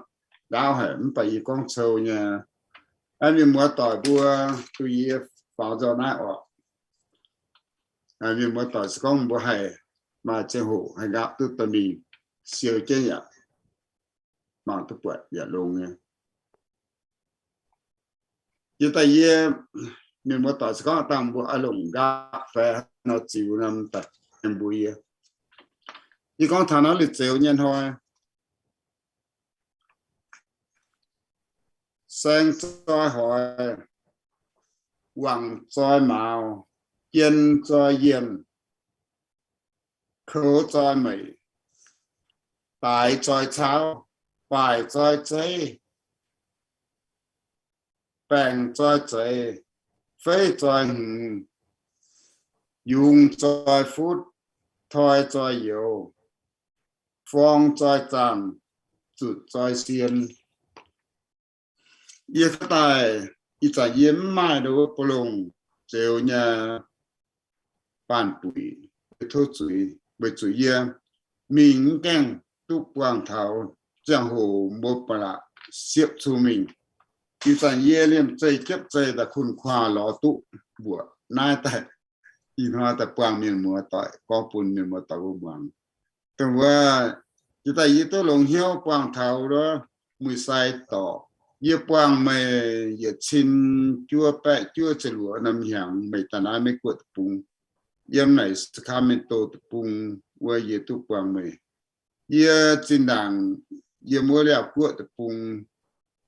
ndaauv haic, mv baac yie gorngv cou nyei. Mienh muoz-doic mbuo, duqv yie faaux nzorh naaiv oc. Mienh muoz-doic se gorngv mbuo haih maaih ziangh hoc haih nqaapv duqv dorh mingh siou jienv yaac mangc duqv buatc yaac longx nyei. Yie daaih yie, mienh muoz-doic se gorngv dangh mbuo oix longc nqaapv fai nor ziux nor daaih mbuox yie. Yie gorngv taux naaiv liuz zeux nyei hnoi, saeng zoi hoix, wangc zoi mauz, jien zoi yienh, koux zoi meic, daaix zoi cauv, baaic zoi zeiv, baengc zoi zeiz, feiv zoi hmz, Yungz zoi futv, toi zoi youz, forng zoi zaamh, zutc zoi sien. Yie daaih ih zanc yie mv maaih nduov buo longc zeux nyei baanh buic, tov zuiz weic zuqc yie mingh mv gaengh duqv buangh taux ziangh hoc mbuo ba'laqc siepv cun mingh. Ih zanc yie liemh zeih jiepv zeih daaih kunh kuaah lorz duqv mbuoqc naaiv daaih. Ih hnoi daaih buangh mienh muoz doic, gorngv bun mienh muoz doic mbuo muangx. Dongh wuov, jiex daaih yie duqv longx hnyouv buangh taux wuov Muic Sai dorc. Yie buangh meih yietc cin juov baeqv juov ziepc luoqc norm hnyangx, meih daaih naaiv Meiv Guoqv deic-bung, yiem naaic Sacramento deic-bung wuov yie duqv buangh meih. Yie zinh ndaangc yiem wuov Liaauc Guoqv deic-bung,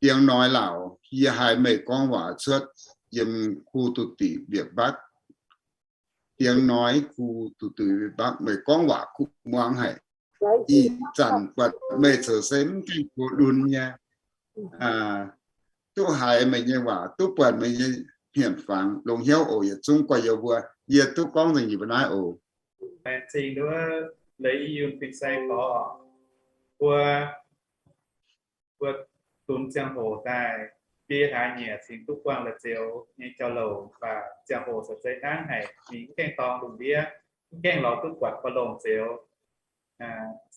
dingx noiz laauc yie haiz meih gorngv waac cuotv yiem khu duqv diqc mbietc mbatv. Dingx noiz khu duqv diqc mbietc mbatv meih gorngv waac kuv muangx haic. Ih zanc buatc meih ceux se mv gaengh go lunx nyei. Duqv haiz meih nyei waac, duqv buatc meih nyei hmien fangx, longx hnyouv oc. Yietc zungv gorx-youz mbuo, yie duqv gorngv nzengc nyei mbuo naaiv oc. Laengz zingh nduov Leiz Yunh Fin-Saeng gorx, mbuo, mbuo dunx ziangh hoc daaih, biei hlaax nyieqc cingx duqv buangh la'zioux nyei jauv-louc, mv baac ziangh hoc caux zeiz hnangv haic, mingh mv gaengh dorng lungh ndiev, mv gaengh lorz duqv buatc buo longc zioux.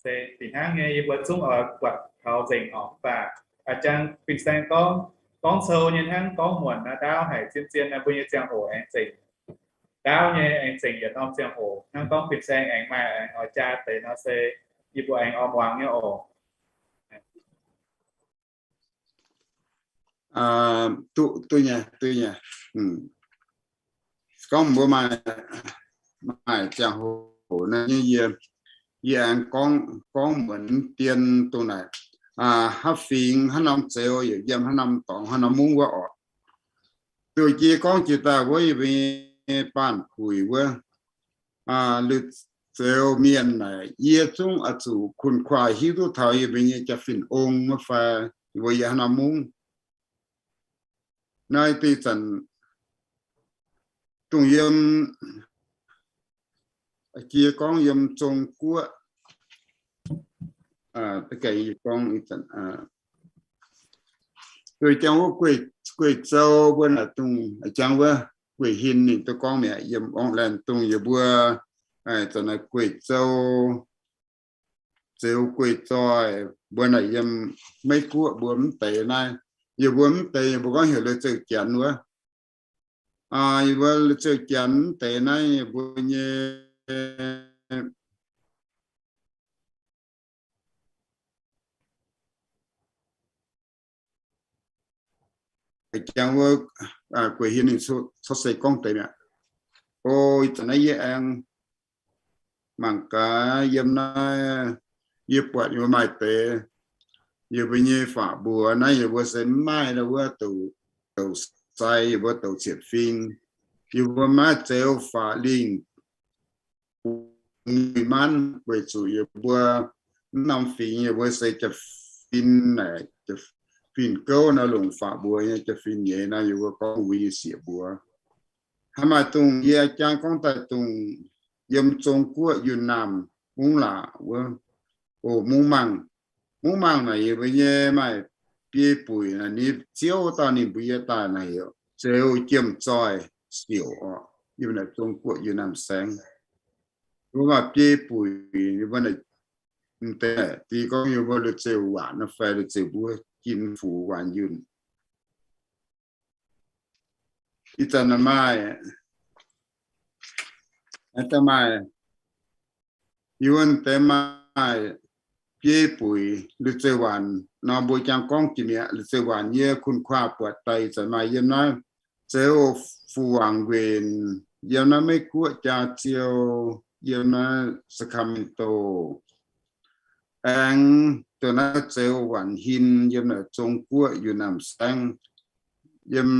Se fih hnangv nyei, yie mbuo zungv oix buatc taux nzengc orqc. Mv baac a'jang Fin-Saeng gorngv, gorngv cou nyei hnangv gorngv muonc naaiv ndaauv haic, zien-zien naaiv mbuo nyei ziangh hoc aengx zengc. Ndaauv nyei aengx zengc yietc norm ziangh hoc, hnangv gorngv Fin-Saeng aengx maaih aengx oix jaa deix nor se yie mbuo aengx oix muangx nyei oc. Duqv, duqv nyei, duqv nyei. Gorngv mbuo maaih, maaih ziangh hoc naaiv nyei yie, yie aengx gorngv, gorngv muonc dien dongh naaic, haaix fingx haaix norm zeux yaac yiem haaix norm dorngx haaix norm mungv wuov orqc. Duqv jiex gorngv jiex daaih wuov yie mbuo nyei baanh puix wuov, la'zioux mienh naaic yie zungv oix zuqc kunh-kuaaiv hiuv duqv taux yie mbuo nyei jaa-fin ong wuov fai yie mbuo yiem haaix norm mungv. Naaiv deix zanc dongh yiem, jiex gorngv yiem Zong-Guoqv, gorngv ih zanc, duqv jangx wuov Gueiv-Zou mbuo naaic dongh jangx wuov Gueiv Hin ninh duqv gorngv mi'aqv, yiem Portland dongh yie mbuo, zanc naaic Gueiv-Zou, Zeux Gueiv Zoih mbuo naaic yiem Meiv Guoqv mbuo mv deix naaiv, yie mbuo mv deix yie mbuo gorngv heuc La'zeux Janx wuov. Yie mbuo La'zeux Janx mv deix naaiv yie mbuo nyei jangx wuov Gueiv Hin ninh corc se gorngv deix mi'aqv. O, ih zanc naaiv yie aengx mangc gaax yiem naaiv, yie buatc yie mbuo maaih deix, yie mbuo nyei fac mbuox naaiv yie mbuo se mv maaih wuov douc sai, yie mbuo douc cietv fing, yie mbuo maiv zeiz fac lingh manv weic zuqc yie mbuo mv norm fingx yie mbuo se jaa-fin naaic, fin-gouv naaiv longc fac mbuox nyei jaa-fin nyei naaiv yie mbuo gorngv wuov yie sieqv mbuox. Hnangv maaih dongh yie jangx gorngv daaih dongh yiem Zong-Guoqv Yunh Naamh mungv laac wuov, o, mungv mangh, mungv mangh naaic yie mbuo nyei maaih biei buic naaic ninh ziouv dauh ninh mbuo yie daaih naaic heuc Zeux Jiem Zoih Siouc orqc, yiem naaic Zong-Guoqv Yunh Naamh Saengv. Mbuo maaih biei buic yie mbuo naaic, deix gorngv yie mbuo La'zeux Waanc naaiv fai La'zeux mbuo Jin Fuc Waanc Yunh. Ih zanc maaih, maaih, yie wuov deix maaih biei buic La'zeux Waanc nor mbuo jangx gorngv jiex mi'aqv. La'zeux Waanc yie kunh kuaah buatc daaih ih zanc maaih yiem naaiv Zeux Fuc Waanc Nquenc, yiem naaiv Meiv Guoqv Jaa-Ziou, yiem naaiv Sacramento. Aengx dongh naaiv Zeux Waanc Hin yiem naaic Zong-Guoqv Yunh Naamh Saengv, yiem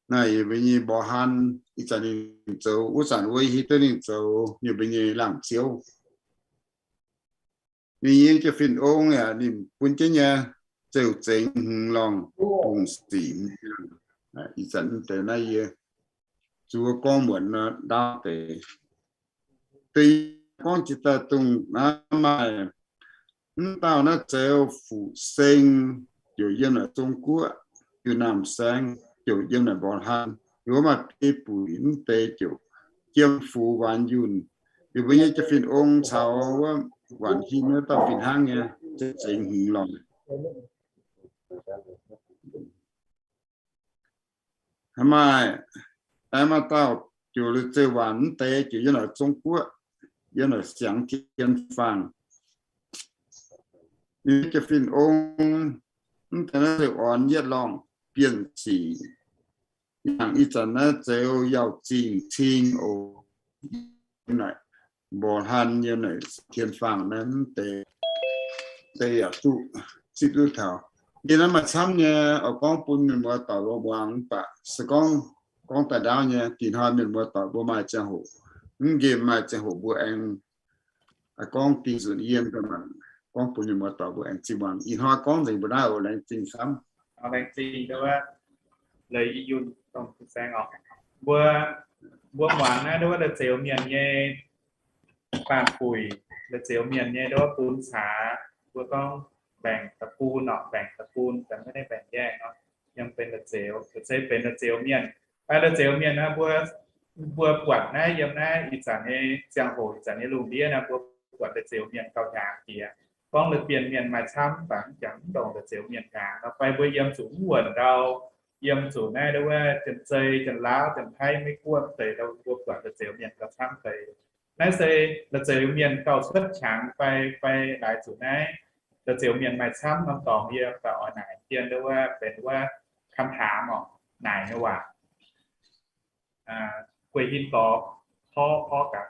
naaic yie mbuo nyei Mborqv Haan. Ih zanc ninh zoux, wuov zanc wuov hiuv duqv ninh zoux yie mbuo nyei laangz ziouv. Ninh nyei jaa-fin ong yaac ninh bun jienv nyei zeux zengx hmz lorngh bungx sic. Ih zanc deix naaiv yie zuqc gorngv muonc nor ndaauv deix. Deix gorngv jiex daaih dongh naaiv maaih mv dauh naaiv Zeux Fuqv Seng, ziouc yiem naaic Zong Guoqv, Yiu Naamh Saeng, ziouc yiem naaic Mborqc Hlan, yaac maaih biei buic mv deix ziouc Jiem Fux Waanx Yunh. Yie mbuo nyei jaa-fin ong caux wuov Waanc Hinh wuov dauh fih hnangv nyei, zengc hmz lorqc. Maaih, maaih dauh ziouc Leiz Zeuz Waanc mv deix ziouc yiem naaic Zong Guoqv, yiem naaic Siangx Tien Faangh. Yie jaa-fin ong mv deix naaiv Zeux Orn Yietv Lorngh Bienh Sic, yangh ih zanc naaiv Zeux Yauh Zingh Cing oc. Yiem naaic Mborqc Hlan, yiem naaic Tien Faangh naaiv mv deix, deix yaac duqv zipv duqv taux. Yie naaiv maaih camv nyei, oix gorngv bun mienh muoz doic mbuo muangx mv baac se gorngv, gorngv daaih ndaauv nyei, dingc hnoi mienh muoz doic mbuo maaih ziangh hoc, mv nqemh maaih ziangh hoc mbuo aengx gorngv dingh nzunc yiem ga'maeqc, gorngv bun mienh muoz doic mbuo aengx zinh muangx. Ih hnoi gorngv nzengc mbuo naaiv oc, laengz zingh camv. Laengz zingh wuov Leiz Yunh dongh Fuqv Saeng oc. Mbuo, mbuo muangx naaiv nduov Leiz Zeuz Mienh nyei baanh buic, Leiz Zeuz Mienh nyei nduov bun caax, mbuo gorngv แบ่งตระกูล oc, แบ่งตระกูล แต่ไม่ได้แบ่งแยก nor, yiem benx Leiz Zeuz, se benx Leiz Zeuz Mienh. Aa, Leiz Zeuz Mienh naaiv mbuo, mbuo buatc naaiv yiem naaiv ih zanc nyei ziangh hoc, ih zanc nyei lungh ndiev naaiv mbuo buatc Leiz Zeuz Mienh gauh hnyangx jiex. Gorngv Leiz Bienh Mienh maaih camv, mv baac mv jangx mv ndongc Leiz Zeuz Mienh hnyangx nor, fai mbuo yiem zuqc mv wuonc ndau, yiem zuqc naaiv nduov wuov Janx-Zei, Janx-Laauv, Janx-Taiv, Meiv-Guoqv deix, mbuo buatc Leiz Zeuz Mienh gauh camv deix. Naaiv se Leiz Zeuz Mienh gauh cuotv qangx fai, fai laaix zuqc naaiv Leiz Zeuz Mienh maaih camv norm dorngx yie daaih oix naaic dien nduov wuov benx wuov คำถาม oc, naaic nyei waac. Guei Hin Gorx, porv, porv gaax.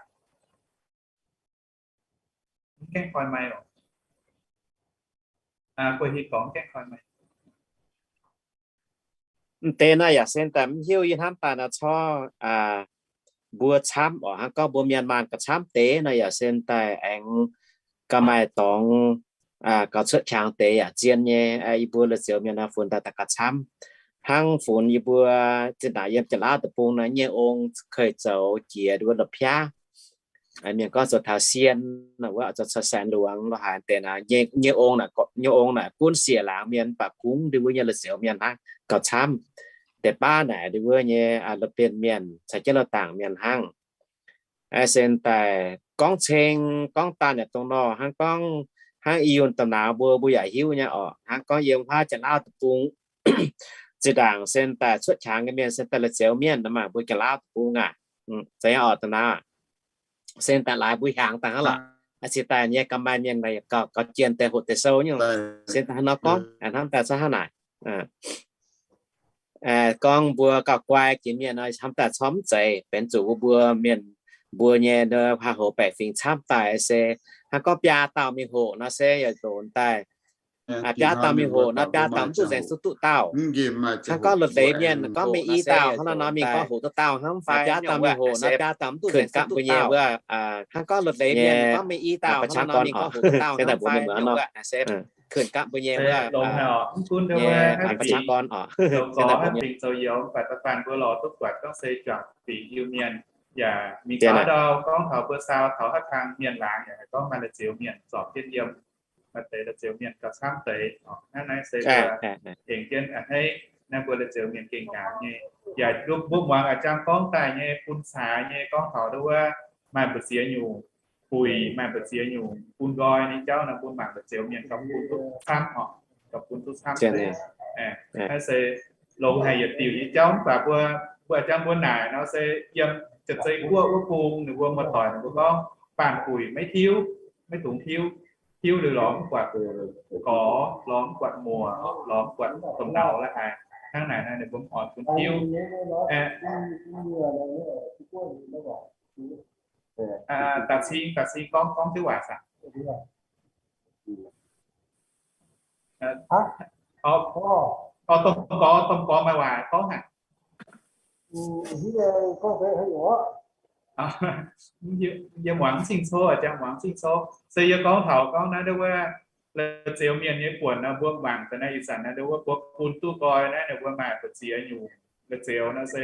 Mv gaengh koi maiv oc. Guei Hin Gorx mv gaengh koi maiv. Mv deix naaiv yaac sen daaih mv hiuv yie hnamv daaih naaiv corc mbuo camv oc, hnangv gorngv mbuo mienh maanh gauh camv deix naaiv yaac sen daaih aengx gauh maaih dorngx gauh cuotv qangx deix yaac zien nyei. Yie mbuo Leiz Zeuz Mienh naaiv funx daaih daaih gauh camv. Hnangv funx yie mbuo zinh ndaangc yiem Janx-Laauv deic-bung naaiv nyei ong kei zoux jiex nduov la'piaav. Mienh gorngv zoux taux sien, wuov zoux caux saeng luangx lo haaix deix naaiv nyei ong, nyei ong naaic gunv siec laangz mienh, mv baac kungx nduov wuov nyei Leiz Zeuz Mienh hnangv gauh camv. Deix baav naaic nduov wuov nyei Leiz Bienh Mienh caux jienv lo dangc mienh hnangv. Sen daaih gorngv ceng gorngv daaih naaic dongh nor, hnangv gorngv hnangv I Yunh Domh Nauz mbuo, mbuo yaac hiuv nyei oc. Hnangv gorngv yiem huaav Janx-Laauv deic-bung zinh ndaangc sen daaih cuotv qangx nyei mienh sen daaih Leiz Zeuz Mienh nor maah, mbuo Janx-Laauv deic-bung aac, zeiz oc Domh Nauz. Sen daaih laaix mbuo hiaangx daaih hnangv lorqc. Cingx daaih nyei ga'maaih mienh gauh jien deix hoqc deix sou nyei. Sen daaih hnangv nor gorngv, hnamv daaih cuotv hnangv naaic. Gorngv mbuo gauh guai jiex mienh nor, hnamv daaih corc mv zeiz, benx zuqc mbuo mienh mbuo nyei haah hoc baeqc fingx camv daaih se, hnangv gorngv biaa dauh mingh hoqc nor se yaac ndongc daaih. Biaa dauh mingh hoqc nor, biaa dauh mv duqv nzengc duqv duqv dauh. Hnangv gorngv la'leiz mienh gorngv mingh i dauh hnangv nor, mingh gorngv hoqc duqv dauh hnangv fai. Biaa dauh mingh hoqc nor, biaa dauh mv duqv nzengc duqv duqv dauh. Hnangv gorngv la'leiz mienh gorngv mingh i dauh hnangv nor, mingh gorngv hoqc duqv dauh hnangv fai. Mv gunv dongh wuov haaix fingx zoux youz, mv baac da'faanh mbuo lorz duqv buatc gorngv se juangc fingx Iu-Mienh yaac mingh gaax ndau gorngv taux mbuo saau taux haaix kang mienh laangz yaac haiz gorngv maaih Leiz Zeuz Mienh zorpc jienv yiem, maaih deix Leiz Zeuz Mienh gauh camv deix. Hnangv naaiv se mbuo tengx jienv a'hneiv naaiv mbuo Leiz Zeuz Mienh gengh hnyangx nyei. Yaac mbuo muangx a'jang gorngv daaih nyei bun caaix nyei gorngv taux nduov wuov maaih mbu'ziex nyungc buic, maaih mbu'ziex nyungc bun nqoi nyei jauv nor, mbuo mangc Leiz Zeuz Mienh gauh bun duqv camv oc, gauh bun duqv camv deix. Naaiv se longx haic yietc diuc nyei jauv, mv baac mbuo, mbuo a'jang mbuo naaic nor se yiem Janx-Zei Guoqv wuov bung ninh mbuo muoz-doic ninh mbuo gorngv baanh buic maiv tiuv, maiv dungx tiuv, tiuv liuz lorz mv buatc gorx, lorz mv buatc muoc, lorz mv buatc domh nauz la'haaix. Hnangv naaic naaiv ninh mbuo mv oix bun tiuv. Da'cing, da'cing gorngv, gorngv jienv waac saah? Domh gorx, domh gorx maaih waac gorngv haic. Yie muangx mv cing-cou, a'jang muangx mv cing-cou. Se yie gorngv taux gorngv naaiv nduov wuov Leiz Zeuz Mienh nyei buonc nor, mbuo mangc daaih naaiv ih zanc naaiv nduov wuov mbuo bun duqv nqoi naaiv ninh mbuo maaih mbu'ziex nyungc Leiz Zeuz nor se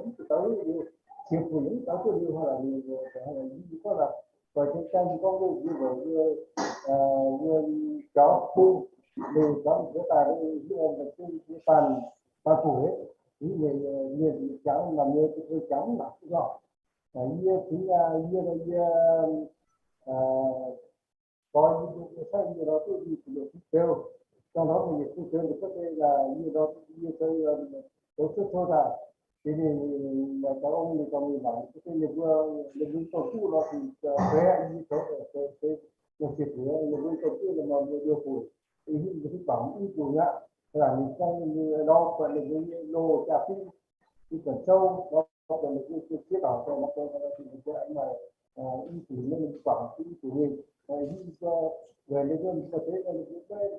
mv zuqc dau liuz, qiex fuc mv dau duqv liuz, hnangv naaic ninh gorngv naaic, doix jienv jangv gorngv nduov yie mbuo, yie, yie jaux bung, ninh jaux mv daaih, yie mbuo baanh, baanh fuc, mienh jangx, maaih mienh jangx mv nangc duqv nor. Yie cingx, yie, yie, gorx, yie mbuo, yie cingx yie ndau duqv yie zuqc yietc zungv zeux, dongh ndau mbuo yietc zungv zeux, ninh gorngv deix yie ndau, yie zoux, zoux cuotv tov daaih, deix ninh, ninh maaih dauh ong, ninh dorh mingh mangc, ninh gorngv deix ninh mbuo, ninh mbuo dongh duqv nor, ninh, deix yie zoux, deix, deix, ninh ziec buoz, ninh mbuo dongh duqv nor, ninh mbuo buoz, yie hiuv, yie hiuv baac mv buatc aqv. Hnangv naaic ninh gorngv ninh ndau buatc ninh mbuo nyei loz jaa-dingh, ninh buatc zouv, ndau buatc ninh mbuo ziex dauh, ninh mbuo maaih, i zuqc mienh guangc i zuqc mingh, hiuv, weic ninh mbuo, ninh mbuo deix, ninh mbuo maiv,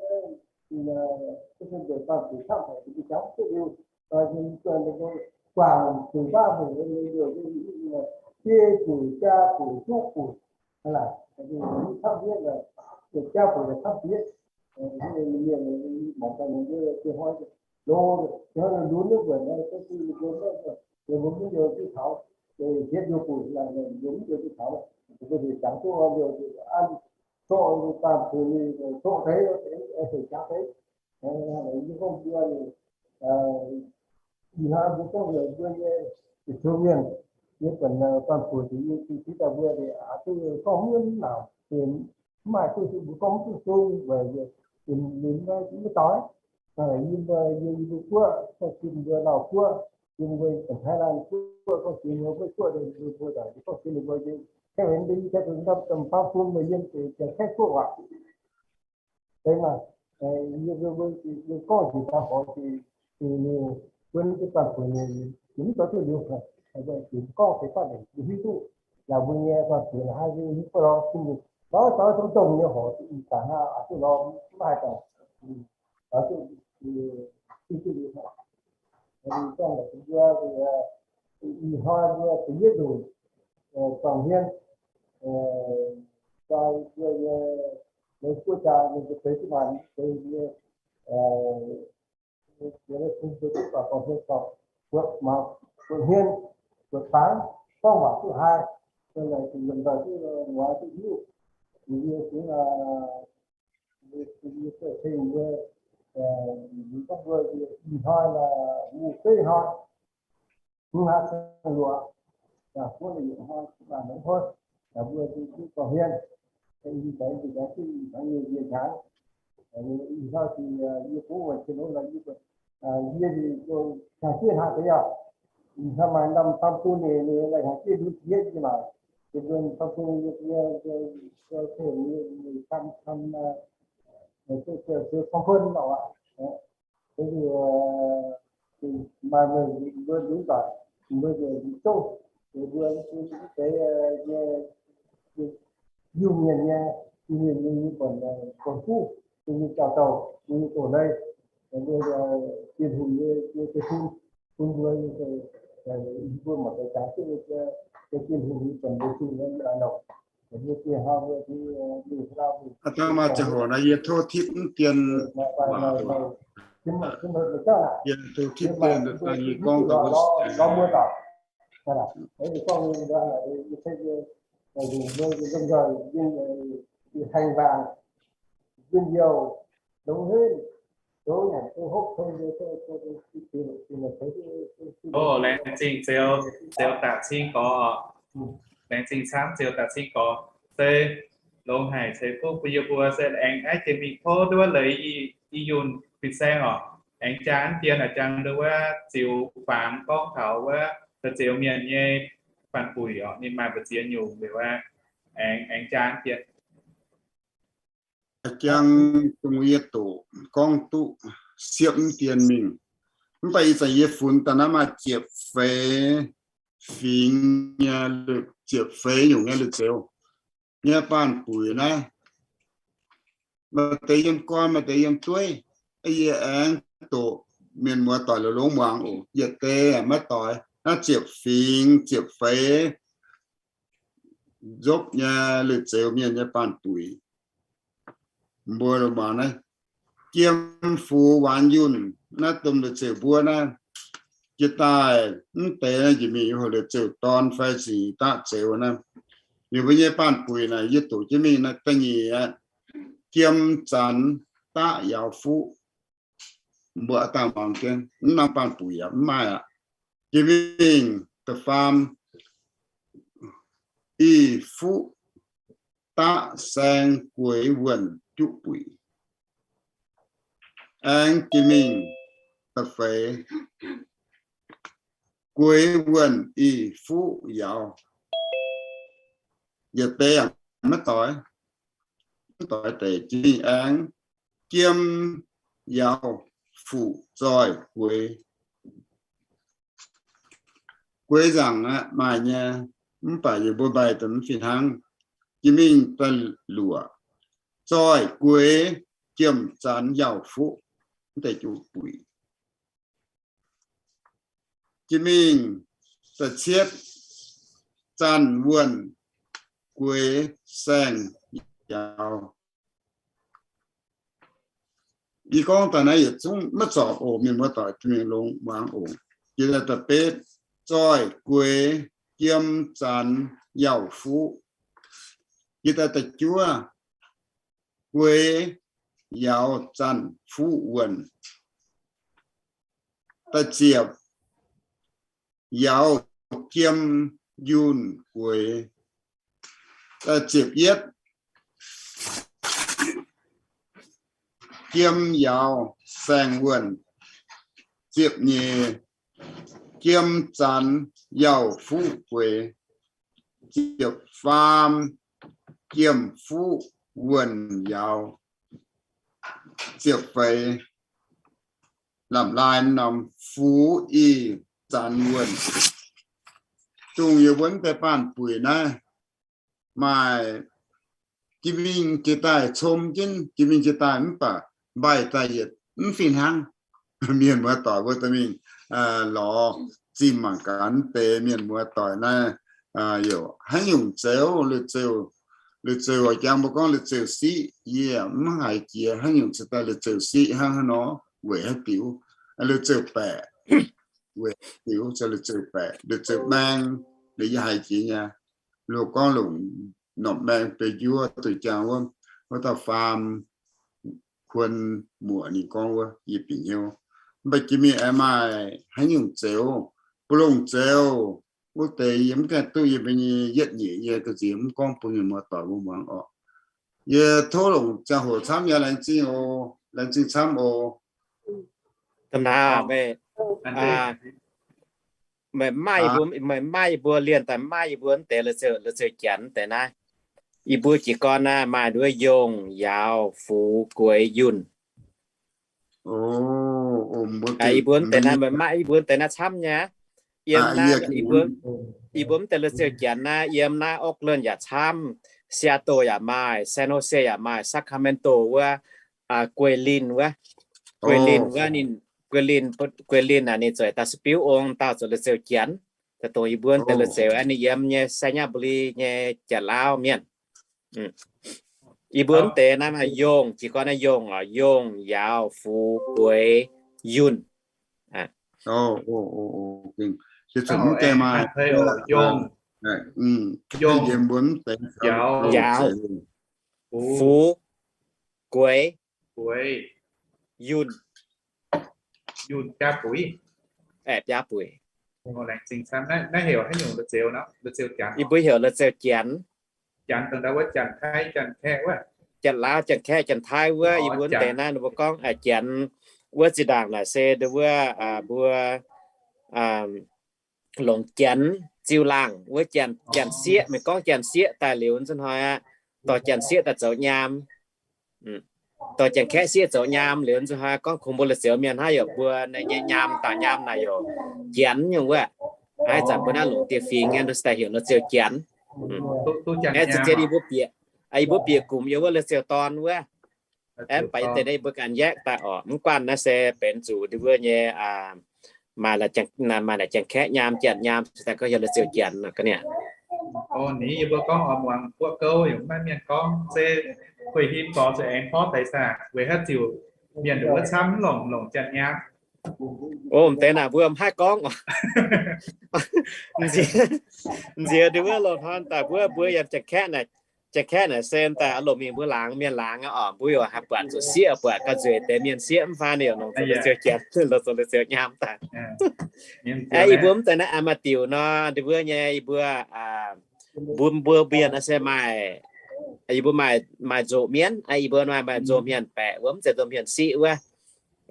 maiv, duqv se mbuo baanh zuqc camv haic, ninh mbuo jangx duqv liuz, ninh mbuo, ninh mbuo guangc zuqc baav mbuo, biei buic, jaa buic, duqv buic, hnangv naaic, camv bieqc, jaa buic camv bieqc. Mienh mangc gaax, ninh mbuo ziex hnoi, lo, ziex hnoi lunx nyei buonc, mbuo mv youz duqv taux, hietv nduov buic, mbuo mv youz duqv taux, mbuo heuc jangx duqv, an, zorqv baanh puix, zorqv deix, heuc jangx deix. Yie gorngv mbuo, ih hnoi mbuo gorngv mbuo nyei, zoux mienh, yie buatc baanh puix, yie zingh daaih mbuo, aa, duqv gorngv mv naaic, mv maaih duqv, mbuo gorngv mv duqv sung weic ninh mv doix. Yie mbuo, yie mbuo guoqv, gorngv jiex mbuo Lauh guoqv, yie mbuo Taiv Laanh guoqv, gorngv jiex mbuo Meiv guoqv, mbuo mbuo daaih gorngv jiex ninh mbuo, yie gorngv jiex ndau domh faam bun meih yiem deix Janx-Kaeqv guoqv waac. Deix maaih, yie mbuo, yie gorngv jiex daaih horpc jiex, ninh mbuo naaiv deix baanh puix ninh mv zoux duqv liuz, gorngv deix fatv ninh mbuo hiuv duqv, yaac mbuo nyei baanh puix haiz mbuo hiuv duqv lorz, lorz zoux dongh dongh nyei horpc, ih zanc hnangv aqc duqv lorz mv haih daaih, lorz duqv hiuv duqv liuz. Gorngv mbuo ih hnoi mbuo da'yietv nzunc, zorng hmien, mbuo nyei, mbuo guoqv jaa, mbuo deix duqv maaih deix nyei, mbuo bun mbuo duqv baac gorngv hmien, buatc mangc, buatc hmien, buatc fangx, gorngv waac duqv haiz, mbuo naaic zuqc yiem nzauh duqv muangx duqv hiuv. Yie mbuo zungv, yie tengx mbuo, mbuo gorngv mbuo ih hnoi, mbuo feix hnoi, mbuo haaix zanc luoqc, yaac buov yietc hnoi, mv hnoi, yaac mbuo duqv gorngv hmien, ih zanc, ih zanc, ih zanc, ih zanc, ih hnoi, yie buov wuov cien longx, yie, yie, yie, jangx jienv hnangv deix yaac, ih hnoi maaih norm faam bun ninh, ninh laih hnyangx jienv ndutv yietv nyei maah, ninh mbuo faam bun yie, yie, yie, yie, yie, yie, yie, yie, yie, yie, yie, maaih meih mbuo lunx doic, mbuo nzunc zungv, mbuo deix, Iu-Mienh nyei, Iu-Mienh nyei buonc, buonc fuqv, nyei jauv-douh, nyei doz-leiz, mbuo Bienh Hungh nyei, nyei deic-bung, bun mbuo nyei, mbuo mangc gaax jangx jienv nyei, Bienh Hungh nyei buonc mbuo zingh nyei longc. Aa, dangh maaih ziangh hoc naaiv yie tov tipv mv dien, yie tov tipv dien, dangh yie gorngv daaih, O, laengz zingh Ziouv, Ziouv daaih cingv gorx oc. Laengz zingh camv, Ziouv daaih cingv gorx. Se longx haic, ceix fuqv bun yie mbuo se aengx naaiv jiex mingh tov nduov leiz i, i yunh fin-saeng oc. Aengx jaa dien a'jang nduov wuov ziux fangx gorngv taux wuov da'ziux mienh nyei baanh buic oc. Ninh maaih mbu'ziex nyungc liuz aqv. Aengx, aengx jaa dien. A'jang dongh yie doqc gorngv duqv siepv mv dien mingh. Mv baac ih zanc yie funx daaih naaiv maaih ziepc feix fingx nyei, ziepc feix nyungc nyei liuz ziux nyei baanh buic naaiv. Maaih deix yiem gorn, maaih deix yiem dueiv. Yie aengx doqc mienh muoz doic longx-longx muangx oc. Yietc deix maiv doix. Naaiv ziepc fingx, ziepc feix nzopv nyei liuz ziux mienh nyei baanh buic. Mbuo muangx naaiv, jiem fux waanx yunh naaiv domh liuz ziux mbuo naaiv, jiex daaih mv deix naaiv njiec mingh hoc liuz ziux dorn fai sic daqv ziux naaiv. Liuz mbuo nyei baanh buic naaic yie doqc jienv mingh naaiv da'nyeic aqv, jiem zanx daqv yauz fuqv. Mbuo a'dangh muangx jienv, mv norm baanh buic yaac mv maaih aqv. Jiex mingh da'faam, ih fuqv daqv saeng gueix wuonh juqv buic. Aengx jiex mingh da'feix, gueix wuonh ih fuqv yauz. Yietc deix maiv doix, maiv doix deix. Jiex mingh aengx jiem yauz fuqv zoih gueix. Gueix nzaangc aqv maaih nyei, mv baac yie mbuo mbaih daaih mv fih hnangv. Jiex mingh da'luoqc, zoih gueix jiem zanx yauz fuqv, mv deix juqv buic. jiex mingh da'cietv, zanc wuonh gueix saeng-yauz. Yie gorngv daaih naaiv yietc zungv maiv zorpc oc, mienh muoz-doic mingh longx muangx oc. Jiex daaih da'betv, zoih gueix jiem zanc yauh fuqv. Jiex daaih da'juov, gueix yauz zanc fuqv wuonh. Da'ziepc, yauz jiem yunh gueix. Da'ziepc yietv, jiem yauz saeng wuonh. Ziepc nyeic, jiem zanc yauh fuqv gueix. Ziepc faam, jiem fuqv wuonh yauz. Ziepc feix, lamh laai norm fuqv ih zanc wuonh. Dongh yie mbuo deix baanh buic naaiv maaih jiex mingh jiex daaih, com jienv jiex mingh jiex daaih mv baac mbaih daaih yietc mv fih hnangv. Mienh muoz-doic mbuo daaih mingh lorz zimh mangc gaax deix mienh muoz-doic naaiv, haaix nyungc zeux, lui-zeux, lui-zeux jangx mbuo gorngv lui-zeux siqv, yie mv haiz jiex haaix nyungc cingx daaih lui-zeux siqv hnangv haaix nor, weic haaix diuc, lui-zeux baeqc, weic haaix diuc, lui-zeux baeqc, lui-zeux maeng, yie haiz jiex nyei. Loz gorngv longc norm maeng beiv njuov duqv jangx wuov, wuov dauh faam kuon muoc ninh gorngv wuov, yie bieqc hnyouv. Mv baac jiex mingh aengx maaih haaix nyungc zeux, bun longc zeux, wuov deix yie mv gaengh duqv yie mbuo nyei yietv nyeic nyei ga'nziex mv gorngv bun mienh muoz-doic mbuo muangx orqc. Yie tov longc ziangh hoc camv nyei, laengz zingh oc, laengz zingh camv oc. Meih maaih yie mbuo, meih maaih yie mbuo lienh daaih maaih yie mbuo deix la'zeux, la'zeux Janx deix naaiv. Yie mbuo jiez gorn naaiv maaih nduov yongh, yauz, fux, gueix, yunh. Yie mbuo deix naaiv, meih maaih yie mbuo deix naaiv camv nyei. Yiem naaiv, yie mbuo mv deix la'zeux Janx naaiv, yiem naaiv Oakland yaac camv, Seattle yaac maaih, San Jose yaac maaih, Sacramento wuov, Guilin wuov, Guilin wuov ninh, Guilin, Guilin naaic ninh zueiz daaih spiv ong dauh zoux la'zeux Janx, daaih dongh yie mbuo deix la'zeux ninh yiem nyei Sainyabuli nyei Janx-Lauv mienh. Yie mbuo mv deix naaiv maaih yongh, jiez gorn naaiv yongh oc, yongh, yauz, fux, gueix, yunh. Yauz, fux, gueix, yunh. Biaa buic. Yie mbuo heuc la'zeux Janx. Janx-Lauv, Janx-Kaeqv, Janx-Taiv wuov, yie mbuo deix naaiv ninh mbuo gorngv Janx wuov zinh ndaangc naaic se nduov wuov mbuo longc Janx ziuh laangh wuov, Janx-Sieqv, meih gorngv Janx-Sieqv daaih liuz nzunc hnoi aqv, dorh Janx-Sieqv daaih zoux nyaam, dorh Janx-Kaeqv-Sieqv zoux nyaam liuz nzunc hnoi gorngv kungx mbuo la'zeux mienh hnangv yaac mbuo nyei nyaam daaih nyaam naaic yaac Janx nyungc wuov. Aav zanc mbuo naaiv longc dieh fingx nyei, daaih heuc la'zeux Janx. Aengx ziex yie mbuo bieqc, yie mbuo bieqc gumc yiem wuov la'zeux dorn wuov. Aengx baac yie deix naaiv yie mbuo ganh yaeqv daaih orqc. Mv guanh naaiv se benx zuqc nduov wuov nyei, maaih naaic Janx-Kaeqv nyaam, Janx nyaam, daaih gorngv heuc la'zeux Janx ga'niaa. Ninh yie mbuo gorngv oix muangx guoqv gouv yaac maiv mienh gorngv se kuei him gorx zuqc aengx porv deix saah, weic haaix diuc mienh nduqc wuov camv mv longc, longc Janx nyaam. O, m'deix naaic mbuo mv haih gorngv. Nziex nduov wuov loz-hnoi daaih mbuo, mbuo yiem Janx-Kaeqv naaic, Janx-Kaeqv naaic se daaih oix longc mingh mbuo laangz, mienh laangz aqv orqc. Mbuo yaac haih buatc zuqc sieqv, buatc ga'nziex deix mienh sieqv mv fai ninh yaac longc zoux la'zeux Janx, longc zoux la'zeux nyaam daaih. Aeqv, yie mbuo mv deix naaiv aqv maaih diuc nor, nduov wuov nyei yie mbuo, mbuo, mbuo mienh naaiv se maaih, yie mbuo maaih, maaih nzoqc mienv, yie mbuo maaih, maaih nzou-hmien baeqc wuov, mv zeiz nzou-hmien siqv wuov.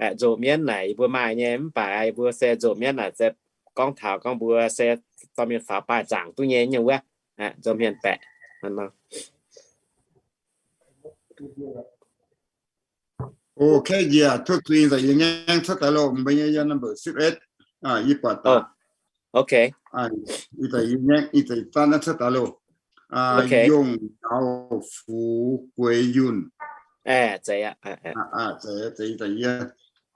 Nzoqc mienv naaic yie mbuo maaih nyei, mv baac yie mbuo se nzoqc mienv naaic se gorngv taux gorngv mbuo se dorh mienh faaux baaih zaangc duqv nyei nyungc wuov, nzou-hmien baeqc. O, kaeqv njiec, tov zuiz, yie ngaengv cuotv daaih loh, mbuo nyei number six eight, yie buatc daaih. Yie daaih, yie ngaengv, yie daaih zanv cuotv daaih loh. Yongh, yauz, fux, gueix, yunh. Zeiz, zeiz, yie daaih yie.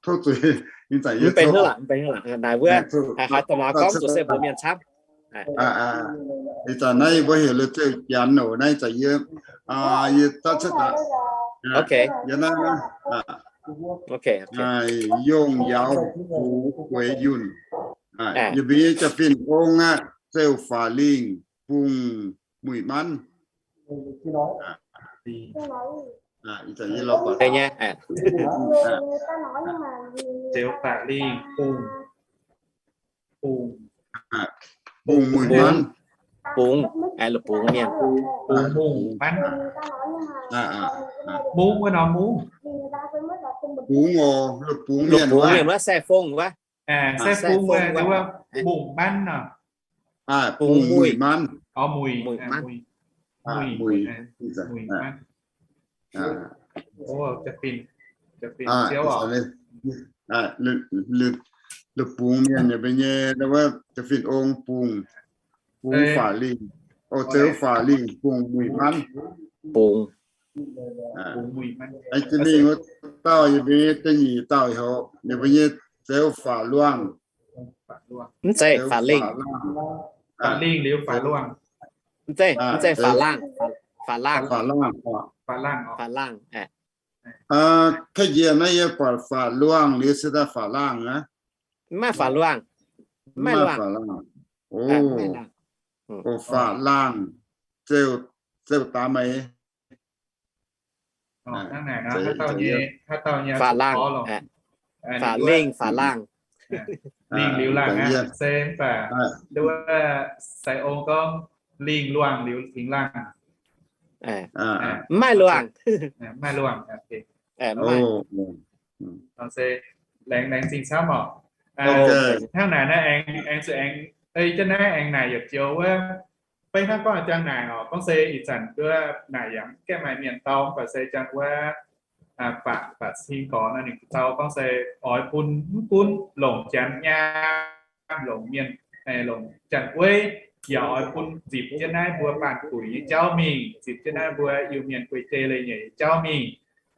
tov zuiz, ih zanc yie benx hnangv lorqc, benx hnangv lorqc. Naaic wuov haaix daaih maaih gorngv zuqc se mbuox mienh camv. Ih zanc naaiv mbuo heuc lui-houx Janx oc, naaiv zanc yie, yie zatv cuotv daaih. Yie naaiv, yongh yauz bungx gueix yunh. Yie mbuo nyei jaa-fin ong aqv, zeux faaux lingh bungx muic manv. Zeux faaux lingh bungx, bungx muic manv. Bungx, bungx mienh. Bungx muic manv. Mungv wuov nor mungv. Bungx oc, bungx mienh wuov, se fong wuov. Se fong wuov, bungx manv nor. Bungx muic manv. Muic manv. Muic manv. La'bungx mienh nyei mbuo nyei wuov jaa-fin ong bungx, bungx faaux lingh, zeux faaux lingh bungx muic manv. Bungx. Mingh wuov dauh yie mbuo nyei da'nyeic dauh hoc, ninh mbuo nyei zeux faaux luangh. Mv zeiz faaux lingh. Faaux lingh liuz faaux luangh. Mv zeiz, mv zeiz faaux laangh, faaux laangh. Faaux laangh. Faaux laangh. Ka'nyiec naaiv yie buatc faaux luangh liuz se daaih faaux laangh aqv. Mv maaih faaux luangh. Mv maaih faaux laangh. O, faaux laangh, zeux daaih meih. Faaux laangh, faaux lingh, faaux laangh. Lingh liuz laangh aqv, se mv baac nduov sai ong gorngv lingh luangh liuz fingx laangh. Mv maaih luangh. Mv maaih luangh. Se laengz, laengz zingh camv oc. Hnangv naaic naaiv aengx, aengx zuqc aengx, ei jienv naaiv aengx naaic yietc joux wuov, beiv hnangv gorngv jang naaic oc, gorngv se ih zanc nduov naaic yaac mv gaengh maaih mienh dau, mv baac se jang wuov, baac, baac cing gorx naaiv ninh dau gorngv se oix bun mv gunv longc Janx nyaam, longc mienh, longc Janx-Weiv, yaac oix bun zipc jienv naaiv mbuo baanh buic nyei jauv mingh, zipc jienv naaiv mbuo Iu-Mienh guei dei leiz-nyeic nyei jauv mingh.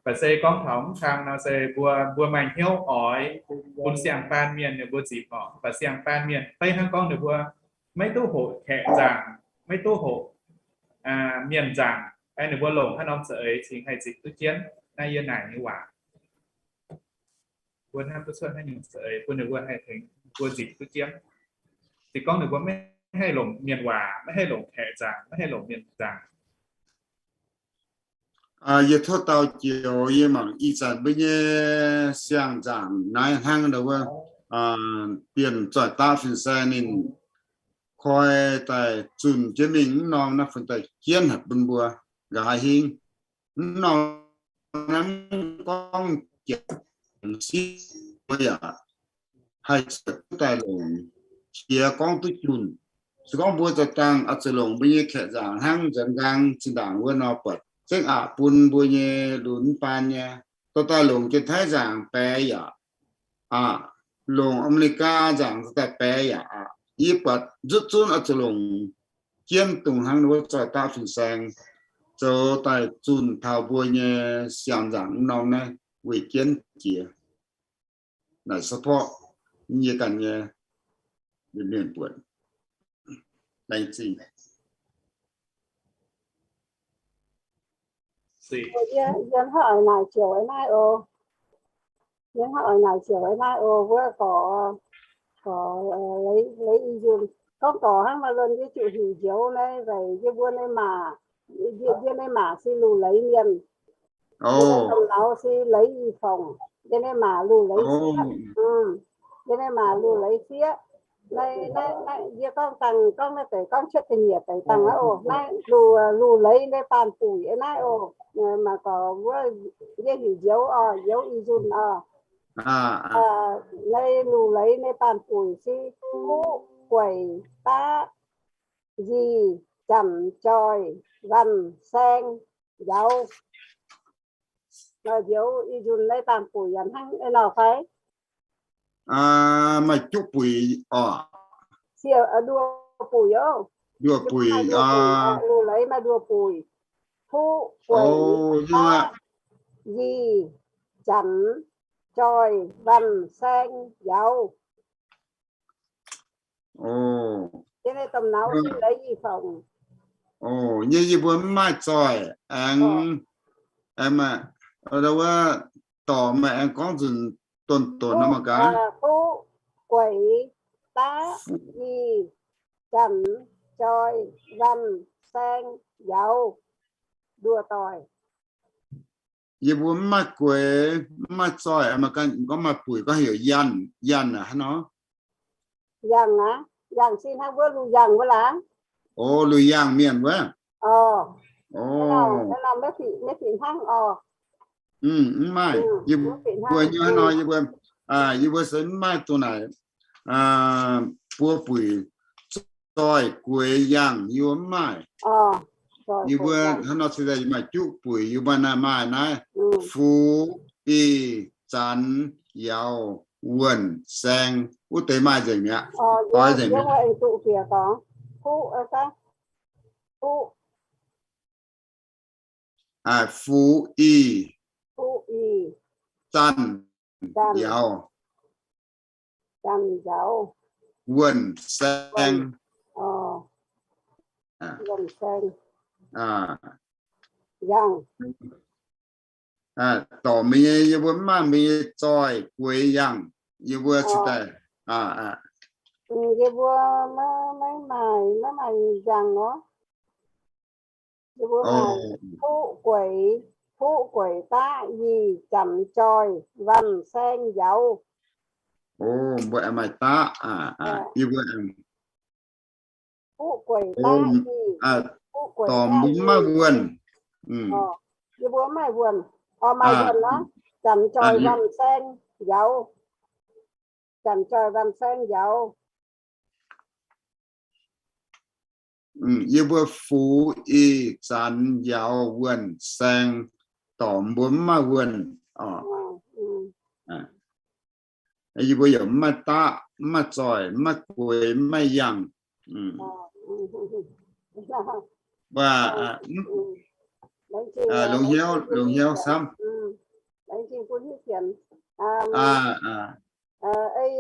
Baac se gorngv taux mv kang nor se mbuo, mbuo maaih hnyouv oix bun siang-baanh mienh ninh mbuo zipc oc. Mv baac siang-baanh mienh beiv hnangv gorngv ninh mbuo maiv duqv hoqc kaeqv nzaangc, maiv duqv hoqc mienh nzaangc, ninh mbuo longc haaix norm za'eix cingx haih zipc duqv jienv naaiv yie naaic nyei waac. Mbuo hnamv duqv cuotv haaix nyungc za'eix bun ninh mbuo haih tengx mbuo zipc duqv jienv. Se gorngv ninh mbuo maiv haih longc mienh waac, maiv haih longc kaeqv nzaangc, maiv haih longc mienh nzaangc. Yie tov dau joux, yie mangc ih zanc mbuo nyei siang-nzaangc naaiv hnangv wuov, Bienh Zoih Daqv Fin-Saeng ninh koi daaih zunh jienv mingh mv norm naaiv fun daaih jienv haic bun mbuo nqa'haav hingv. Mv norm naaiv gorngv jiex siqv mbuo yaac haih zuqc daaih longc qiex gorngv duqv junh. Se gorngv mbuo za'dangh oix zuqc longc mbuo nyei kaeqv nzaangc hnangv nzuonx nqaang zinh ndaangc wuov nor, buatc zengv aqc bun mbuo nyei lunx baan nyei, dorh daaih longc Janx-Taiv nzaangc baeqc yaac aqc, longc Aa^me^li^gaa nzaangc daaih baeqc yaac aqc. Yie buatc nzutv zunv oix zuqc longc jienv dongh hnangv wuov Zoih Daqv Fin-Saeng zoux daaih zunh taux mbuo nyei siang-nzaangc mv norm naaiv weic jienv jiex. Naaic support yie ganh nyei mienh buonc. Laengz zingh. Yie hnangv oix naaic ziouc naaiv oc. Yie hnangv oix naaic ziouc naaiv oc, wuov gorx, gorx, leiz, leiz i nzunc. Gorngv gorx hnangv maaih luonx yie ziouc heuc njoux naaiv, weic yie mbuo nyei maac, yie, yie nyei maac se Luv Leiz mienh. Yie nyei domh lauz se Leiz I Fongc. Yie nyei maac Luv Leiz Sieqv. Yie nyei maac Luv Leiz Sieqv. Naaiv, naaiv, naaiv, yie gorngv dangh, gorngv naaiv deix gorngv cuotv da'nyeic deix dangh naaiv oc. Naaiv Luv, Luv Leiz nyei baanh buic naaiv oc. Maaih gorx wuov yie heuc njoux oc, njoux i nzunc oc. Naaiv Luv Leiz nyei baanh buic se Kuv, Gueic, Daqv, Nzih, Janx, Joih, Nzanh, Saeng, Njaaux. Njoux i nzunc nyei baanh buic yaac hnangv nor fai? Maaih juqv buic oc. Siec, nduoh buic oc. Nduoh buic, Luv Leiz maaih nduoh buic. Kuv, Gueic, Daqv, Nzih, Janx, zoih, waanh saeng, njaaux. Nyei yie mbuo mv maaih zoih, aengx, aengx maaih, wuov dorc maaih aengx gorngv nzunc donx-donx nor mangc gaax. Fuqv, gueix, daqv, yie, zanc, zoih, waanh, saeng, njaaux, nduoh doic. Yie mbuo mv maaih gueix, mv maaih zoih, mangc gaax gorngv maaih buic gorngv heuc yangh, yangh aqv hnangv nor. Yangh aqv, yangh se hnangv wuov luh yangh wuov laangz. O, luh yangh mienh wuov. O, mv maaih. Yie mbuo nyei hnangv nor, yie mbuo, yie mbuo se mv maaih dongh naaic buo buic, zoih, gueix, yangh, yie mbuo mv maaih. Yie mbuo hnangv nor se maaih juqv buic, yie mbuo naaiv maaih naaiv fuqv, ih, zanc, njaaux, wuonh, saeng, wuov deix maaih nzengc mi'aqv. Doix nzengc mi'aqv. Fuqv, ih, zanc, njaaux, wuonh, saeng. Dorc mingh nyei yie mbuo mv maaih mingh nyei zoih, gueix, yangh, yie mbuo cingx daaih. Yie mbuo maiv maaih, maiv maaih yangh oc. Yie mbuo maaih fuqv, gueix, fuqv, gueix, daqv, yie, zanc, zoih, waanh, saeng, njaaux. O, mbuo aengx maaih daqv. Yie mbuo aengx fuqv, gueix, daqv, yie, fuqv, gueix, dorc mbuo mv maaih wuonh. Yie mbuo mv maaih wuonh. O, maaih wuonh aqv. Zanc, zoih, waanh, saeng, njaaux. Zanc, zoih, waanh, saeng, njaaux. Yie mbuo fuqv, ih, zanc, njaaux, wuonh, saeng, dorc mbuo mv maaih wuonh. Yie mbuo yaac mv maaih daqv, mv maaih zoih, mv maaih gueix, mv maaih yangh. Longx hnyouv, longx hnyouv camv. Ei,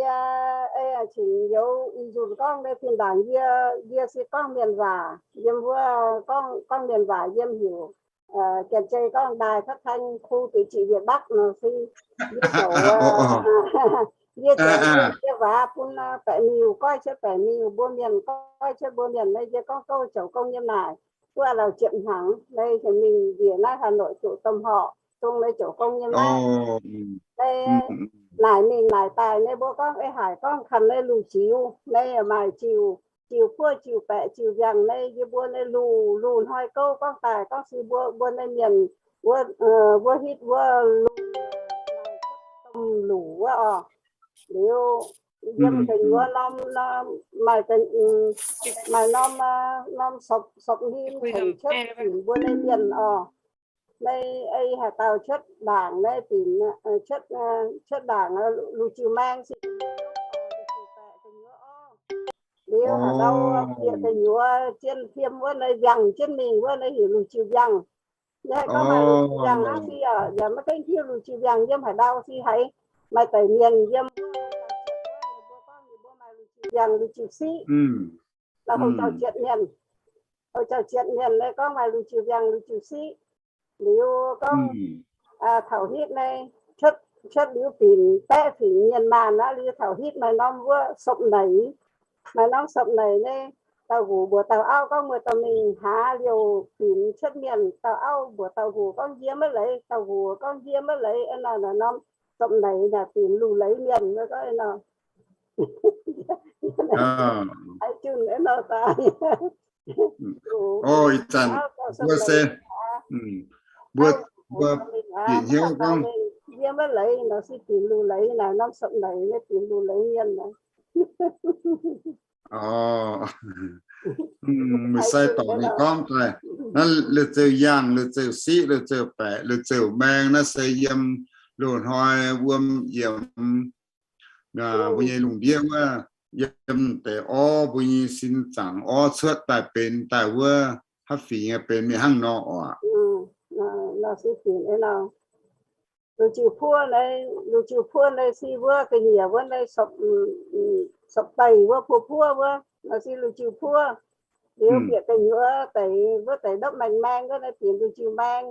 ei, cingx youz ih nzunc gorngv nyei tin ndaangc yie, yie se gorngv mienh waac, yiem wuov gorngv, gorngv mienh waac yiem heuc, Janx-Zei gorngv นายพัฒน์ไทย ครู deix ziqc Việt Bắc nor se yie zoux, yie zoux yie waac bun baeqc miuc, goiv cuotv baeqc miuc, mbuo mienh goiv cuotv mbuo mienh, naaiv yie gorngv gouv zoux gong yiem naaic, wuov lauh ziepc hnyangx, naaiv heuc mingh njiec naaiv Hà Nội doqc domh horqc, dongh naaiv zoux gong yiem naaiv. Naaiv naaic mingh naaic daaih, naaiv mbuo gorngv ei haic gorngv kanh naaiv luh ziux, naaiv maaih ziux, ziux puoqv, ziux baeqc, ziux mbiangh, naaiv yie mbuo naaiv luh, luh hnoi gouv gorngv daaih gorngv se mbuo, mbuo naaiv mienh wuov, wuov hitv wuov luh, domh luc wuov oc. Liuz yiem gu'nyuoz norm, maaih, maaih norm, norm sopc, sopc hlim tengx cuotv dingc mbuo naaiv mienh oc. Naaiv ei haaix dauh cuotv ndaangc naaiv dingc, cuotv, cuotv ndaangc luh ziux maeng se, liuz haaix dauh bieqc gu'nyuoz zien fiem wuov naaiv mbiangh jienv mingh wuov naaiv heuc luh ziux mbiangh. Naaiv haih gorngv maaih luh ziux mbiangh hnangv se yaac, yaac maiv gaengh hiuv luh ziux mbiangh yiem haaix ndau se haiz maaih deix mienh yiem mbuo gorngv ninh mbuo maaih luh ziux mbiangh luh ziux siqv. Naaiv houc zaux zietc mienh, houc zaux zietc mienh naaiv gorngv maaih luh ziux mbiangh luh ziux siqv. Liuz gorngv taux hitv naaiv cuotv, cuotv liuz binc baeqv fingx mienh maanh aqv. Liuz taux hitv maaih norm wuov sopc neic, maaih norm sopc neic naaiv, dauh nqox mbuox dauh auv gorngv muoz-doic mingh hlaax liouh binc cuotv mienh. Dauh auv mbuox dauh nqox gorngv yie maiv leiz, dauh nqox gorngv yie maiv leiz. Aa, naaiv norm sopc neic naaic binc luh leiz mienh gorngv nor. Ih zanc mbuo se, mbuo, mbuo bieqc hnyouv gorngv, yie maiv leiz nor se binc luh leiz naaic, norm sopc neic naaiv binc luh leiz mienh. Meih sai dorc ninh gorngv daaih, naaiv lui-zeu yangh, lui-zeu siqv, lui-zeu baeqc, lui-zeu maeng, naaiv se yiem loz-hnoi wuom yiemx mbuo nyei lungh ndiev wuov, yiem deix orv mbuo nyei sin zaangc orv cuotv daaih benx daaih wuov, haaix fingx benx mingh hnangv nor oc. Lungh jiu puov naaiv, lungh jiu puov naaiv se wuov ga'nyiec wuov naaiv, sopc deic wuov, puov puov wuov, naaiv se lungh jiu puov. Liuz bieqc gu'nyuoz deix wuov deix ndopv maeng-maeng wuov naaiv binc lungh jiu maeng.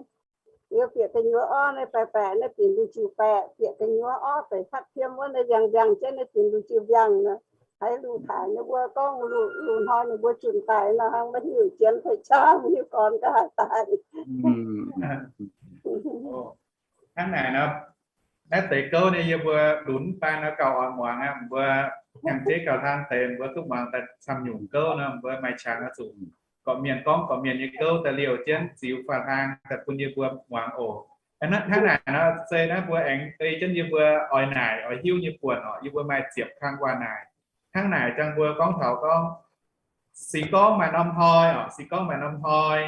Liuz bieqc gu'nyuoz orv naaiv baeqc baeqc naaiv binc lungh jiu baeqc. Bieqc gu'nyuoz orv deix fatv tiem wuov naaiv mbiangh mbiangh jienv naaiv binc lungh jiu mbiangh nor. Haiz lungh taaix ninh mbuo gorngv lungh hnoi ninh mbuo junc daaih nor, hnangv maiv hiuv jienv fei qaqv, maiv hiuv gorn ga'haaix daaih. Hnangv naaic nor, naaiv deix gouv nyei yie mbuo lunx baan nor gauh oix muangx aqv. Mbuo hnyangx-jeiv gauh hlang deix, mbuo duqv muangx daaih camv nyungc gouv nor, mbuo maaih qangx oix zuqc gorqv-mienh gorngv gorqv-mienh nyei gouv daaih liouh jienv ziux faaux hlang daaih bun yie mbuo muangx oc. Hnangv naaic nor, se naaiv mbuo aengx ei jienv yie mbuo oix naaic oix hiuv nyei buonc oc. Yie mbuo maaih ziepc kang waac naaic. Hnangv naaic jangx mbuo gorngv taux gorngv, se gorngv maaih norm hnoi oc, se gorngv maaih norm hnoi,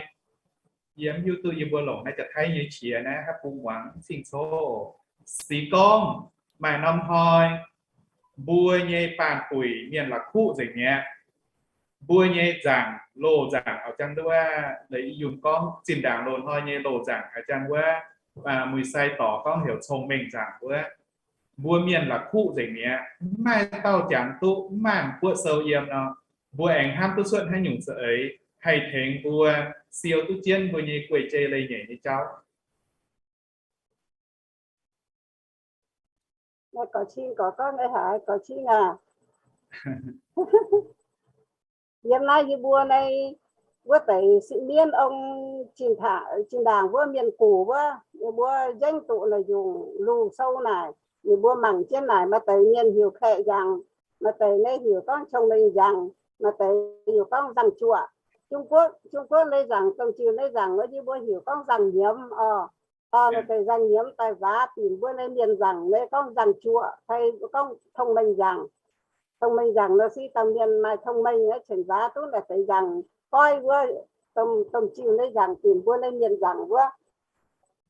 yie mv hiuv duqv yie mbuo longc naaiv jaax-taiv nyei qiex naaiv haaix bung muangx mv cing coqv. Se gorngv maaih norm hnoi, mbuo nyei baanh buic mienh la'kuqv nzengc mi'aqv. Mbuo nyei nzaangc, loz nzaangc, oix jangx wuov, yie yungh gorngv zinh ndaangc loz-hnoi nyei loz nzaangc, oix jangx wuov, muic sai dorc gorngv heuc cong-mengh nzaangc wuov. Mbuo mienh la'kuqv nzengc mi'aqv, mv maaih dauh jangx duqv, mv maaih m'buoqv sou yiem nor, mbuo aengx hnamv duqv cuotv haaix nyungc za'eix haih tengx mbuo siou duqv jienv mbuo nyei guei-jei leiz-nyeic nyei jauv. Naaiv gorx-cing gorx gorngv nyei haic, gorx-cing aac. Yiem naaiv yie mbuo naaiv wuov deix sipv mienv ong, zinh ndaangc wuov mienh guc wuov, yie mbuo nzengc duqv naaic nyungc lungh sou naaic, ninh mbuo mangc jienv naaic, maaih deix mienh heuc Kaeqv Njaangc, maaih deix naaiv heuc gorngv Cong-Mengh Njaangc, maaih deix heuc gorngv Nzangc-Juoqc. Zung Guoqv, Zung Guoqv naaiv nzaangc, Dongh Ziux naaiv nzaangc wuov, yie mbuo heuc gorngv Nzangc-Nyiemz oc. Maaih deix Nzangc-Nyiemz daaih nzaaz binc mbuo naaiv mienh nzaangc naaiv gorngv Nzangc-Juoqc fai gorngv Cong-Mengh Njaangc. Cong-Mengh Njaangc nor se dauh mienh maaih cong-mengh nyei, cingx nzaaz duqv naaic deix nzaangc goiv wuov, Dongh Ziux naaiv nzaangc binc mbuo naaiv mienh nzaangc wuov.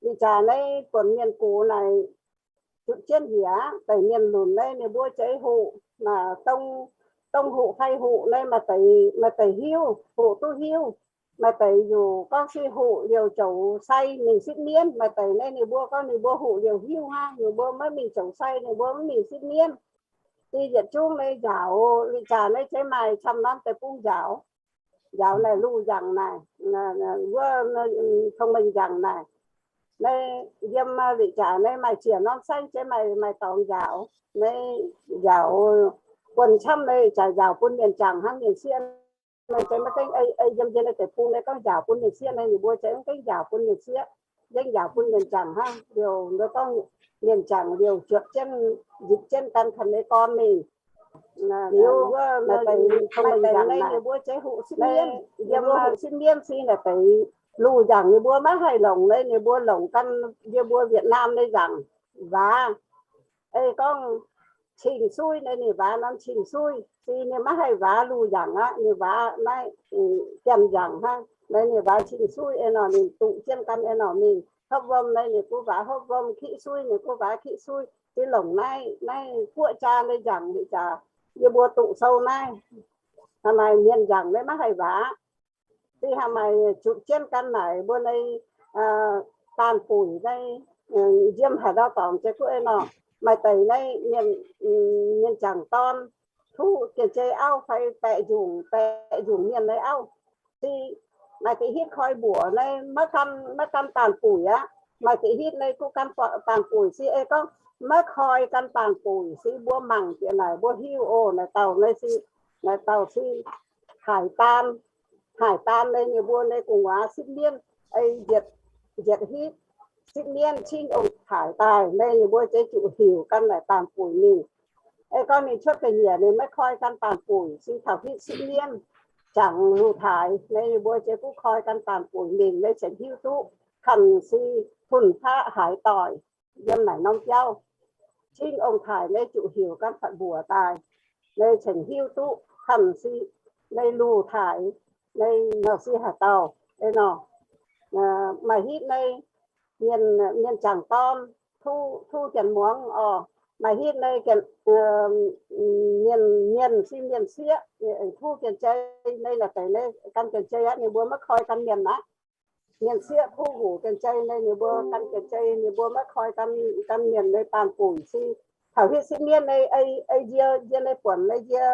Li jaax naaiv buonc mienh gox naaic, zutc jienv njiec deix mienh lunc naaiv ninh mbuo zeix hoqc, dongh, dongh hoqc fai hoqc naaiv maaih deix, maaih deix hiuv, hoqc duqv hiuv. Maaih deix yaac gorngv se hoqc liouc zoux sai mingh sipv mienv. Maaih deix naaiv ninh mbuo gorngv ninh mbuo hoqc liouc hiuv hnangv, ninh mbuo maiv mingh zoux sai, ninh mbuo maiv mingh sipv mienv. Di yietc zungv naaiv njaaux, li jaax naaiv zeiv maaih camv norm deic-bung njaaux. Njaaux naaic luh njaangc naaic, wuov Cong-Mengh Njaangc naaic. Naaiv yiem li jaax naaiv maaih ziec norm saengv zeiv maaih, maaih dorngx njaaux. Naaiv njaaux buonc camv naaiv jaax njaaux bun mienh jangc hnangv, mienh sieqv naaiv zeiv maiv gaengh ei, ei yiem yie naaiv deic-bung naaiv gorngv njaaux bun mienh sieqv naaiv, ninh mbuo zeiv mv gaengh njaaux bun mienh sieqv, gaengh njaaux bun mienh jangc hnangv. Liouc ninh gorngv mienh jangc liouc zuotc jienv, nzipc jienv gan kanh nyei gorn mingh. Liuz maaih deix, maaih deix naaiv ninh mbuo zeiv hoqc sipv mienv, yiem hoqc sipv mienv se naaic deix luh njaangc ninh mbuo maiv haih longc naaiv, ninh mbuo longc gan yie mbuo Việt Nam naaiv nzaangc waac. Ei gorngv Cing-Suiv naaiv ninh waac norm Cing-Suiv, se ninh maiv haih waac luh njaangc aqv, ninh waac naaiv Janx njaangc hnangv. Naaiv ninh waac Cing-Suiv ei nor, ninh duqv jienv gan ei nor mingh. Hopv Wuom naaiv ninh gu waac Hopv Wuom, Kiqv Suiv ninh gu waac Kiqv Suiv. Se longc naaiv, naaiv guoqv jaa naaiv njaangc liuz jaax, yie mbuo duqv sou naaiv. Haaix maaih mienh njaangc naaiv maiv haih waac. Se haaix maaih zutc jienv gan naaic mbuo naaiv baanh buic naaiv, nziem haaix ndau dorngx jiex guoqv ei nor, maaih deix naaiv mienh, mienh jangc dorn, tuv gengh jei auv fai baeqc nzungc, baeqc nzungc mienh naaiv auv. Se maaih deix hitv koi mbuoqc naaiv maiv gan, maiv gan baanh buic aqv. Maaih deix hitv naaiv duqv gan baanh buic se ei gorngv maiv koi gan baanh buic se mbuo mangc bieqc naaic mbuo hiuv oc. Naaic dauh naaiv se, naaic dauh se Haaix Daan. Haaix Daan naaiv ninh mbuo naaiv gu'nguaaz sipv mienv, ei njiec, njiec hitv sipv mienv cingv ong-taaix daaih naaiv ninh mbuo zeix zuqc heuc gan naaic baanh buic mingh. Ei gorngv ninh cuotv ga'nyiec ninh maiv koi gan baanh buic se taux hitv sipv mienv jangx luh taaix naaiv ninh mbuo zeix duqv koi gan baanh buic mingh naaiv cingx hiuv duqv kanh se fun-faqv haaix doic yiem naaic norm biauv. Cingv ong-taaix naaiv zuqc heuc gan fatv mbuoc daaih, naaiv cingx hiuv duqv kanh se naaiv luh taaix naaiv nor se haaix dauh ei nor. Maaih hitv naaiv mienh, mienh jangc dorn, tuv, tuv janx muangx oc. Maaih hitv naaiv mienh, mienh se mienh sieqv, tuv gengh jei naaiv, naaiv deix naaiv gan gengh jei aqv, ninh mbuo maiv koi gan mienh aqv. Mienh sieqv kuv nqox gengh zei nyei, ninh mbuo gan gengh zei, ninh mbuo maiv koi gan, gan mienh nyei baanh bungc se. Taux hitv sieqv mienv nyei ei, ei nzie, nzie nyei buonc nyei nzie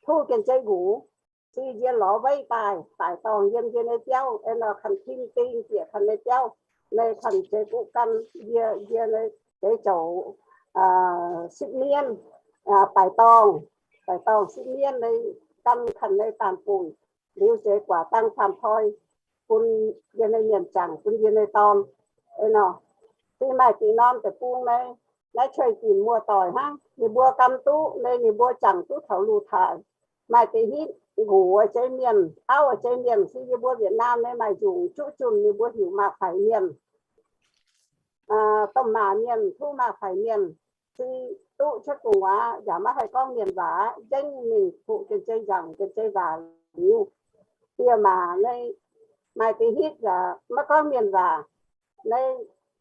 kuv gengh zei nqox, se nzie lorz weiv daaih, daaih dorngh yiem nzie nyei biauv, ei nor kanh tim ding bieqc kanh nyei biauv, nyei kanh zeiz guv gan nzie, nzie nyei zeiz zoux sieqv mienv, daaih dorngh, daaih dorngh sieqv mienv nyei gan kanh nyei baanh bungc, liuz zeiz guaax dang faam toi bun yie nyei mienh jangc bun yie nyei dorn. Ei nor, se maaih diqc norm deic-bung nyei, naaiv cuei ginc muoz-doic hnangv, ninh mbuo gan duqv nyei, ninh mbuo jangc duqv taux lungh taaix. Maaih deix hitv nqox zeiv mienh, auv zeiv mienh, se yie mbuo Việt Nam nyei maaih nzunc juqv junh ninh mbuo heuc maah faix mienh, domh maac mienh, kuv maah faix mienh, se duqv cuotv gu'nguaaz yaac maiv haih gorngv mienh waac, nzengc mingh kuv gengh zei nzangc gengh zei waac liuz, dieh maac nyei maaih deix hitv yaac maiv gorngv mienh waac. Nyei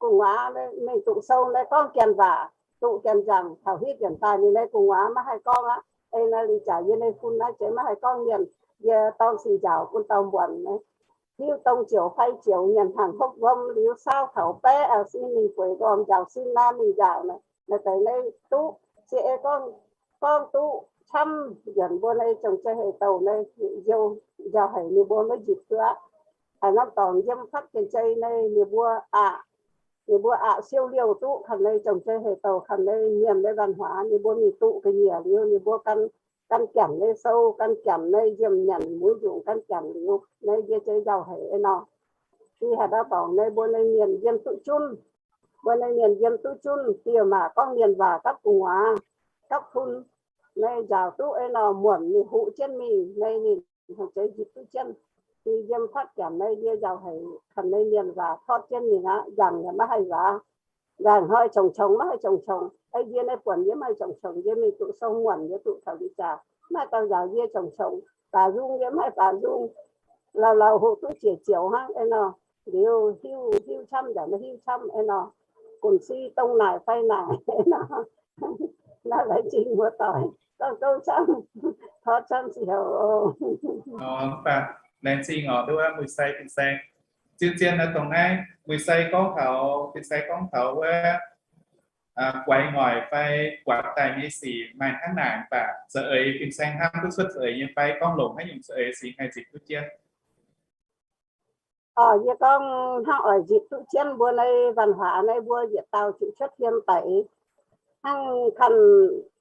gu'nguaaz mingh duqv sou nyei gorngv janx waac, duqv janx nzangc, taux hitv yienc daaih ninh nyei gu'nguaaz maiv haih gorngv aqv. Ei naaiv liuz jaax yie nyei fun naaiv zeiz maiv haih gorngv mienh, yie dorng sic njaaux bun dauh muonc nyei. Hiuv dongh ziouc fai ziouc nyanc hnaangx hopv wuom liuz saauv taux baeqv, mingh bueix nqormh njaaux sin naaiv mingh njaaux naaic, naaiv deix nyei duqv, se ei gorngv, gorngv duqv camv njuonc mbuo nyei jomc zei hec douc nyei, njaaux haic ninh mbuo maiv nzipc duqv aqv. Haiz norm dorngx yiem fatv gengh zei nyei ninh mbuo aqc, ninh mbuo aqc siou liouh duqv kanh nyei jomc zei hec douc kanh nyei mienh nyei văn hóa, ninh mbuo mingh duqv ga'nyiec liuz ninh mbuo gan, gan janx nyei sou, gan janx nyei nziemh nyanc muiz nzungc gan janx liuz nyei yie zeiz njaaux haic ei nor. Ih haic ndau dorngc nyei mbuo nyei mienh yiem duqv junv, mbuo nyei mienh yiem duqv junv, dieh maac gorngv mienh waac gapv gu'nguaaz, gapv fun, nyei njaaux duqv ei nor muonc ninh huqv jienv mingh nyei ninh haiz zeiz nzipc duqv jienv. Yie yiem fatv janx nyei yie njaaux haic kanh nyei mienh waac totv jienv mingh aqv. Nzangc yaac maiv haih waac, nzangc hnoi qongx-qongx maiv haih qongx-qongx. Ei yie nyei buonc yie maiv haih qongx-qongx, yie mingh duqv sou muonc yie duqv taux liuz jaax, maaih dauh njaaux yie qongx-qongx. Baac nzung yie maiv haih baac nzung, lauh lauh hoqc duqv ziec ziouc hnangv ei nor. Liuz hiuv, hiuv camv yaac maiv hiuv camv ei nor. Gunv si dongh naaic fai naaic ei nor. Naaiv laengz zingh muoz-doic gorngv gouv camv, tov camv ziouc. Laengz zingh oc, nduov Muic Sai fin-saeng. Zien-zien naaiv dongh naaiv Muic Sai gorngv taux, fin-saeng gorngv taux wuov guaix ngoic fai buatc daaih nyei sic maaih hnangv naaic mv baac za'eix fin-saeng hnamv duqv cuotv za'eix nyei fai gorngv longc haaix nyungc za'eix sic haih nzipc duqv jienv. Orqc, yie gorngv hnangv oix nzipc duqv jienv mbuo nyei văn hóa naaiv mbuo yietc dauh zuqc cuotv hmien daic, hnangv kanh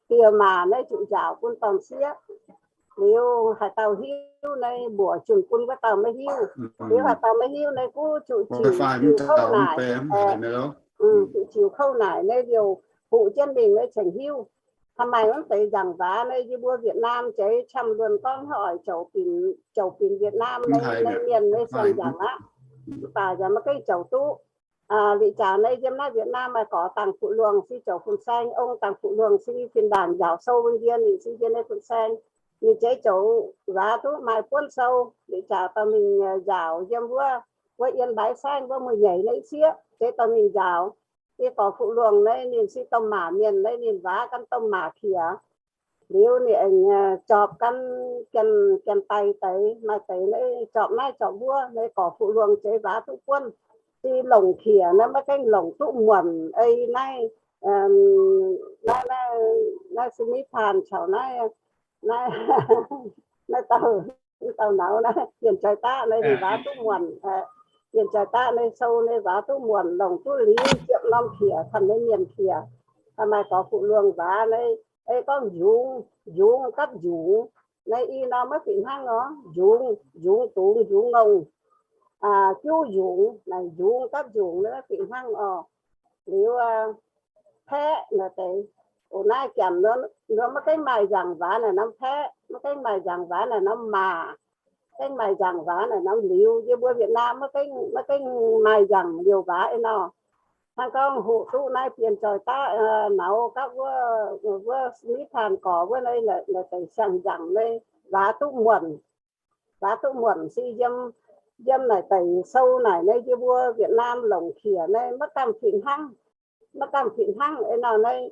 dieh maac naaiv zuqc njaaux bun dorn-sieqv. Liuz haaix dauh hiuv naaiv mbuoqc junc bun wuov dauh maiv hiuv. Liuz haaix dauh maiv hiuv naaiv guv zuqc ziux kouv naaic, zuqc ziux kouv naaic naaiv liouh huqc jienv mingh naaiv cengx hiuv. Hnangv maaih mv deix nzaangc waac naaiv yie mbuo Việt Nam zeiz camv luonx gorngv hnangv oix zoux binc, zoux binc Việt Nam naaiv, naaiv mienh naaiv siang-nzaangc aqv. Mv baac yaac maiv gaengh zoux duqv. Liuz jaax naaiv yiem naaiv Việt Nam maaih gorx dangc fuqv luongh se zoux fin-saeng, ong dangc fuqv luongh se fin-ndaangc njaaux sou bun yie, ninh se yie nyei fin-saeng. Ninh zeiz zoux waac duqv maaih buonv sou. Liuz jaax dauh mingh njaaux yiem wuov, wuov Yên Bái Saeng wuov mueiz-nyeic naaiv sieqv, zeiz dauh mingh njaaux. Yie gorx fuqv luongh naaiv ninh se domh maac mienh naaiv, ninh waac gan domh maac qiex. Liuz ninh aengx zorpc gan janx-daic deix, maaih deix naaiv zorpc naaiv zorpc wuov, naaiv gorx fuqv luongh zeiz waac duqv buonv. Se longc qiex naaiv maiv gaengh longc duqv muonc ei naaiv, naaiv, naaiv, naaiv ສະມິດ ພານ caux naaiv, naaiv, naaiv dauh, naaiv dauh nauz naaiv ເປັນ ຈອຍຕາ naaiv ninh waac duqv muonc. ເປັນ ຈອຍຕາ naaiv sou naaiv waac duqv muonc, longc duqv liuz ziepc norm qiex, kanh naaiv mienh qiex. Maaih gorx fuqv luongh waac naaiv, ei gorngv njungx, njungx gapv njungx. Naaiv i norm maiv fih hnangv nor, njungx, njungx dungz, njungx ngongh, juv njungx, naaiv njungx gapv njungx naaiv maiv fih hnangv oc. Liuz paeqv naaiv deix, oc naaiv janx nor maiv gaengh maaih nzaangc waac naaic norm paeqv, maiv gaengh maaih nzaangc waac naaic norm maac, gaengh maaih nzaangc waac naaic norm liuz. Yie mbuo Việt Nam maiv gaengh, maiv gaengh maaih nzaangc liouh waac ei nor. Hnangv gorngv hoqc duqv naaiv ເປັນ ຈອຍຕາ nauz gapv wuov, wuov ສະມິດ ພານ gorx wuov naaiv, naaiv deix siang-nzaangc naaiv waac duqv muonc. Waac duqv muonc se yiem, yiem naaic deix sou naaic naaiv yie mbuo Việt Nam longc qiex naaiv maiv gamh fih hnangv, maiv gamh fih hnangv ei nor naaiv.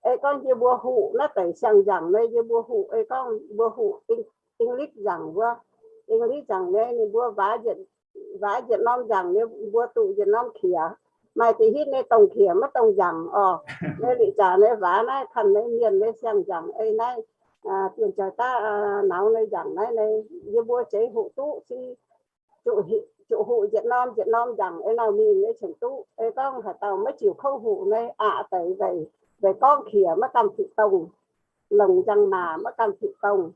Ei gorngv yie mbuo hoqc naaiv deix siang-nzaangc naaiv yie mbuo hoqc, ei gorngv mbuo hoqc Eng-, English nzaangc wuov, English nzaangc naaiv ninh mbuo waac yietc, waac yietc norm njaangc nyei, mbuo duqv yietc norm qiex. Maaih deix hitv nyei dongh qiex maiv dongh njaangc orqc. Nyei liqc jaax nyei waac naaiv kanh nyei mienh nyei siang-njaangc ei naaiv dienh jaaix daav nauz nyei njaangc naaiv nyei, yie mbuo zeix hoqc duqv si zuqc hoqc yietc norm yietc norm njaangc ei nauc mingh nyei cingx duqv. Ei gorngv haaix dauh maiv ziux kouv hoqc nyei aqc deix weic, weic gorngv qiex maiv gamh fitc dongh, longc njang maac maiv gamh fitc dongh.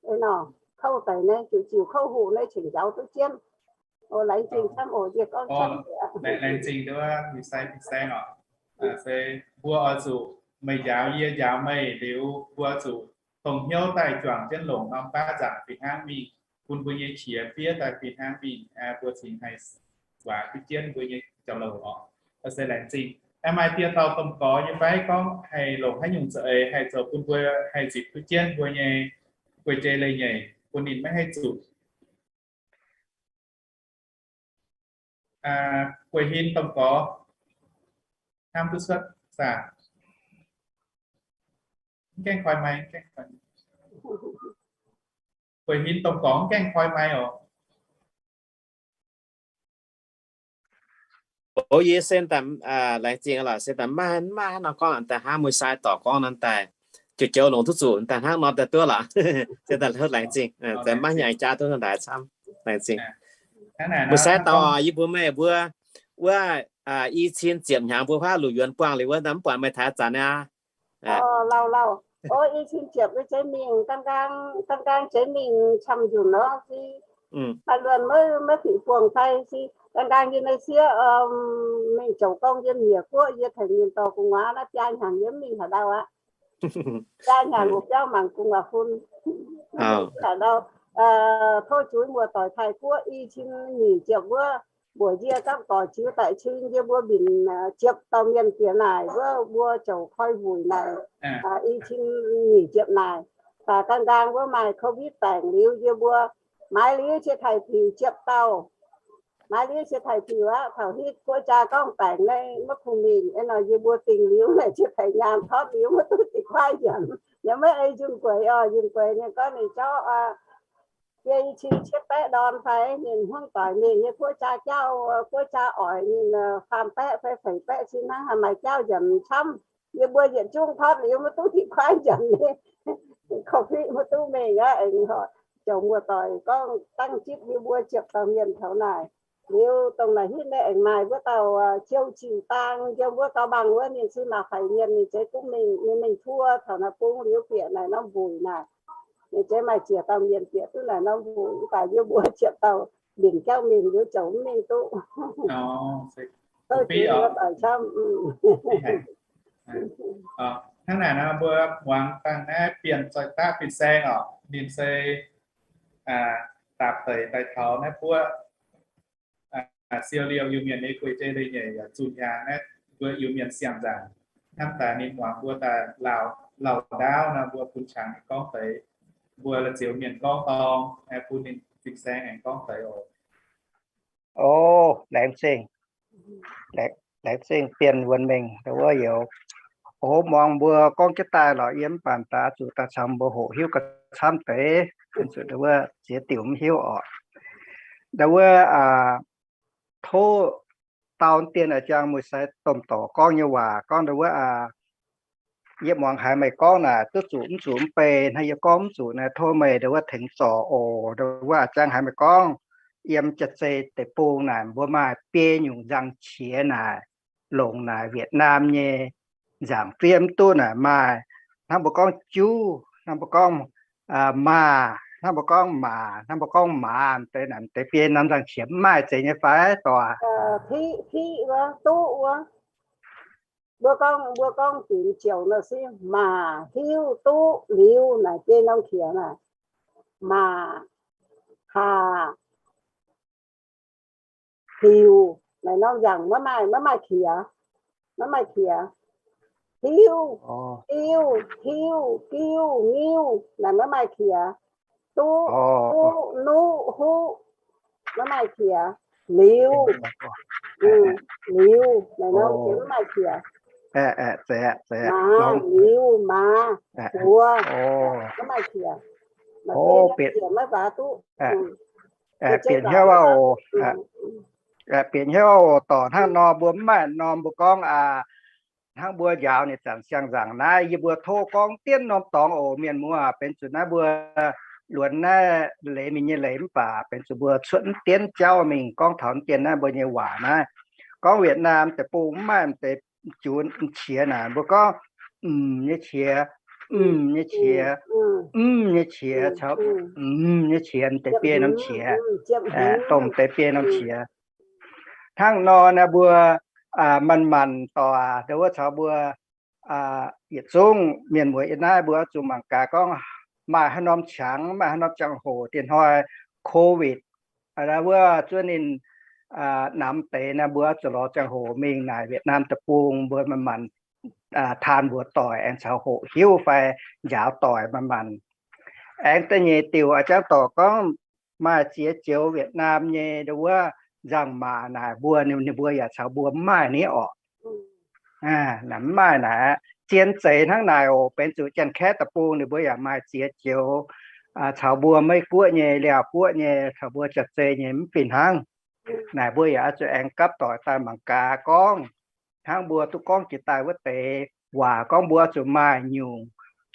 Ei nor, kouv deix nyei ziux, ziux kouv hoqc nyei cingx njaaux duqv jienv. O, laengz zingh camv oc, yie gorngv camv. Laengz zingh duqv ih sai fin-saeng oc. Se mbuo oix zuqc meih njaaux yie, njaaux meih liuz, mbuo zuqc dongh hnyouv daaih juangc jienv longc norm baav nzaangc fih hnangv mingh, bun mbuo nyei qiex fiev daaih fih hnangv mingh, mbuo cingx haih waac duqv jienv mbuo nyei jauv-louc oc. Se laengz zingh. Aengx maaih dieh dauh domh gorx nyei fai gorngv haih longc haaix nyungc za'eix haih zoux bun mbuo haih nzipc duqv jienv mbuo nyei guei-jei leiz-nyeic bun ninh maiv haih zuqc. Guei hin domh gorx, hnamv duqv cuotv saah? Mv gaengh koi maiv, mv gaengh koi. Guei hin domh gorx mv gaengh koi maiv oc. O, yie se daaih laengz zingh lorqc, se daaih maiv, maiv haaix nor gorngv daaih hnangv mueiz sai dorc gorngv nor daaih, joux joux longc duqv zuqc daaih hnangv nor daaih duqv lorqc. Se daaih heuc laengz zingh, daaih maiv hnyangx jaav duqv daaih camv. Laengz zingh. Mueiz sai dorc, yie mbuo meih mbuo wuov i cin ziepc hnyangx mbuo huaav luc yuonx buangh liuz wuov, mv buatc meih taux zanc aqv. Lauh lauh, o, i cin ziepc wuov zeiv mingh, gaanv gaanv zeiv mingh camv nzunc nor si. Haaix luonx maiv fingx buangh fai si. Gaanv gaanv yie naaiv sieqv mingh zoux gong yiem Nyiec Guoqv, yie tengx ninh dorh gu'nguaaz naaiv biaa hnyangx yie mv mingh haaix ndau aqv. Biaa hnyangx oc, biauv mangc gu'nguaaz fun. Haaix ndau, tov zuiz muoz-doic Taiv Guoqv i cin nyic ziepc wuov, mbuox yie gapv doic ziux daic cin yie mbuo mbienc ziepc dauh mienh bieqc naaic wuov, mbuo ziouc koi wuic naaic, i cin nyic ziepc naaic. Daaih gaanv nqaang wuov maaih COVID baengc liuz, yie mbuo maaiz liuz cie taic piuc ziepc dauh. Maaiz liuz cie taic piuc aqv, taux hitv guoqv jaa gorngv baengc naaiv maiv kungx mingh, ih nor yie mbuo dingc liuz naaic cie taic nyaanh topv liuz maiv duqv dingc kuaaiv nyanc. Yaac maiv ei nzunc gueix oc, nzunc gueix ninh gorngv ninh jauv biei i cin cietv baeqv ndorn fai ninh hmuangv doic mingh nyei guoqv jaa jauv, guoqv jaa oix ninh faam baeqv fai feix baeqv cin hnangv haaix maaih jauv nyanc camv. Yie mbuo yietc zungv topv liuz maiv duqv dingc kuaaiv nyanc, COVID maiv duqv mingh aqv. Aengx horc ziouc muoz-doic gorngv dangv zipv yie mbuo ziepc dauh mienh taux naaic. Liuz dongh naaic hitv naaiv aengx maaih wuov dauh Ziou Ziuc Daang, Ziou wuov gauh mangc wuov, ninh se maac faix mienh, ninh zeiz duqv mingh, ninh mingh tuov taux naaiv bung liuz bieqc naaic norm mbuic naaic. Ninh zeiz maaih ziec dauh mienh bieqc duqv naaic norm mbuic, mv baac yie mbuo ziepc dauh mbienc jauv mingh liuz ziouc mv mingh duqv. Hnangv naaic nor mbuo muangx dangh naaiv Bienh Zoih Daqv fin-saeng oc, ninh se daaih deix daaih taux naaiv buov siou liouh Iu-Mienh nyei guei-jei leiz-nyeic yaac zunh hnyangx naaiv mbuo Iu-Mienh siang nzaangc. Hnamv daaih ninh muangx mbuo daaih lauh ndaauv nor, mbuo bun qangx ninh gorngv deix, mbuo la'zioux mienh gorngv dorng, bun ninh fin-saeng aengx gorngv deix oc. O, laengz zingh, laengz zingh Bienh Wuonh Mengh, wuov youz. O, muangx mbuo gorngv jienv daaih lorqc, yie mv baac daaih zuqc daaih caux mbuo hoqc hiuv ga'camv deix, zuqc wuov ziex diuc mv hiuv oc. Ndau wuov tov dau dien a'jang mueiz sai domh dorc gorngv nyei waac gorngv ndau wuov, yie muangx haiz meih gorngv naaic duqv zuqc mv zuqc mv bei hnangv yie gorngv mv zuqc naaic, tov meih ndau wuov tengx zorc oc. Ndau wuov a'jang haiz meih gorngv yiem Jaav-Zei deic-bung naaic mbuo maaih biei nyungc nzangc-qiex naaic, longc naaic Wietc Naamh nyei nzangc-fiev mv duqv naaic maaih, hnangv mbuo gorngv juv, hnangv mbuo gorngv maah, hnangv mbuo gorngv maac, hnangv mbuo gorngv maaz, deix naaic deix biei norm nzangc-qiex mv maaih zeiz nyei fai doic? Piqv, piqv wuov, duqv wuov. Mbuo gorngv, mbuo gorngv dinc ziouc nor se maac, hiuv, duqv, liuz naaic biei norm qiex naaic. Maac, haac, hiuc, naaic norm nzangc maiv maaih, maiv maaih qiex, maiv maaih qiex. Hiuv, diuv, hiuv, giuv, ngiuv, naaic maiv maaih qiex. Duqv, duqv, nuqv, huqv, maiv maaih qiex. Liuz, liuz, naaic norm qiex maiv maaih qiex. Maaz, liuz, maaz, buoz, maiv maaih qiex. Maaih biei qiex maiv faaux duqv. Bienh hnyouv oc. bieqc hnyouv dorh hnangv nor, mbuo mv maaih norm mbuo gorngv aac, hnangv mbuo njaaux ninh zanc siang-nzaangc naaiv, yie mbuo tov gorngv dien norm dorngx oc. Mienh muoz, benx zuqc naaiv mbuo luonx naaiv leiz mingh nyei leiz mv baac benx zuqc mbuo cuotv mv dien jauv mingh gorngv taux mv dien naaiv mbuo nyei waac naaiv. Gorngv Vietnam deic-bung mv maaih m'deix junc m'qiex naaic, mbuo gorngv mv nyei qiex, mv nyei qiex, mv nyei qiex, caux mv nyei qiex, m'deix biei norm qiex, dongh m'deix biei norm qiex. Hnangv nor naaiv mbuo manc-manc dorc aac, ndau wuov caux mbuo yietc zungv mienh muoz yiem naaiv mbuo oix zuqc mangc gaax gorngv maaih haaix norm qangx, maaih haaix norm ziangh hoc, diex hnoi COVID wuov zuov ninh namx deix naaiv, mbuo oix zuqc lorz ziangh hoc mingh naaic Vietnam deic-bung mbuo manc-manc taan mbuox doic aengx caux hoqc hiuv fai njaaux doic manc-manc. Aengx da'nyeic diuc a'jangv dorc gorngv maaih ziex joux Vietnam nyei ndau wuov nzangc-maac naaic mbuo, ninh mbuo yaac caux mbuo mv maaih ni orqc. Mv maaih naaic, zien zeiz hnangv naaic oc. Benx zuqc Janx-Kaeqv deic-bung ninh mbuo yaac maaih ziex joux, caux mbuo Meiv Guoqv nyei, Laauv Guoqv nyei, caux mbuo Jaav-Zei nyei mv fih hnangv. Naaic mbuo yaac oix zuqc aengx gapv doic daaih mangc gaax gorngv, hnangv mbuo duqv gorngv jiex daaih wuov deix waac gorngv mbuo oix zuqc maaih nyungc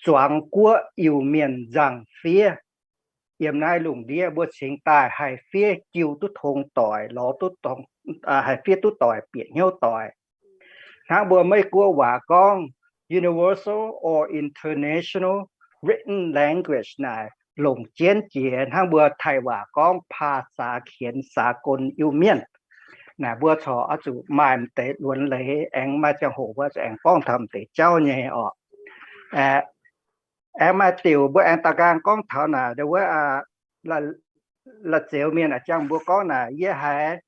zuangx guoqv Iu-Mienh nzangc-fiev yiem naaiv lungh ndiev mbuo cingx daaih haih fiev jiu duqv tong doic, lorz duqv, haih fiev duqv doic, bieqc hnyouv doic. Hnangv mbuo Meiv Guoqv waac gorngv universal or international written language naaic, longc jienv jiex hnangv mbuo Taiv waac gorngv ภาษาเขียนสากล Iu-Mienh. Naaic mbuo corc oix zuqc maaih m'deix luonx leiz aengx maaih ziangh hoc mbuo zuqc aengx gorngv taux m'deix jauv nyei orqc. Aengx maaih diuc mbuo aengx da'nqaang gorngv taux naaic ndau wuov la'zioux mienh a'jangv mbuo gorngv naaic, yie haiz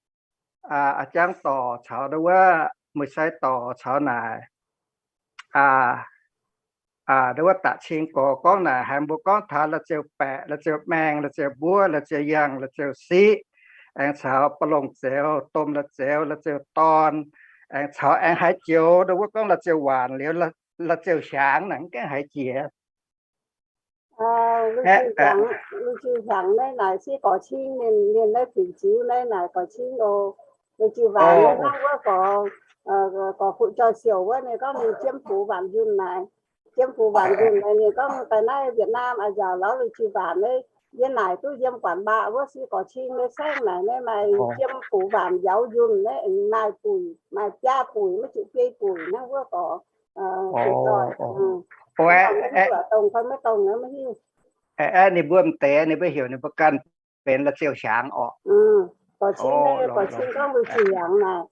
a'jangv dorc caux ndau wuov muic sai dorc caux naaic, ndau wuov da'cing gorx gorngv naaic, haiz mbuo gorngv taux la'zioux baeqc, la'zioux maeng, la'zioux mbuov, la'zioux yangh, la'zioux siqv, aengx caux ba'longh zioux, domh la'zioux, la'zioux dorn, aengx caux aengx haiz joux ndau wuov gorngv la'zioux waanc liuz, la'zioux hiaangx naaic mv gaengh haiz jiex. Lungh ziuh hiaangx naaiv naaic se gorx cing, mienh naaiv fingx ziux naaiv naaic gorx cing oc. Lungh ziuh waanc naaiv hnangv wuov gorx, gorx fuqv joi siouc wuov, ninh gorngv ninh jiemv fuqv waanc nzunh naaic. Jiemv fuqv waanc nzunh naaic, ninh gorngv daaih naaiv Vietnam a'nziaauc lorz lungh ziuh waanc naaiv, yie naaic duqv yiem Guanc Mbaqv wuov se gorx cing naaiv saengv naaic, naaiv maaih jiemv fuqv waanc njaaux nzunh naaiv, maaih buic, maaih biaa buic, maiv zuqc biei buic hnangv wuov gorx. Ninh mbuo m'deix ninh mbuo heuc ninh mbuo ganh benx la'zioux hiaangx orqc. Gorx cing gorngv lungh ziuh hiaangx naaic.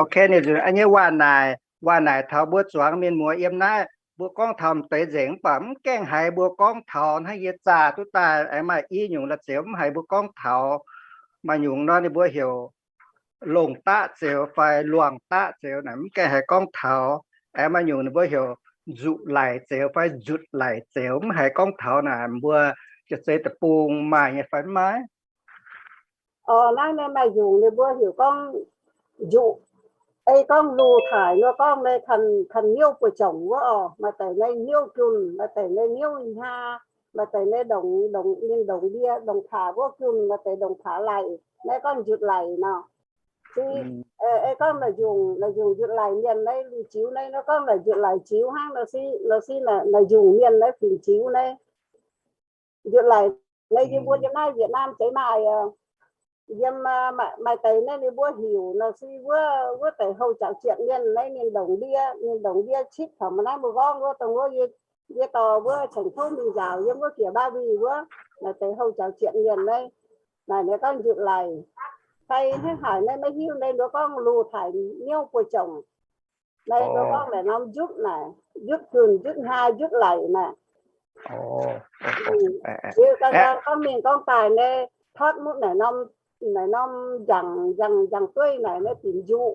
Ok, ninh nyei waac naaic, waac naaic taux mbuo zuangx mienh muoz yiem naaiv, mbuo gorngv taux m'deix nzengc mv baac mv gaengh haiz mbuo gorngv taux hnangv yie zaah duqv daaih aengx maaih i nyungc la'zioux mv haiz mbuo gorngv taux. Maaih nyungc nor ninh mbuo heuc longh daqv zioux fai luangh daqv zioux naaic mv gaengh haiz gorngv taux. Aengx maaih nyungc ninh mbuo heuc nzuqc laic zioux fai nzutc laic zioux mv haiz gorngv taux naaic, mbuo Jaav-Zei deic-bung maaih nyei fai mv maaih? Orqc, naaiv maaih nyungc ninh mbuo heuc gorngv nzuqc. Ei gorngv luh taaix nor gorngv naaiv kanh hnyouv buoz-jongc wuov orqc, maaih deix naaiv hnyouv junh, maaih deix naaiv hnyouv hnyaa, maaih deix naaiv ndongc, ninh ndongc ndie, ndongc paax wuov junh, maaih deix ndongc paax laic, naaiv gorngv nzutc laic nor. Ei gorngv naaiv nyungc, naaiv nyungc nzutc laic mienh naaiv lungh ziux naaiv nor gorngv naaiv nzutc laic ziux hnangv nor si, nor si naaiv nyungc mienh naaiv fingx ziux naaiv. Nzutc laic naaiv yie mbuo yiem naaiv Vietnam zeiz maaih, yiem maaih deix naaiv ninh mbuo heuc nor si wuov, wuov deix houh jaux ziepc mienh naaiv ninh ndongc ndie, ninh ndongc ndie cipv taux maaih naaiv mbuo gorngv wuov dongh wuov, yie dorh wuov ceng tov mingh njaaux yiem wuov jiex baav wih wuov, maaih deix houh jaux ziepc mienh naaiv, naaic ninh gorngv nzutc laic. Fai hnangv haaix naaiv maiv hiuv, naaiv ninh mbuo gorngv luh taaix hnyouv buoz-jongc. Naaiv ninh mbuo gorngv naaic norm njutv naaic, njutv junh, njutv hnyaa, njutv laic naaic. Liuz ganh gorngv mingh gorngv daaih naaiv, totv mutv naaic norm, naaic norm njang, njang, njang-dueiv naaic naaiv binc njuqc.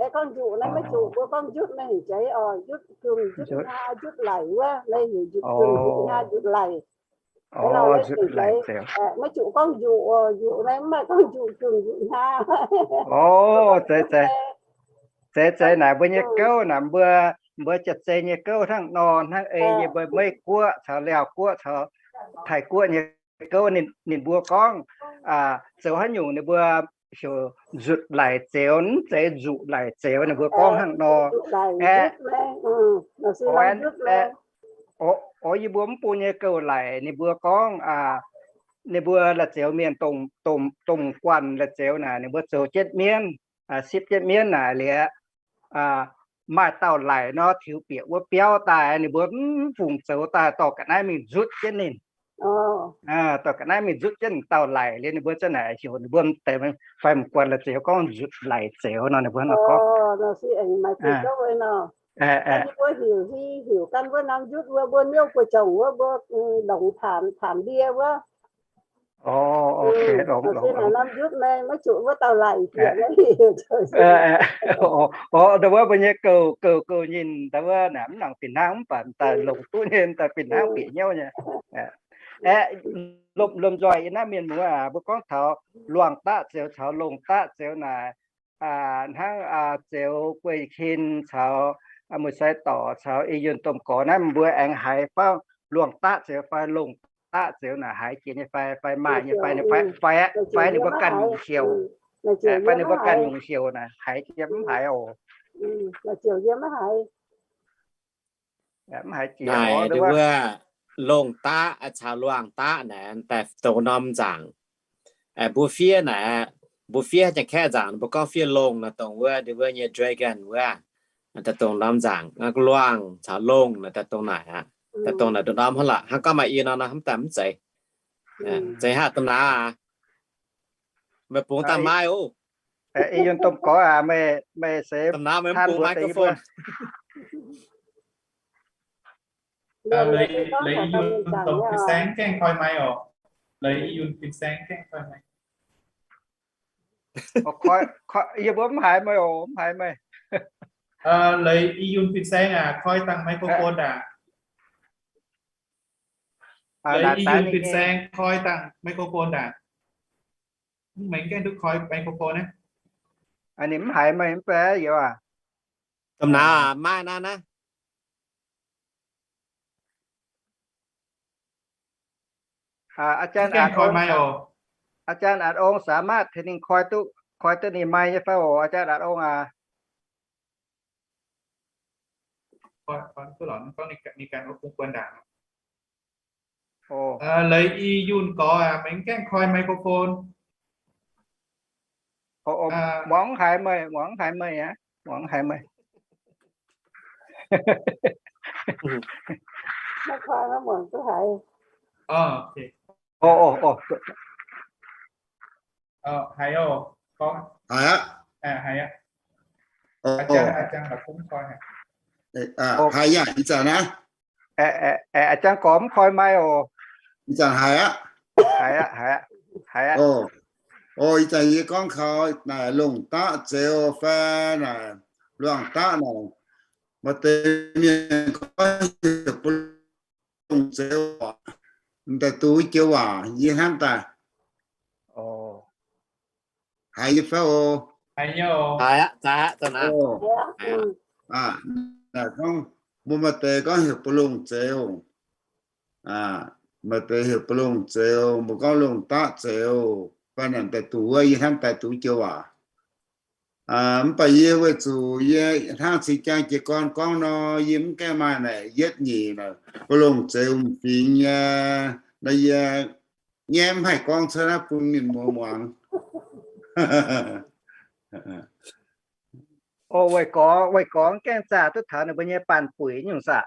Ei gorngv njuqc naaiv maiv zuqc mbuo gorngv njutv naaiv hingc jeiz orqc, njutv junh, njutv hnyaa, njutv laic wuov, naaiv heuc njutv junh, njutv hnyaa, njutv laic. Maiv zuqc gorngv njuqc, njuqc naaiv mv maaih gorngv njuqc junh, njuqc hnyaa. Zeiz, zeiz naaic mbuo nyei gouv naaic, mbuo, mbuo Jaav-Zei nyei gouv hnangv nor hnangv ei yie mbuo Meiv Guoqv caux Laauv Guoqv caux Taiv Guoqv nyei gouv ninh mbuo gorngv zoux haaix nyungc ninh mbuo heuc nzutc laic zeux, mv zeiz nzuqc laic zeux, ninh mbuo gorngv hnangv nor. Aeqv, o, yie mbuo mv bung nyei gouv laic ninh mbuo gorngv, ninh mbuo la'zeux mienh, dongh guanh la'zeux naaic ninh mbuo zoux jienv mienv, sipv jienv mienv naaic liuz, maaih dauh laic nor tiux bieqc wuov biauv daaih, ninh mbuo mv fungc zoux daaih dorh ga'naaiv mingh nzutc jienv ninh. Dorh ga'naaiv mingh nzutc jienv dauh laic liuz ninh mbuo za'naaic heuc ninh mbuo deix fai m'guanh la'zeux gorngv nzutc laic zeux nor, ninh mbuo nor gorngv. Wuov mbuo nyei gouv gouv nyei daaih wuov naaic mv nangc fih hnangv, mv baac daaih longc duqv nyei, daaih fih hnangv bieqc hnyouv nyei. Aeqv, lomh nzoih yie naaiv mienh muoz, mbuo gorngv taux luangh daqv zeux caux longh daqv zeux naaic, hnangv zeux Guei Kin caux Muic Sai Dorc caux I Yunh Domh Gorx naaiv, mbuo aengx haiz fai luangh daqv zeux fai longh daqv zeux naaic haiz jiex nyei fai, fai maaih nyei fai, fai, fai ninh mbuo ganh nyungc siouc, fai ninh mbuo ganh nyungc siouc naaic haiz jiex mv haiz oc. Mv haiz jiex. Naaic wuov longh daqv caux luangh daqv naaic daaih dongh norm nzaangc. Mbuo fiev naaic, mbuo fiev Janx-Kaeqv nzaangc mbuo gorngv fiev longh naaic dongh wuov, wuov nyei dragon wuov, daaih dongh norm nzaangc. Luangh caux longh naaic daaih dongh naaic aqv. Daaih dongh naaic dongh norm hnangv lorqc. Hnangv gorngv maaih i nor, nor hnamv daaih mv zeiz. Zeiz haav dongh naaiv aqv. Meih bungx daaih maiv oc. I Yunh Domh Gorx aac, meih, meih se dongh naaiv meih mv bungx microphone. Leix, leix I Yunh Domh Fin-Saeng gaengh koi maiv oc. Leix I Yunh Fin-Saeng gaengh koi maiv. Yie mbuo mv haiz meih oc, mv haiz meih. Leix I Yunh Fin-Saeng aac, koi dangh microphone daaih. Leix I Yunh Fin-Saeng koi dangh microphone daaih. Mv, meih gaengh duqv koi microphone naaiv. Ninh mv haiz meih mv baac youz aac. Domh naaiv maaih naaiv naaiv. Aa, aa, aa jaan A'ong สามารถ tengx ninh koi duqv, koi duqv ninh mai nyei fai oc, aa jaan A'ong aac? Leix I Yunh Gorx aac, meih mv gaengh koi microphone. Muangx haiz meih, muangx haiz meih aqv, muangx haiz meih. Haiz aqv. Haiz aqv. Haiz aqv, ih zanc naaiv. Aa jaan gorx mv koi mai oc. Ih zanc haiz aqv. Haiz aqv, haiz aqv. Ih zanc yie gorngv kaux naaic longc daqv zeux fai naaic luangh daqv naaic, maaih deix mienh gorngv heuc ba'longc zeux oc. M'daaih duqv joux waac yie hnamv daaih. Haiz nyei fai oc? Haiz aqv. Naaic gorngv mbuo maaih deix gorngv heuc ba'longc zeux. Maaih deix heuc ba'longc zeux, mbuo gorngv longc daqv zeux, fai naaic daaih duqv wuov, yie hnamv daaih duqv joux waac. Mv baac yie weic zuqc yie hnangv cing jang jiez gorn gorngv nor, yie mv gaengh maaih naaic yietv nyeic naaic ba'longc zeux m'fingx nyei, naaiv yie nyaiv mv haih gorngv cuotv naaiv bun ninh mbuo muangx. O, weic gorngv, weic gorngv gaengh zaah duqv taux ninh mbuo nyei baanh buic nyungc saah?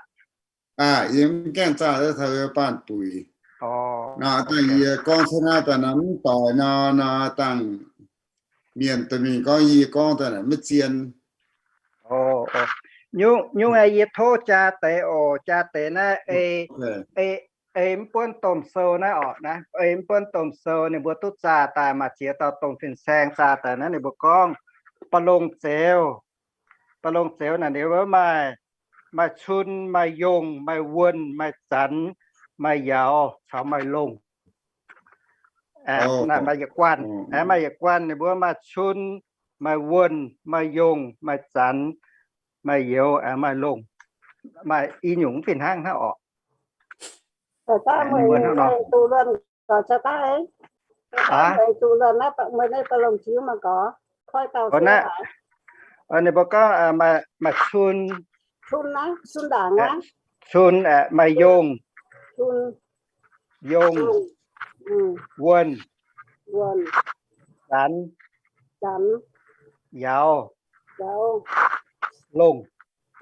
Yie mv gaengh zaah duqv taux baanh buic. Dangh yie gorngv cuotv naaiv daaih nor mv doix nor, nor dangh mienh da'mingh gorngv yie gorngv daaih naaic maiv zien. Nyungc, nyungc aeqv, yie tov jaa deix oc. Jaa deix naaiv ei, ei mv buonv domh sou naaiv orqc, naaiv ei mv buonv domh sou ninh mbuo duqv zaah daaih, maaih ziex dauh domh fin-saeng zaah daaih naaiv ninh mbuo gorngv, ba'longc zeux, ba'longc zeux naaic ninh mbuo maaih, maaih cun, maaih yongh, maaih wuonh, maaih zanx, maaih yauz caux maaih longh. Maaih yietc guanh, maaih yietc guanh ninh mbuo maaih cun, maaih wuonh, maaih yongh, maaih zanx, maaih youz, maaih longh, maaih i nyungc fih hnangv hnangv orqc. Aengx zuqc luonx naaiv, meih naaiv baengh longc jiuv mangc gaax, koi dauh se haaix. Ninh mbuo gorngv maaih cun, cun naaiv, cun ndaangc naaiv, cun, maaih yongh, cun, yongh, wuonh, wuonh, zanx, zanx, yauz, yauz, longh,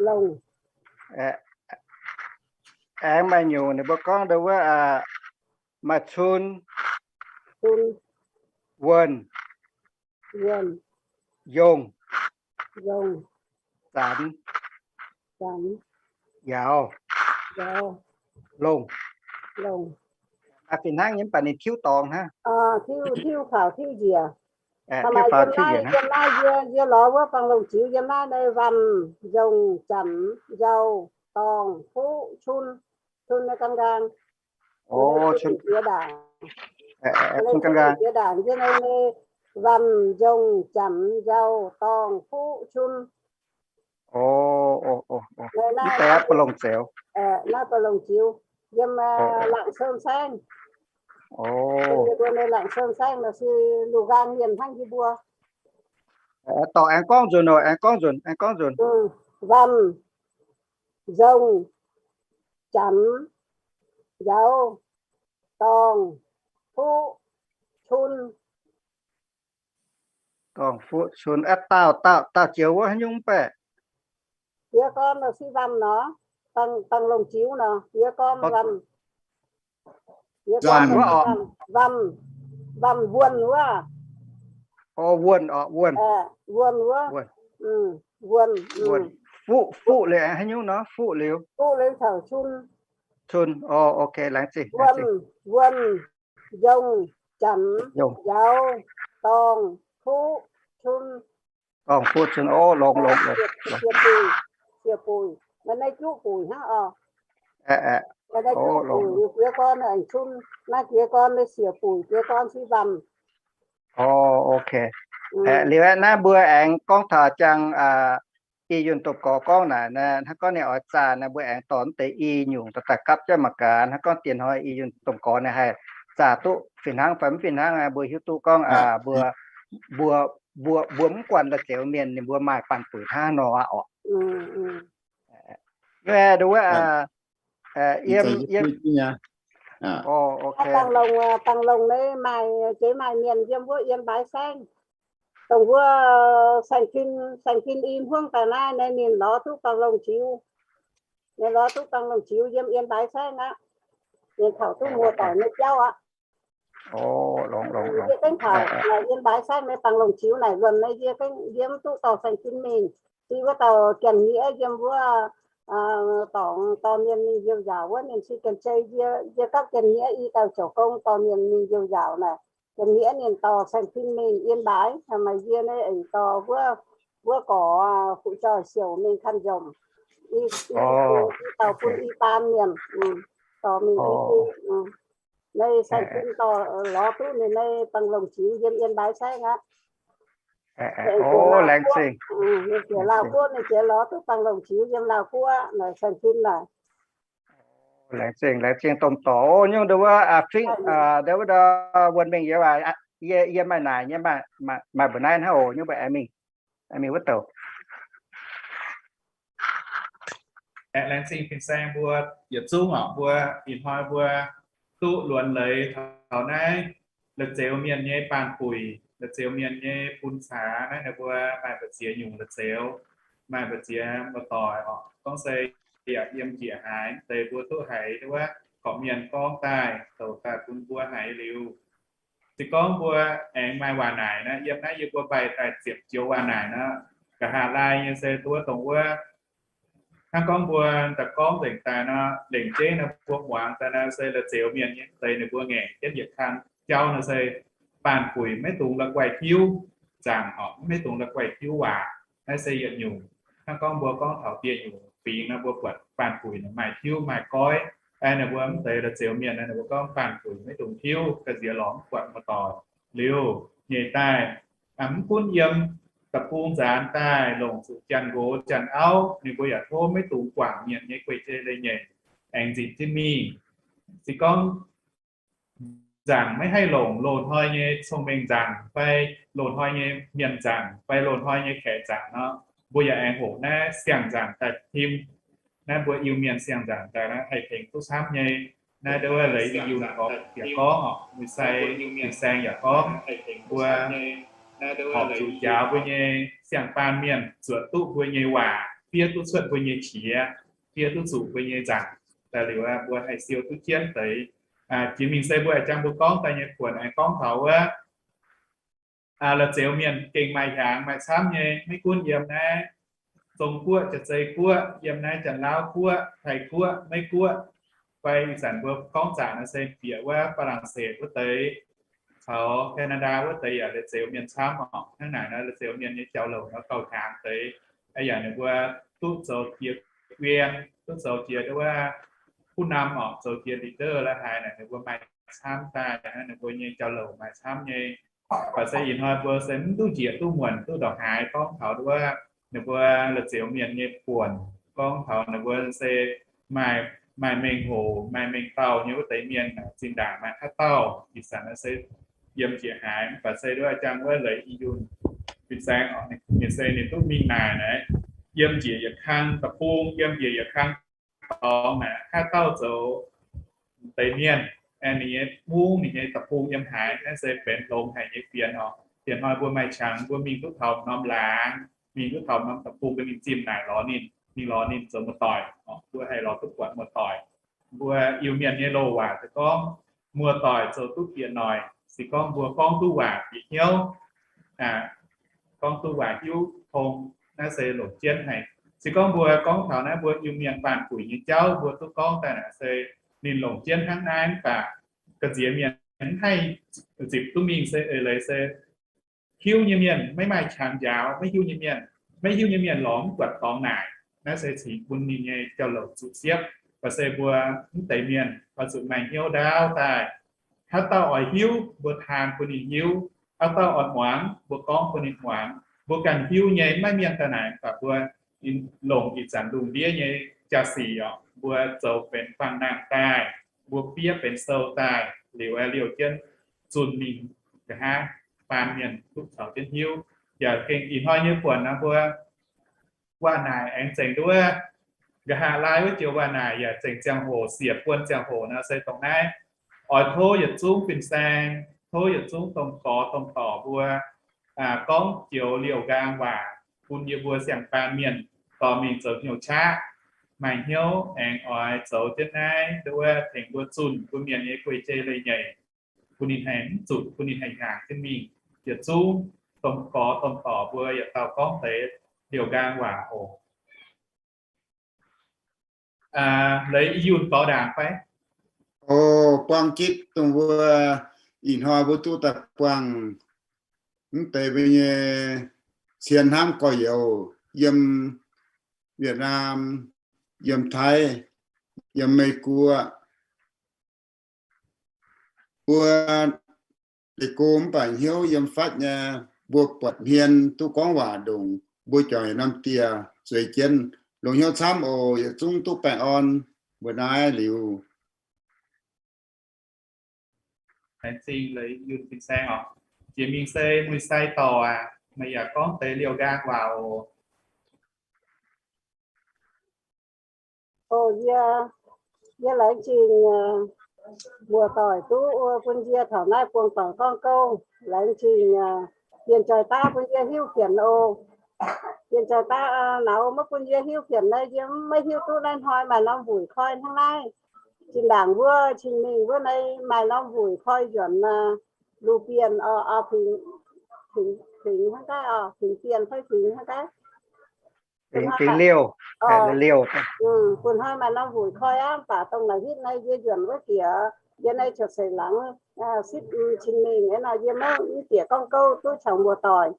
longh. Aengx maaih nyungc ninh mbuo gorngv ndo wuov maaih cun, cun, wuonh, wuonh, yongh, yongh, zanx, zanx, yauz, yauz, longh, longh. Fih hnangv nyei mv baac ninh tiuv dorngx hnangv. Tiuv, tiuv faaux tiuv njiec. Tiuv faaux tiuv njiec hnangv. Yie, yie lorz wuov baengh longc jiuv yiem naaiv, naaiv Vanh, Nzongh, Janx, Nzauh, Dorngh, Fuqv, Cun, Cun naaiv gaang nqaang. Cun gaang nqaang. Cun gaang nqaang. Yie naaiv Vanh, Nzongh, Janx, Nzauh, Dorngh, Fuqv, Cun. Mv deix baengh longc zeux. Naaiv baengh longc jiuv yiem Laangc Sou saengv. Yie mbuo nyei Laangc Sou saengv nor se luoqc nqaang mienh hnangv yie mbuo. Dorh aengx gorngv nzunc oc, aengx gorngv nzunc, aengx gorngv nzunc. Vanh, Nzongh, Janx, Nzauh, Dorngh, Fuqv, Cun. Dorngh, Fuqv, Cun, aa, dauh, dauh, dauh joux wuov haaix nyungc mv baac? Jiez gorn nor se Vanh nor, baengh longc jiuv nor, jiez gorn Vanh. Vanh, Vanh, Wuonh wuov. Wuonh, Wuonh. Wuonh wuov. Wuonh, Fuqv, Fuqv liuz haaix nyungc nor? Fuqv liuz, Fuqv liuz caux Cun. Cun, ok, laengz zingh. Wuonh, Nzongh, Janx, Nzauh, Dorngh, Fuqv, Cun. Dorngh, Fuqv, Cun, o, longx, longx, longx. Siec buic, siec buic, maaih naaiv juqv buic hnangv oc. Maaih naaiv juqv buic, jiez gorn aengx Cun, naaiv jiez gorn naaiv siec buic, jiez gorn se Vanh. O, ok. Liuz aeqv, naaiv mbuo aengx gorngv taux jangx i yunh domh gorx gorngv naaic, hnangv gorngv ninh oix zaah naaic, mbuo aengx dorh deix i nyungc daaih gapv jienv mangc gaax. Hnangv gorngv diex hnoi i yunh domh gorx naaic haih zaah duqv fih hnangv fai mv fih hnangv, mbuo hiuv duqv gorngv mbuo, mbuo, mbuo mv guanh la'zioux mienh ninh mbuo maaih baanh buic hnangv nor aqv orqc. Wuov, yiem, yiem, baengh longc, baengh longc naaiv maaih, jiex maaih mienh yiem wuov Yên Bái Saengv, dongh wuov saeng-fin, saeng-fin i hmuangv daaih naaiv, naaiv ninh lorz duqv baengh longc jiuv. Ninh lorz duqv baengh longc jiuv yiem Yên Bái Saengv aqv. Ninh taux duqv muoz-doic nyei jauv aqv. Yie gengh taux Yên Bái Saengv naaiv baengh longc jiuv naaic luonx naaiv, yie gengh yiem duqv dorh saeng-fin mingh. Se wuov dauh Janx-Nyiec yiem wuov dorngx dorh mienh mingh youh nziaauc wuov, ninh se Janx-Zei. Yie, yie gapv Janx-Nyiec i dauh zoux gong dorh mienh mingh youh nziaauc naaic, Janx-Nyiec ninh dorh saeng-fin mingh Yên Bái, maaih yie naaiv aengx dorh wuov, wuov gorx Fuqv Joih Siouc mingh Kan Njomc, i, i dauh bun i baan mienh dorh mingh i bung. Naaiv saeng-fin dorh lorz duqv ninh naaiv baengh longc jiuv yiem Yên Bái Saengv aqv. Laauh Guoqv, ninh jiex lorz duqv baengh longc jiuv yiem Laauh Guoqv naaic, saeng-fin naaic. Laengz zingh, laengz zingh domh dorc. O, nyungc ndo wuov, fingx, ndo wuov, wuonh mingh yie, yie maaih naaic nyei, maaih mbuo naaiv hnangv oc. Nyungc mbuo aengx mingh, aengx mingh wuov douc. Aeqv, laengz zingh fin-saeng mbuo yietc zungv oc. Mbuo ih hnoi mbuo duqv luonx leiz taux naaiv la'zioux mienh nyei baanh buic, la'zioux mienh nyei bun caax naaiv, ninh mbuo maaih mbu'ziex nyungc la'zioux, maaih mbu'ziex muoz-doic oc. Gorngv se yaac yiem njiec haaix deix mbuo duqv haiz wuov gorqv-mienh gorngv daaih, douc daaih bun mbuo haiz liuz. Se gorngv mbuo aengx maaih waac naaic nor, yiem naaiv yie mbuo mbaih daaih ziepc joux waac naaic nor, nqa'haav laai nyei se duqv dongh wuov, hnangv gorngv mbuo daaih gorngv nzengc daaih nor, lengc jeiv nor mbuo muangx daaih nor se la'zioux mienh nyei deix ninh mbuo ngaengc jienv yietc kang jauv nor se baanh buic maiv dungx la'guaih tiuv nzaangc oc, maiv dungx la'guaih tiuv waac. Naaiv se yietc nyungc. Hnangv gorngv mbuo gorngv taux dieh nyungc fingx nor, mbuo buatc baanh buic maaih tiuv maaih goiv. Ninh mbuo mv deix la'zioux mienh, ninh mbuo gorngv baanh buic maiv dungx tiuv, ga'nziex lorz mv buatc muoz-doic. Liuz nyeic daaih, mv gunv yiem deic-bung nzaanx daaih longc zuqc janx-nqox janx-auv, ninh mbuo yaac tov maiv dungx guangc mienh nyei guei-jei leiz-nyeic, aengx nzipc jienv mingh. Se gorngv nzaangc maiv haih longc loz-hnoi nyei cong-mengh nzaangc fai loz-hnoi nyei mienh nzaangc fai loz-hnoi nyei kaeqv nzaangc nor, mbuo yaac aengx hoqc naaiv siang-nzaangc daaih tim. Naaiv mbuo Iu-Mienh siang-nzaangc daaih naaiv haih tengx duqv camv nyei. Naaiv ndau wuov leiz Iu-Mienh yaac gorngv oc, Muic-Sai, Fin-Saeng yaac gorngv, mbuo horpc zuqc njaaux mbuo nyei siang-baan mienh zuotc duqv mbuo nyei waac, fiev duqv cuotv mbuo nyei qiex, fiev duqv zuqc mbuo nyei nzaangc. Daaih liuz mbuo haih siou duqv jienv deix. Jiex mingh se mbuo aengx jangx mbuo gorngv daaih nyei buonc aengx gorngv taux wuov la'zioux mienh gengh maaih hiaangx maaih camv nyei, maiv gunv yiem naaiv Zong-Guoqv, Jaa-Zei Guoqv, yiem naaiv Janx-Laauv Guoqv, Taiv Guoqv, Meiv Guoqv, fai ih zanc mbuo gorngv zaangc naaiv se bieqc wuov Faa^lang^setv wuov deix caux Canada wuov deix yaac la'zioux mienh camv oc. Hnangv naaic nor la'zioux mienh nyei jauv-louc nor gauh hiaangx deix. Yaac ninh mbuo duqv zoux jiex guien, duqv zoux jiex wuov ผู้นำ oc, zoux jiex leader la'haaix naaic ninh mbuo maaih camv daaih, ninh mbuo nyei jauv-louc maaih camv nyei. Baac se ih hnoi mbuo se mv duqv njiec duqv muonc duqv ndongc haaix gorngv taux wuov ninh mbuo la'zioux mienh nyei buonc, gorngv taux ninh mbuo se maaih, maaih mengh hoc maaih mengh dauh nyei wuov deix mienh zinh ndaangc maaih haaix dauh ih zanc se yiem njiec haaix. Baac se wuov jangx wuov leiz Iu-Mienh Fin-Saeng oc, ninh se ninh duqv mingh naaic naaic, yiem njiec yietc kang deic-bung, yiem njiec yietc kang dorngx naaic haaix dauh zoux deix mienh, ninh nyei mungv, ninh nyei deic-bung yiem haaix, naaiv se benx longx haic nyei fienx oc. Dieh hnoi mbuo maaih qangx mbuo mingh duqv taux norm laangz, mingh duqv taux norm deic-bung, mbuo mingh zimh naaic lorz ninh, mingh lorz ninh zoux muoz-doic oc. Mbuo haih lorz duqv buatc muoz-doic. Mbuo Iu-Mienh nyei loz-waac se gorngv muoz-doic zoux duqv bieqc noic, se gorngv mbuo gorngv duqv waac bieqc hnyouv, gorngv duqv waac hiuv tong, naaiv se longc jienv haic. Se gorngv mbuo gorngv taux naaiv mbuo Iu-Mienh baanh guic nyei jauv mbuo duqv gorngv daaih naaic se ninh longc jienv hnangv naaiv, mv baac ga'nziex mienh mv haih nzipc duqv mingh se eix leiz se hiuv nyei mienh maiv maaih qangx njaaux, maiv hiuv nyei mienh, maiv hiuv nyei mienh lorz mv buatc dorngx naaic. Naaiv se cingx bun ninh nyei jauv-louc zuqc siepv. Baac se mbuo mv deix mienh oix zuqc maaih hnyouv ndaauv daaih. Haaix dauh oix hiuv mbuo taan bun ninh hiuv, haaix dauh oix muangx mbuo gorngv bun ninh muangx. Mbuo ganh hiuv nyei maiv mienh daaih naaic, baac mbuo longc ih zanc lungh ndiev nyei jaa-sic oc, mbuo zoux benx fangx nangh daaih, mbuo fiev benx sou daaih, liuz liouh jienv zunh mingh nqa'haav baan mienh duqv caux jienv hiuv. Yaac gengh ih hnoi nyei buonc nor mbuo waac naaic aengx zengc nduov, nqa'haav laai wuov joux waac naaic yaac zengc ziangh hoc, siec buon ziangh hoc nor se dongh naaiv. Oix tov yietc zungv fin-saeng, tov yietc zungv domh gorx domh dorc mbuo gorngv joux liouh nqaang waac bun yie mbuo siang-baan mienh dorh mingh zoux hnyouv qaqv. Maaih hnyouv aengx oix zoux jienv naaiv nduov tengx mbuo zunh mbuo mienh nyei guei-jei leiz-nyeic, bun ninh haih mv zuqc, bun ninh haih hnyangx jienv mingh. Yietc zungv domh gorx domh dorc mbuo yietc dauh gorngv deix liouh nqaang waac oc. Leiz Yunh gorx ndaangc fai? O, buang gitv dongh mbuo ih hnoi mbuo duqv daaih buangh mv deix mbuo nyei cien hnamv gorx-youz yiem Việt Nam, yiem Taiv, yiem Meiv Guoqv, mbuo deic-bung mv baac hnyouv yiem fatv nyei, mbuo buatc hmien duqv gorngv waac ndongc mbuo juangc norm dieh zueiz jienv, longc hnyouv camv oc. Yietc zungv duqv baengh orn mbuo naaiv liuz. Laengz zingh leiz Yunh fin-saeng oc. Jiex mingh se Muic Sai Dorc aac, meih yaac gorngv deix liouh nqaang waac oc. O, yie, yie laengz zingh muoz-doic duqv bun yie taux naaiv buangh doic gorngv gouv. Laengz zingh Bienh Jaaix Daav bun yie hiuv fienx oc. Bienh Jaaix Daav naaiv maiv bun yie hiuv fienx naaiv, yie maiv hiuv duqv naaiv hnoi maaih norm wuic koi hnangv naaiv. Zinh ndaangc wuov cing-mengh wuov naaiv maaih norm wuic koi nzuonx luv bienh, tengx hnangv gaav, tengx bienh fai tengx hnangv gaav. Liouh, liouh. Bun hnoi maaih norm wuic koi aqv, mv baac dongh naaic hitv naaiv yie nzuonx wuov diex, yie naaiv ziouc seix laangz sipv cing-mengh nor, yie maiv diex gorngv gouv duqv caux muoz-doic.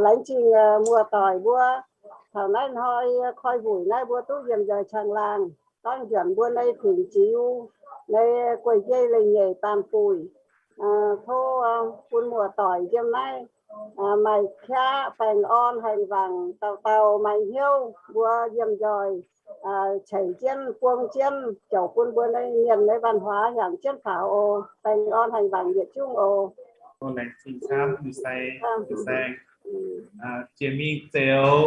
Laengz zingh muoz-doic mbuo taux naaiv hnoi koi wuic naaiv mbuo duqv yiem nzoih caangh laangh, gorngv nzuonx mbuo naaiv fingx-ziux, naaiv guei-jei leiz-nyeic baamh buic. Tov bun buoz-doic yiem naaiv, maaih qaqv baengh orn haengh wangc dauh dauh maaih hnyouv mbuo yiem njoih ceix jienv buong jienv ziouc bun mbuo nyei mienh nyei văn hóa hiaangx jienv faaux oc. Baengh orn haengh wangc yietc zungv oc. Laengz zingh camv, Saeng. Jiex mingh Zeux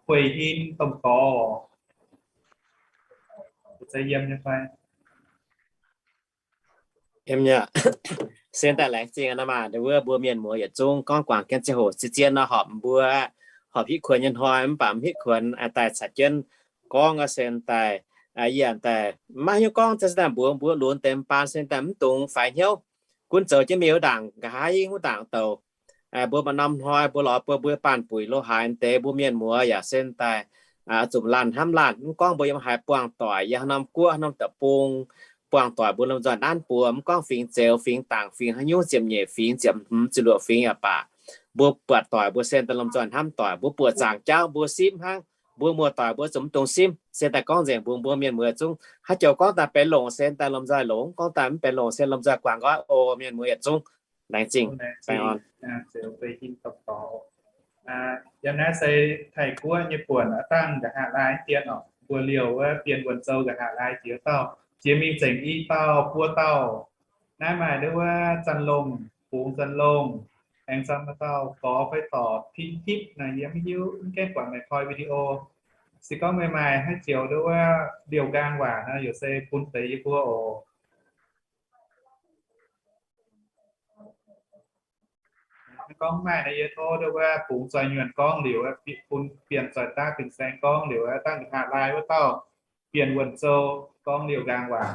Huei Hin domh gorx. Yiem nyei fai? Yiem nyei. Se daaih laengz zingh aqv maah, wuov mbuo mienh muoz yietc zungv gorngv guangc jienv ziangh hoc, se zien nor horpc mbuo horpc hitv kuonx nyei hnoi, mv baac mv hitv kuonx daaih caux jienv gorngv aqv. Se daaih yie daaih maiv hiuv gorngv se daaih mbuox mbuo lunx deix baan se daaih mv dungx faix hnyouv, gunv zoux jienv mingh wuov ndaangc, nqa'haav yie wuov ndaangc douc. Mbuo maaih norm hnoi mbuo lorz buo mbuo baanh buic lo haaix deix mbuo mienh muoz yaac se daaih zuqc laanh hnamv laanh. Mv gorngv mbuo yiem haaix buangh doic, yiem haaix norm guoqv, haaix norm deic-bung, buangh doic mbuo lomh nzoih nanv buoz, mv gorngv fingx Zeux, fingx Dangc, fingx haaix nyungc, ziepc nyeic fingx, ziepc hmz, ziepc luoqc fingx yaac baac, mbuo buatc doic mbuo se daaih lomh nzoih hnamv doic. Mbuo buoqc zaangc jauv mbuo simv hnangv, mbuo muoz-doic mbuo zuqc mv dungx simv. Se daaih gorngv nzengc mbuo mbuo mienh muoz zungv haaix joux gorngv daaih benx longc se daaih lomh nzoih longc, gorngv daaih mv benx longc se lomh nzoih guangc nqoi oc. Mienh muoz yietc zungv laengz zingh. Yiem naaiv se Taiv-Guoqv nyei buonc aqv, dangh nqa'haav laai dien oc. Mbuo liouh wuov Bienh Wuonh Sou nqa'haav laai jiex dauh, jiex mingh zengc i dauh buo dauh. Naaiv maaih nduov wuov Zanh Longh, Bungx Zanh Longh, aengx Zanh Longh dauh gorx fai dorc Tin Hitv naaic, yie mv hiuv, mv gaengh buatc meih koi video. Se gorngv meih maaih haaix joux nduov wuov liouh nqaang waac nor, yaac se bun deix yie mbuo oc. Gorngv maaih nor, yie tov nduov wuov Bungx Zoih Nyuonh gorngv liuz, bun Bienh Zoih Daav Fin-Saeng gorngv liuz, dangh nqa'haav laai wuov dauh Bienh Wuonh Sou gorngv liouh nqaang waac.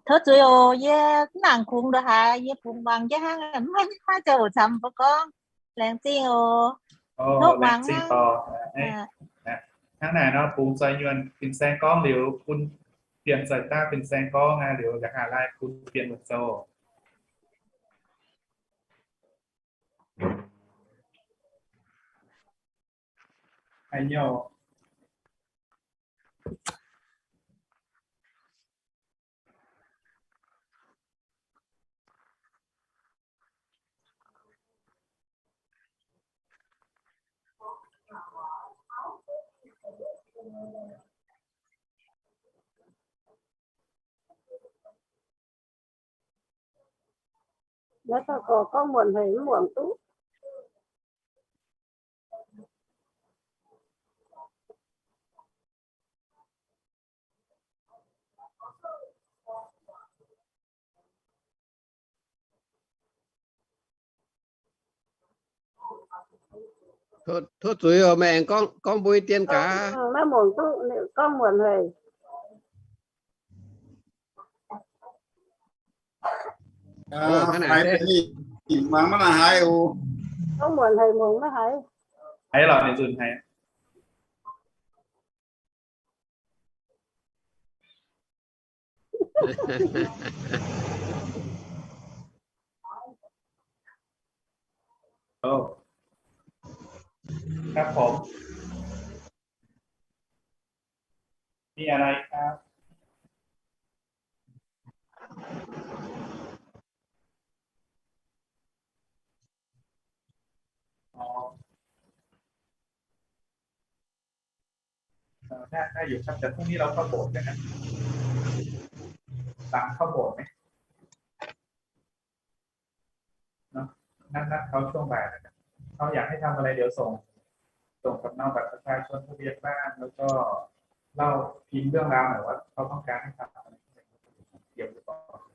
Tov zuiz oc, yie mv nangc kungx ndongc haaix, yie bungx muangx jienv hnangv, maiv maaih ziangh hoc camv mbuo gorngv. Laengz zingh oc. Tov muangx hnangv. Hnangv naaic nor, Bungx Zoih Nyuonh Fin-Saeng gorngv liuz, bun Bienh Zoih Daav Fin-Saeng gorngv liuz, nqa'haav laai bun Bienh Wuonh Sou. Naaiv dauh gorx gorngv muonc haic mv muangx duqv. Tov zuiz oc, meih aengx gorngv, gorngv mbuo dien gaax. Maiv muangx duqv, gorngv muonc haic. Muangx maiv haiz oc. Gorngv muonc haic, muangx maiv haiz. Haiz lorqc, ninh nzunc haiz. โอ้ ครับผม มีอะไรครับ อ๋อ เอ่อ ได้ ได้อยู่ครับ แต่พรุ่งนี้เราเข้าโบสถ์กันนะ หลังเข้าโบสถ์ไหม เนาะ นัด นัดเขาช่วงบ่ายแล้วกัน เขาอยากให้ทำอะไร เดี๋ยวส่ง ส่งสำเนาบัตรประชาชน ทะเบียนบ้าน แล้วก็เล่า พิมพ์เรื่องราวหน่อยว่าเขาต้องการให้ทำอะไร เตรียมอุปกรณ์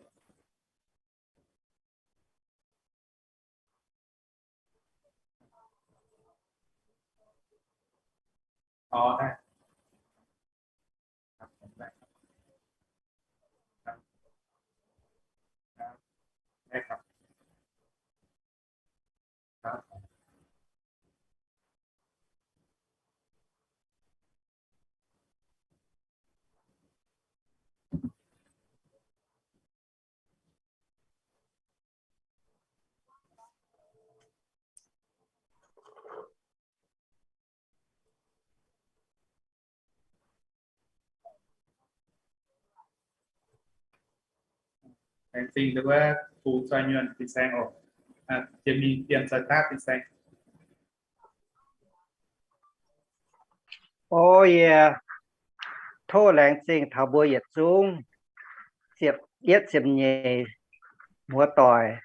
อ๋อ ได้ ครับ ได้ครับ ครับ ได้ครับ ครับ Laengz zingh nduov wuov bungx zoi nyuonh fin-saeng oc. Jiex mingh dien zoi daav fin-saeng. O yie, tov laengz zingh taux mbuo yietc zungv ziepc yietv ziepc nyeic muoz-doic,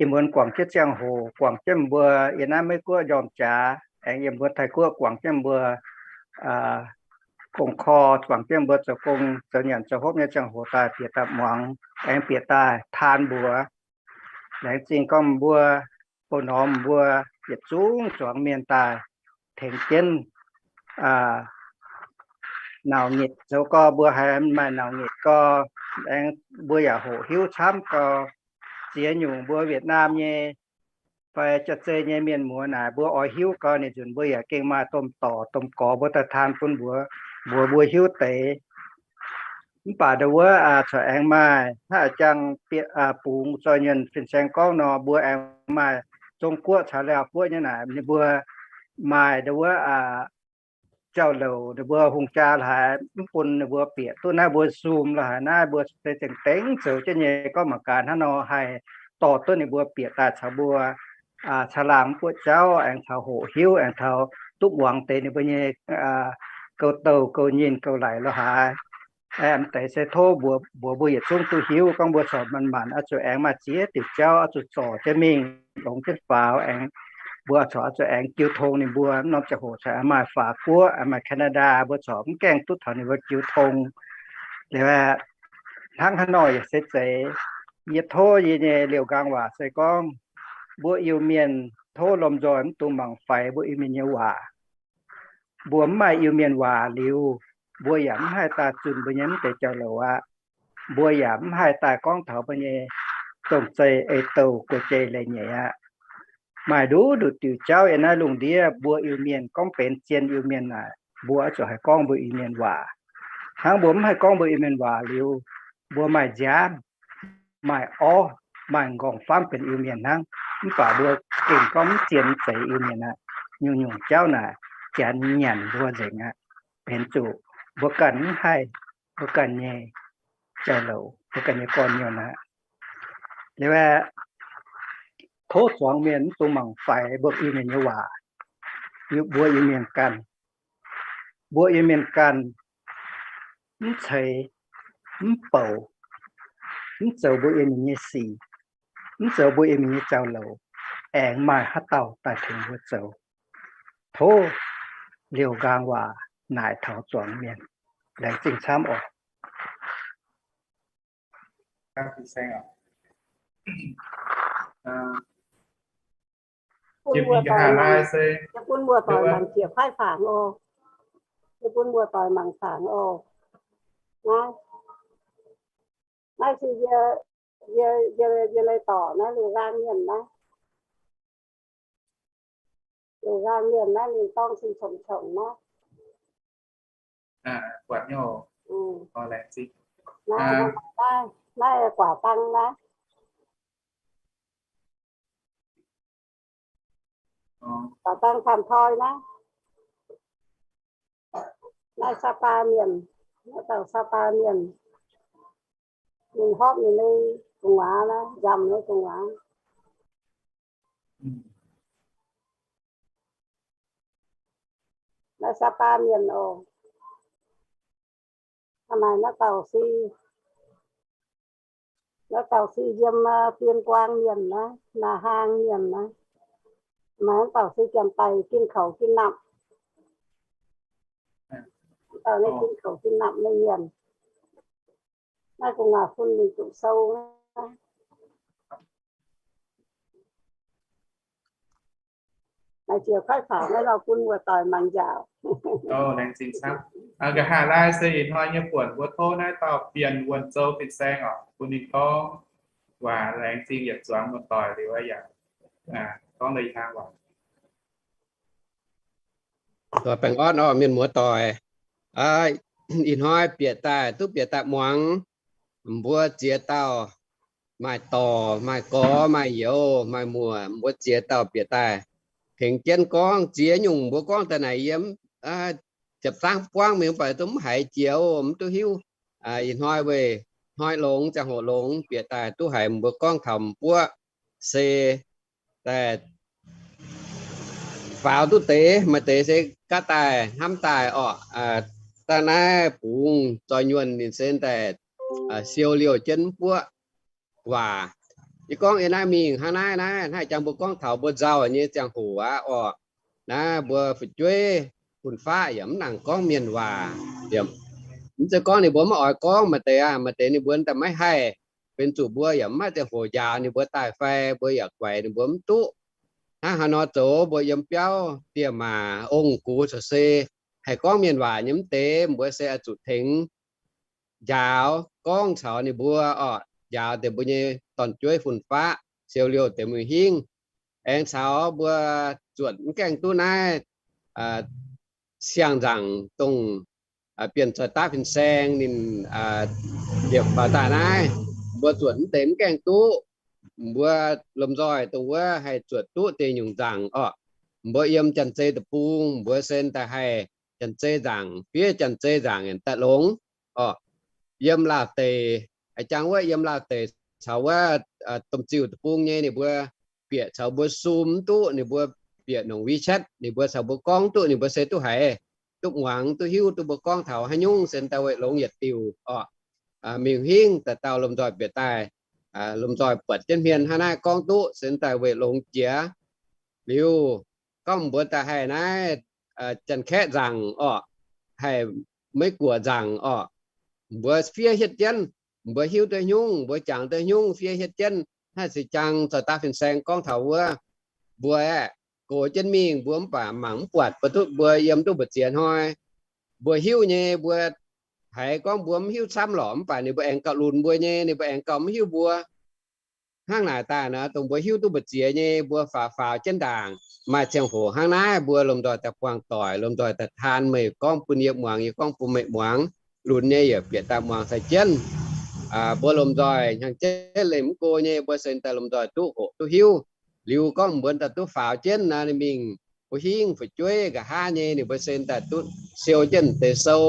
ih muonz guangc jienv ziangh hoc, guangc jienv mbuo yiem naaiv Meiv Guoqv njormh jaax, aengx yiem mbuo Taiv Guoqv guangc jienv mbuo gong-korv, guangc jienv mbuo zoux gong zoux nyanc zoux hopv nyei ziangh hoc daaih bieqc daaih muangx, aengx bieqc daaih taan mbuox. Laengz zingh gorngv mbuo, bou norm mbuo yietc zungv zuangx mienh daaih tengx jienv nauc nyitc zoux gau. Mbuo haiz maaih nauc nyitc gau, aengx mbuo yaac hoqc hiuv camv gau. Ziex nyungc mbuo Wietnam nyei fai jaav-zei nyei mienh muoz naaic, mbuo oix hiuv gau ninh nzunc mbuo yaac gengh maaih domh dorc domh gorx mbuo daaih taan bun mbuox, mbuox mbuo hiuv deix. Mv baac ndau wuov corc aengx maaih hnangv jangx bieqc bungx zoi nyuonh fin-saeng gorngv nor, mbuo aengx maaih Zong-Guoqv caux Laauv Guoqv nyei naaic, ninh mbuo maaih ndau wuov jauv-louc ninh mbuo hungh jaa haic, mv bun ninh mbuo bieqc duqv naaiv mbuo Zoom lo haic. Naaiv mbuo se zengc dengv zoux jienv nyei gorngv mangc gaax hnangv nor haih dorh duqv ninh mbuo bieqc daaih caux mbuo caangh laangh mv buoqv jauv, aengx taux hoqc hiuv, aengx taux duqv muangx deix ninh mbuo nyei gouv-douh gouv-nyinh gouv-laic lo haic. Mv deix se tov mbuox mbuo yietc zungv duqv hiuv gorngv mbuo corc manc-manc oix zuqc aengx maaih ziex diuc jauv oix zuqc zorc jienv mingh, longx jienv faaux, aengx mbuo corc oix zuqc aengx jiu tong ninh mbuo. Mv norm ziangh hoc corc aengx maaih法国, aengx maaih Canada, mbuo corc mv gaengh duqv taux ninh mbuo jiu tong. Liuz hnangv haaix nor yaac se zeiz, yie tov yie nyei liouh nqaang waac se gorngv mbuo Iu-Mienh tov lomh nzoih mv dungx mangc faix mbuo Iu-Mienh nyei waac. Mbuo mv maaih Iu-Mienh waac liuz, mbuo yaac mv haih daaih zunh mbuo nyei mv deix jauv-louc aqv. Mbuo yaac mv haih daaih gorngv taux mbuo nyei zong-zei ei-douh guei-jei leiz-nyeic aqv. Maaih nduqc nduqc diuc jauv yiem naaiv lungh ndiev mbuo Iu-Mienh gorngv benx zien Iu-Mienh naaic, mbuo oix zuqc haih gorngv mbuo Iu-Mienh waac. Hnangv mbuo mv haih gorngv mbuo Iu-Mienh waac liuz, mbuo maaih nziaamv, maaih orv, maaih nqorngv-famv benx Iu-Mienh hnangv. Mv baac mbuo gengh gorngv mv zien mv zeiz Iu-Mienh aqv. Nyungc-nyungc jauv naaic janx nyanc mbuo nzengc aqv. Benx zuqc mbuo ganh mv haih mbuo ganh nyei jauv-louc, mbuo ganh nyei gorn-nyuonh aqv. Liuz aeqv, tov zuangx mienh mv dungx mangc faix mbuo Iu-Mienh nyei waac. Mbuo Iu-Mienh ganh, mbuo Iu-Mienh ganh mv ceix, mv bouc, mv zoux mbuo Iu-Mienh nyei sic, mv zoux mbuo Iu-Mienh nyei jauv-louc, aengx maaih haaix dauh daaih tengx mbuo zoux? Tov liouh nqaang waac naaic taux zuangx mienh. Laengz zingh camv oc. Bun mbuo doic mangc, bun mbuo doic mangc jiex faix fangx oc. Bun mbuo doic mangc fangx oc. Naaiv, naaiv se yie, yie, yie, yie leiz dorc naaiv, liouh nqaang mienh naaiv. Liouh nqaang mienh naaiv, ninh dorng cing-congx-congx naaiv. Naaiv, naaiv guaax dang naaiv. Guaax dang tanh toi naaiv. Naaiv Saqpaa mienh, naaiv dauh Saqpaa mienh. Ninh hopv ninh nyei gu'nguaaz naaiv, nzamc nyei gu'nguaaz. Naaiv Saqpaa mienh oc. Aa, naaiv, naaiv dauh se, naaiv dauh se yiem, aa, Dien Guaang mienh naaiv, Naa Haang mienh naaiv. Maaih naaiv dauh se janx-daic gin kouc gin napc. Dauh naaiv gin kouc gin napc nyei mienh. Naaiv gu'nguaaz fun mingh zuqc sou. Naaiv jiex faix fangx naaiv, lauh bun mbuo doic mangc nziaauc. Laengz zingh camv. Nqa'haav laai se ih hnoi nyei buonc mbuo tov naaiv dauh Bienh Wuonh Zou fin-saeng oc, bun ninh gorngv waac. Laengz zingh yietc zuangx muoz-doic liuz yaac gorngv la'hlang waac. Baengh orn oc mienh muoz-doic. Ih hnoi bieqc daaih, duqv bieqc daaih muangx, mbuo ziex dauh, maaih dorc, maaih gorx, maaih youz, maaih muoc, mbuo ziex dauh bieqc daaih tengx jienv gorngv ziex nyungc. Mbuo gorngv daaih naaic yie ziepc zangv buangv mingh mv baac duqv mv haiz jiex, mv duqv hiuv. Ih hnoi weic hnoi longx, ziangh hoc longx, bieqc daaih duqv haiz mbuo gorngv taux m'buoqv se daaih faaux duqv deix, maaih deix se gaav daaih hnamv daaih orqc. Daaih naaiv bungx zoih nyuonh ninh se daaih siou liouh jienv m'buoqv waac. Yie gorngv yie naaiv mingh hnangv naaiv naaiv, hnangv jangx mbuo gorngv taux mbuo nzauh nyei ziangh hoc aqv orqc. Naaiv mbuo fu'jueiv fun-faqv yaac mv nangc gorngv mienh waac. Mv zeiz gorngv ninh mbuo mv oix gorngv, maaih deix aqv, maaih deix ninh mbuo daaih maiv haih. Benx zuqc mbuo yaac mv maaih ziangh hoc njaaux ninh mbuo daaih fai mbuo yaac guaix ninh mbuo mv duqv. Hnangv haaix nor zoux mbuo yiem biauv dieh maac ong-gux caux se haih gorngv mienh waac nyei mv deix, mbuo se oix zuqc tengx njaaux gorngv caux ninh mbuo orqc, njaaux deix mbuo nyei dorn-jueiv fun-faqv, siou liouh deix mingh hingv. Aengx caux mbuo zuotc mv gaengh duqv naaiv siang-nzangc dongh bienh zoih daav fin-saeng ninh liepc faaux daaih naaiv, mbuo zuotc mv deix mv gaengh duqv. Mbuo lomh nzoih dongh wuov haih zuotc duqv deix nyungc nzangc orqc. Mbuo yiem Janx-Zei deic-bung mbuo se daaih haih Janx-Zei nzangc fiev Janx-Zei nzangc yaac daaih longx orqc. Yiem Laauv deic, jangx wuov yiem Laauv deic caux wuov domh ziuh deic-bung nyei ninh mbuo bieqc caux mbuo Zoom mv duqv, ninh mbuo bieqc nongc WeChat ninh mbuo caux mbuo gorngv duqv, ninh mbuo se duqv haiz, duqv muangx, duqv hiuv duqv mbuo gorngv taux haaix nyungc se daaih weic longx yietc diuc orqc. Mingh hingv dauh dauh lomh nzoih bieqc daaih, lomh nzoih buatc jienv hmien hnangv naaiv gorngv duqv se daaih weic longx jiex. Liuz gorngv mbuo daaih haih naaiv Janx-Kaeqv nzangc orqc, haih Meiv Guoqv nzangc orqc, mbuo fiev hietv jienv, mbuo hiuv duqv nyungc mbuo jangx duqv nyungc fiev hietv jienv. Naaiv se jangx zoih daav fin-saeng gorngv taux wuov, mbuo aeqv, gox jienv mingh mbuo mv baac mangc mv buatc, mbuo duqv mbuo yiem duqv mbu'ziex hnoi, mbuo hiuv nyei mbuo haiz gorngv mbuo mv hiuv camv lorqc, mv baac ninh mbuo aengx gauh lunx mbuo nyei, ninh mbuo aengx gauh mv hiuv mbuo. Hnangv naaic daaih nor, dongh mbuo hiuv duqv mbu'ziex nyei mbuo faaux faaux jienv ndaangc. Maaih ziangh hoc hnangv naaiv mbuo lomh nzoih daaih buangh doic, lomh nzoih daaih taan meih gorngv bun yie muangx, yie gorngv bun meih muangx. Lunx nyei yaac bieqc daaih muangx caux jienv. Mbuo lomh nzoih hnyangx-jeiv leih mv go nyei, mbuo se daaih lomh nzoih duqv hoqc duqv hiuv. Liuz gorngv mbuo daaih duqv faaux jienv naaiv, ninh mingh mbuo hingv fu'jueiv nqa'haav nyei, ninh mbuo se daaih duqv siou jienv deix sou,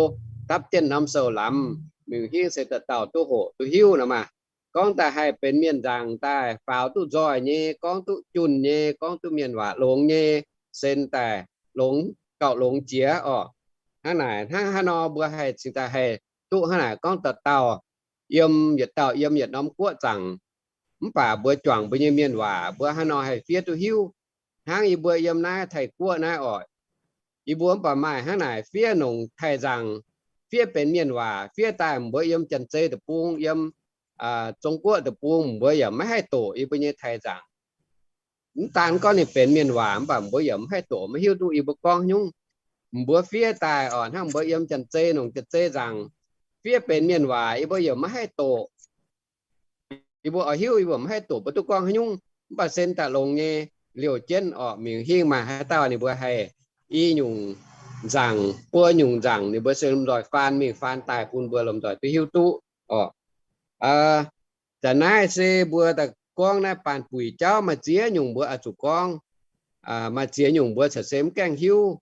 dapv jienv norm sou lamz, mingh hingv se dauh dauh duqv hoqc duqv hiuv nor maah. Gorngv daaih haih benx mienh nzaangc daaih faaux duqv nzoih nyei, gorngv duqv junh nyei, gorngv duqv mienh waac longx nyei, se daaih longx, gauh longx jiex orqc. Hnangv naaic, hnangv haaix nor mbuo haih cingx daaih haih duqv hnangv naaic gorngv dauh dauh yiem yietc dauh yiem yietc norm guoqv zaangc, mv baac mbuo juangc mbuo nyei mienh waac, mbuo haaix nor haih fiev duqv hiuv. Hnangv yie mbuo yiem naaiv Taiv-Guoqv naaiv orqc, yie mbuo mv baac maaih hnangv naaic fiev nongc Taiv nzaangc, fiev benx mienh waac, fiev daaih mbuo yiem Janx-Zei deic-bung, yiem Zong-Guoqv deic-bung, mbuo yaac maiv haih doqc yie mbuo nyei Taiv nzaangc. Mv daan gorngv ninh benx mienh waac, mv baac mbuo yaac mv haih doqc, maiv hiuv duqv yie mbuo gorngv nyungc. Mbuo fiev daaih orqc, hnangv mbuo yiem Janx-Zei nongc Janx-Zei nzaangc, fiev benx mienh waac, yie mbuo yaac maiv haih doqc. Yie mbuo oix hiuv, yie mbuo maiv haih doqc mbuo duqv gorngv haaix nyungc. Mv baac se daaih longx nyei, liouh jienv orqc, mingh hingv maaih haaix dauh ninh mbuo haih i nyungc nzaangc, buo nyungc nzaangc, ninh mbuo se lomh nzoih faan mingh faan daaih bun mbuo lomh nzoih duqv hiuv duqv orqc. Zanc naaiv se mbuo daaih gorngv naaiv Baanh Buic jauv, maaih ziex nyungc mbuo oix zuqc gorngv, maaih ziex nyungc mbuo caux se mv gaengh hiuv,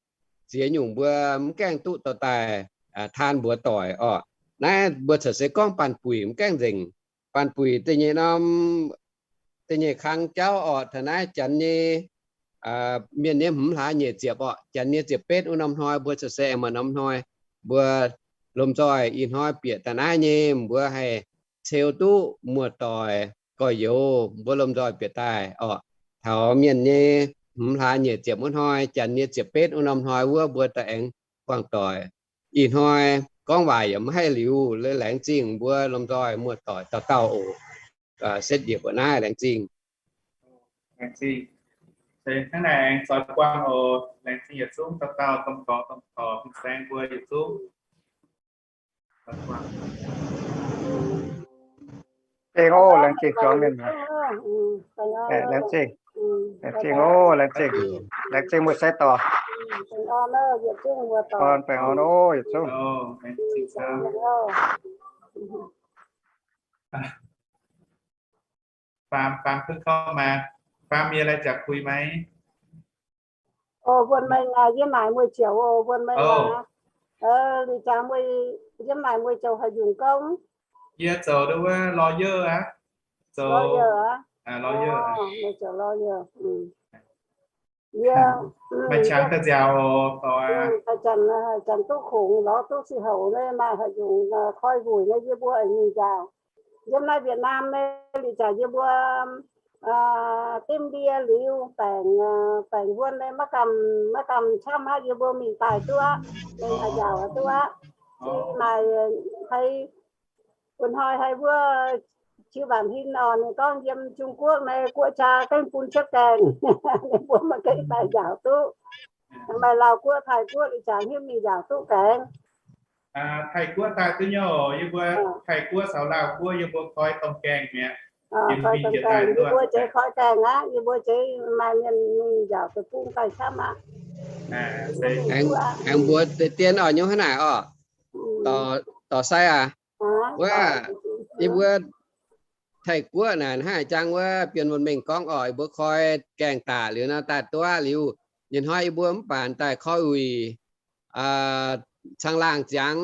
ziex nyungc mbuo mv gaengh duqv dorh daaih taan mbuox doic orqc. Naaiv mbuo caux se gorngv Baanh Buic mv gaengh nzengc. Baanh Buic da'nyeic norm, da'nyeic kang jauv orqc, taux naaiv Janx nyei, mienh nyei hmz hlaax nyeic ziepc orqc, Janx nyei ziepc betv wuov norm hnoi, mbuo caux se aengx maaih norm hnoi, mbuo lomh nzoih ih hnoi bieqc daaih naaiv nyei, mbuo haih ceu duqv muoz-doic gorx-youz, mbuo lomh nzoih bieqc daaih orqc. Taux mienh nyei hmz hlaax nyeic ziepc wuov hnoi, Janx nyei ziepc betv wuov norm hnoi wuov, mbuo daaih aengx buangh doic. Ih hnoi gorngv waac yaac maiv haih liuz, laengz zingh mbuo lomh nzoih muoz-doic dauh dauh oc. Setv njiec mbuo naaiv, laengz zingh. Laengz zingh. Hnangv naaic aengx zoix buangh oc. Laengz zingh yietc zungv dauh dauh domh gorx domh dorc fin-saeng mbuo yietc zungv. Zingh oc, laengz zingh zuangx mienh. Laengz zingh. Laengz zingh oc, laengz zingh. Laengz zingh muoz-seix dorc. Orn baengh orn oc, yietc zungv. ฟาร์ม ฟาร์ม เพิ่งเข้ามา ฟาร์ม มีอะไรจะคุยไหม Ov, mbuo mengh aqv, yiem naaic mueiz ziouc, ov, mbuo mengh aqv. Liuz zangx mbuo yiem naaic mueiz ziouc haih yungz gorngv. Yie zoux dongh wuov lawyer aqv. Zoux lawyer aqv? Lawyer. Meih zoux lawyer. Yie maaih qangx daaih nziaauc oc. Haaix zanc, haaix zanc duqv kungx lorz duqv sih houc nyei, maaih haaix nyungc koi wuic nyei, yie mbuo aengx mingh nziaauc. Yiem naaiv Việt Nam nyei, liuz zanc yie mbuo dimv ndie liuz baengc, baengc wuon nyei maiv gamh, maiv gamh camv aqv, yie mbuo mingh daaih duqv aqv, mingh daaih nziaauc duqv aqv. Maaih hei Bun hnoi haiz mbuo Qiu Waanc Hin oc, ninh gorngv yiem Trung Quốc nyei guoqv jaa gengh bun cuotv gaengh, ninh mbuo maiv gaengh daaih nziaauc duqv. Maaih Laauh Guoqv, Taiv Guoqv, liuz zanc hiuv mingh nziaauc duqv gaengh. Taiv Guoqv daaih duqv nyei oc. Yie mbuo Taiv Guoqv caux Laauh Guoqv yie mbuo koi domh gaengh mi'aqv. Koi domh gaengh, yie mbuo zeix koi gaengh aqv. Yie mbuo zeix maaih mienh mingh nziaauc deic-bung daaih camv aqv. Aengx mbuox deix dien oc, nyungc hnangv naaic oc. Dorc sai aac, wuov, yie mbuo Taiv Guoqv naaic hnangv jangx wuov Bienh Wuonh Mengh gorngv oc, yie mbuo koi gaengh daaih liuz nor daaih duqv liuz, ninh hnoi yie mbuo mv baac daaih koi wuic caangh laangh ziangx.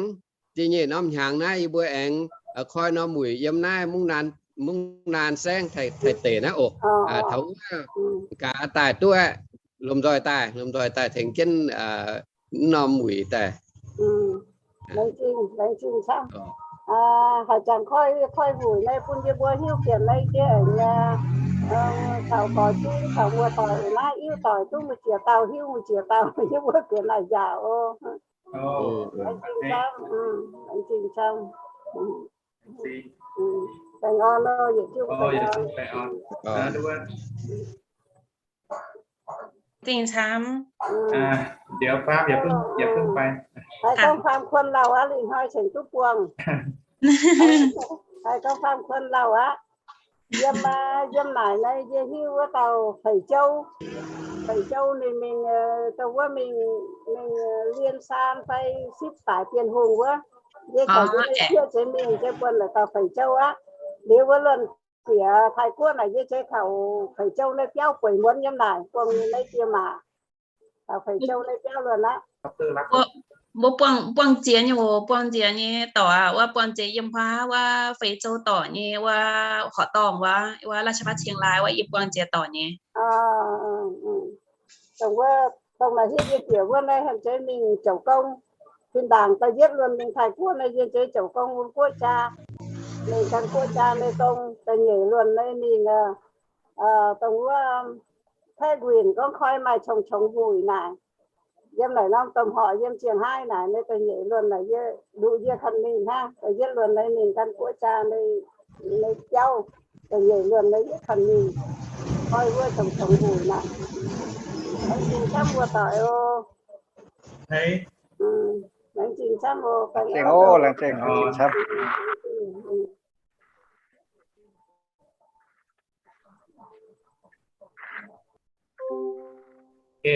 Jiex nyeic norm hnyangx naaiv yie mbuo aengx koi norm wuic yiem naaiv Mungv Naan, Mungv Naan saengv Taiv deic naaiv oc. Taux wuov gaax daaih duqv, lomh nzoih daaih, lomh nzoih daaih tengx jienv norm wuic daaih. Laengz zingh, laengz zingh camv. Haaix zanc koi, koi wuic nyei bun yie mbuo hiuv fienx nyei jiex nyei. Caux gorx-zinh caux muoz-doic naaiv, iuv doic duqv mbu'ziex dauh hiuv mbu'ziex dauh, yie mbuo fienx naaic nziaauc oc. Laengz zingh camv, laengz zingh camv. Baengh orn oc, yietc zungv baengh orn. Zingh camv. Haiz gorngv faam kuon lauh aqv, lingh hnoi cengx duqv buangh. Haiz gorngv faam kuon lauh aqv. Yiem, yiem naaic naaiv yie hiuv wuov dauh Feix Jou. Feix Jou ninh mingh, dongh wuov mingh, mingh Liên Sang fai sipv daic Bienh Hungh wuov. Yie caux yie nyei sieqv zeix mingh, zeix buonc la'dauh Feix Jou aqv. Liuz wuov luonh bieqc Taiv Guoqv naaic yie zeix kaux Feix Jou nyei biauv bueix muonz yiem naaic, buangh ninh nyei die maac. Taux Feix Jou nyei biauv luonh aqv. Mbuo buangh, buangh ziex nyei oc, buangh ziex nyei dorc aac, wuov buangh ziex yiem huaav wuov Feix Jou dorc nyei wuov horqc dorngh wuov, wuov ราชภัฏเชียงราย wuov, yie buangh ziex dorc nyei. Dongh wuov, dongh naaic hiuv yie bieqc wuov naaiv hanc zeix mingh ziouc gong. Tin-ndaangc da'yietv luonh mingh Taiv Guoqv naaiv yie zeix ziouc gong wuov guoqv jaa. Mingh gan guoqv jaa nyei gong. Da'nyeic luonh naaiv mingh, dongh wuov Taiv Nquinc gorngv koi maaih qongx-qongx wuic naaic. Yiem naaic norm domh horqc yiem Ziangh Haih naaic, naaiv da'nyeic luonh naaic yie, nduqc yie kanh mingh hnangv. Da'yietv luonh naaiv mingh gan guoqv jaa nyei biauv. Da'nyeic luonh naaiv yie kanh mingh koi wuov qongx-qongx wuic naaic. Laengz zingh camv mbuo doic oc. Laengz zingh camv oc. Laengz zingh camv. โอเค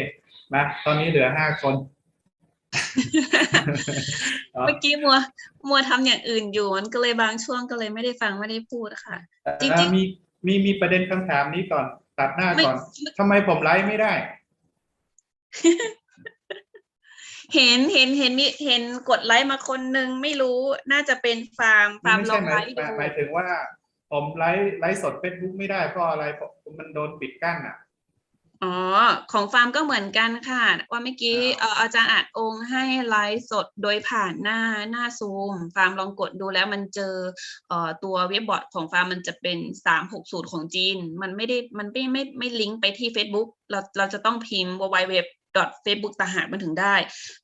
มา ตอนนี้เหลือห้าคน เมื่อกี้มัว มัวทำอย่างอื่นอยู่ มันก็เลยบางช่วงก็เลยไม่ได้ฟัง ไม่ได้พูดค่ะ จริงๆ มี มี มีประเด็นคำถามนี้ก่อน ตัดหน้าก่อน ทำไมผมไลฟ์ไม่ได้ เห็น เห็น เห็น มี เห็นกดไลค์มาคนนึง ไม่รู้ น่าจะเป็นฟาร์ม ฟาร์มลองไลฟ์ดู หมายถึงว่าผมไลฟ์ ไลฟ์สดเฟซบุ๊กไม่ได้เพราะอะไร มันโดนปิดกั้นอ่ะ อ๋อ ของฟาร์มก็เหมือนกันค่ะ ว่าเมื่อกี้ เอ่อ อาจารย์อาจองค์ให้ไลฟ์สดโดยผ่านหน้า หน้าซูม ฟาร์มลองกดดูแล้วมันเจอ เอ่อ ตัวเว็บบอร์ดของฟาร์มมันจะเป็นสามหกศูนย์ของจีน มันไม่ได้ มันไม่ ไม่ ไม่ลิงก์ไปที่เฟซบุ๊ก เรา เราจะต้องพิมพ์ ดับเบิลยู ดับเบิลยู ดับเบิลยู ดอท เฟซบุ๊ก ต่างหากมันถึงได้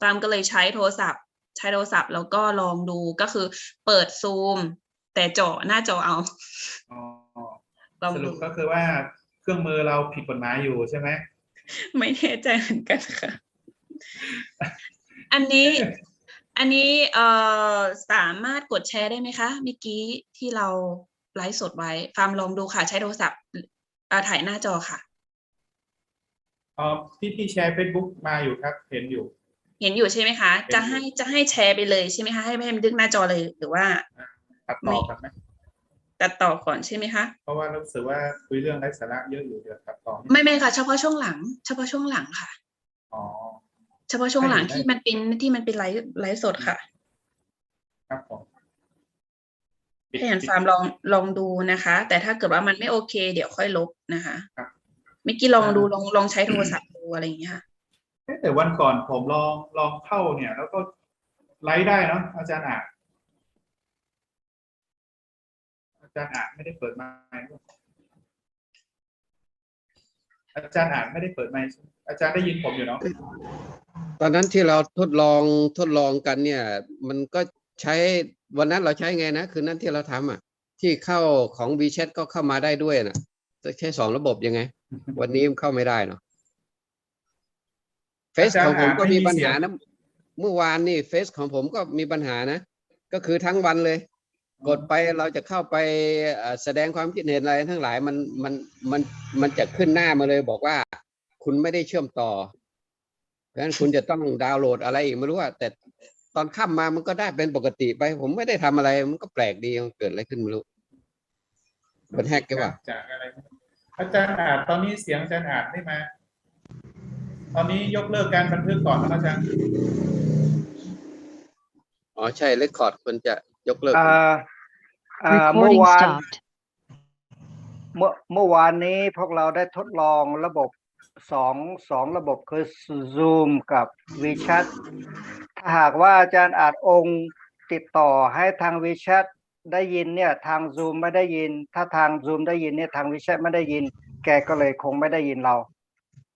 ฟาร์มก็เลยใช้โทรศัพท์ ใช้โทรศัพท์แล้วก็ลองดู ก็คือเปิดซูม แต่เจาะหน้าจอเอา อ๋อ ลองดู สรุปก็คือว่าเครื่องมือเราผิดกฎหมายอยู่ใช่ไหม ไม่แน่ใจเหมือนกันค่ะ อันนี้ อันนี้ เอ่อ สามารถกดแชร์ได้ไหมคะ เมื่อกี้ที่เราไลฟ์สดไว้ ฟาร์มลองดูค่ะ ใช้โทรศัพท์ อ่า ถ่ายหน้าจอค่ะ อ๋อ ที่ ที่แชร์เฟซบุ๊กมาอยู่ครับ เห็นอยู่ เห็นอยู่ใช่ไหมคะ เห็นอยู่ จะให้ จะให้แชร์ไปเลยใช่ไหมคะ ให้ ให้บันทึกหน้าจอเลย หรือว่า อ่ะ ตัดต่อก่อนไหม ตัดต่อก่อนใช่ไหมคะ เพราะว่ารู้สึกว่าคุยเรื่องไร้สาระเยอะอยู่ เดี๋ยวตัดต่อ ไม่ ไม่ค่ะ เฉพาะช่วงหลัง เฉพาะช่วงหลังค่ะ อ๋อ เฉพาะช่วงหลัง ได้อยู่ ที่มันเป็น ที่มันเป็นไลฟ์ ไลฟ์สดค่ะ ครับผม ให้หันฟาร์มลองลองดูนะคะ แต่ถ้าเกิดว่ามันไม่โอเค เดี๋ยวค่อยลบนะคะ ครับ เมื่อกี้ลองดู อ่า ลองลองใช้โทรศัพท์ดูอะไรอย่างเงี้ยค่ะ เอ๊ะ แต่วันก่อนผมลองลองเข้าเนี่ย แล้วก็ไลฟ์ได้เนาะ อาจารย์อาจ อาจารย์อาจไม่ได้เปิดไมค์ อาจารย์อาจไม่ได้เปิดไมค์ อาจารย์ได้ยินผมอยู่เนาะ ตอนนั้นที่เราทดลองทดลองกันเนี่ย มันก็ใช้ วันนั้นเราใช้ไงนะ คืนนั้นที่เราทำอ่ะ ที่เข้าของ WeChat ก็เข้ามาได้ด้วยน่ะ จะใช้สองระบบยังไง วันนี้มันเข้าไม่ได้เนาะ เฟซของผมก็มีปัญหานะ เมื่อวานนี่เฟซของผมก็มีปัญหานะ ก็คือทั้งวันเลย กดไปเราจะเข้าไปเอ่อแสดงความคิดเห็นอะไรทั้งหลาย มันมันมันมันจะขึ้นหน้ามาเลยบอกว่า คุณไม่ได้เชื่อมต่อ เพราะฉะนั้นคุณจะต้องดาวน์โหลดอะไรอีกไม่รู้อะ แต่ตอนค่ำมามันก็ได้เป็นปกติไป ผมไม่ได้ทำอะไร มันก็แปลกดี มันเกิดอะไรขึ้นไม่รู้ โดนแฮ็กหรือเปล่า จากอะไร อาจารย์อาจ ตอนนี้เสียงอาจารย์อาจไม่มา ตอนนี้ยกเลิกการบันทึกก่อนนะครับอาจารย์ อ๋อ ใช่ record ควรจะยกเลิก อ่าอ่า Recording เมื่อวาน stopped. เมื่อเมื่อวานนี้พวกเราได้ทดลองระบบสองสองระบบคือ Zoom กับ WeChat ถ้าหากว่าอาจารย์อาจองค์ติดต่อให้ทาง WeChat ได้ยินเนี่ย ทาง Zoom ไม่ได้ยิน ถ้าทาง Zoom ได้ยินเนี่ย ทาง WeChat ไม่ได้ยิน แกก็เลยคงไม่ได้ยินเรา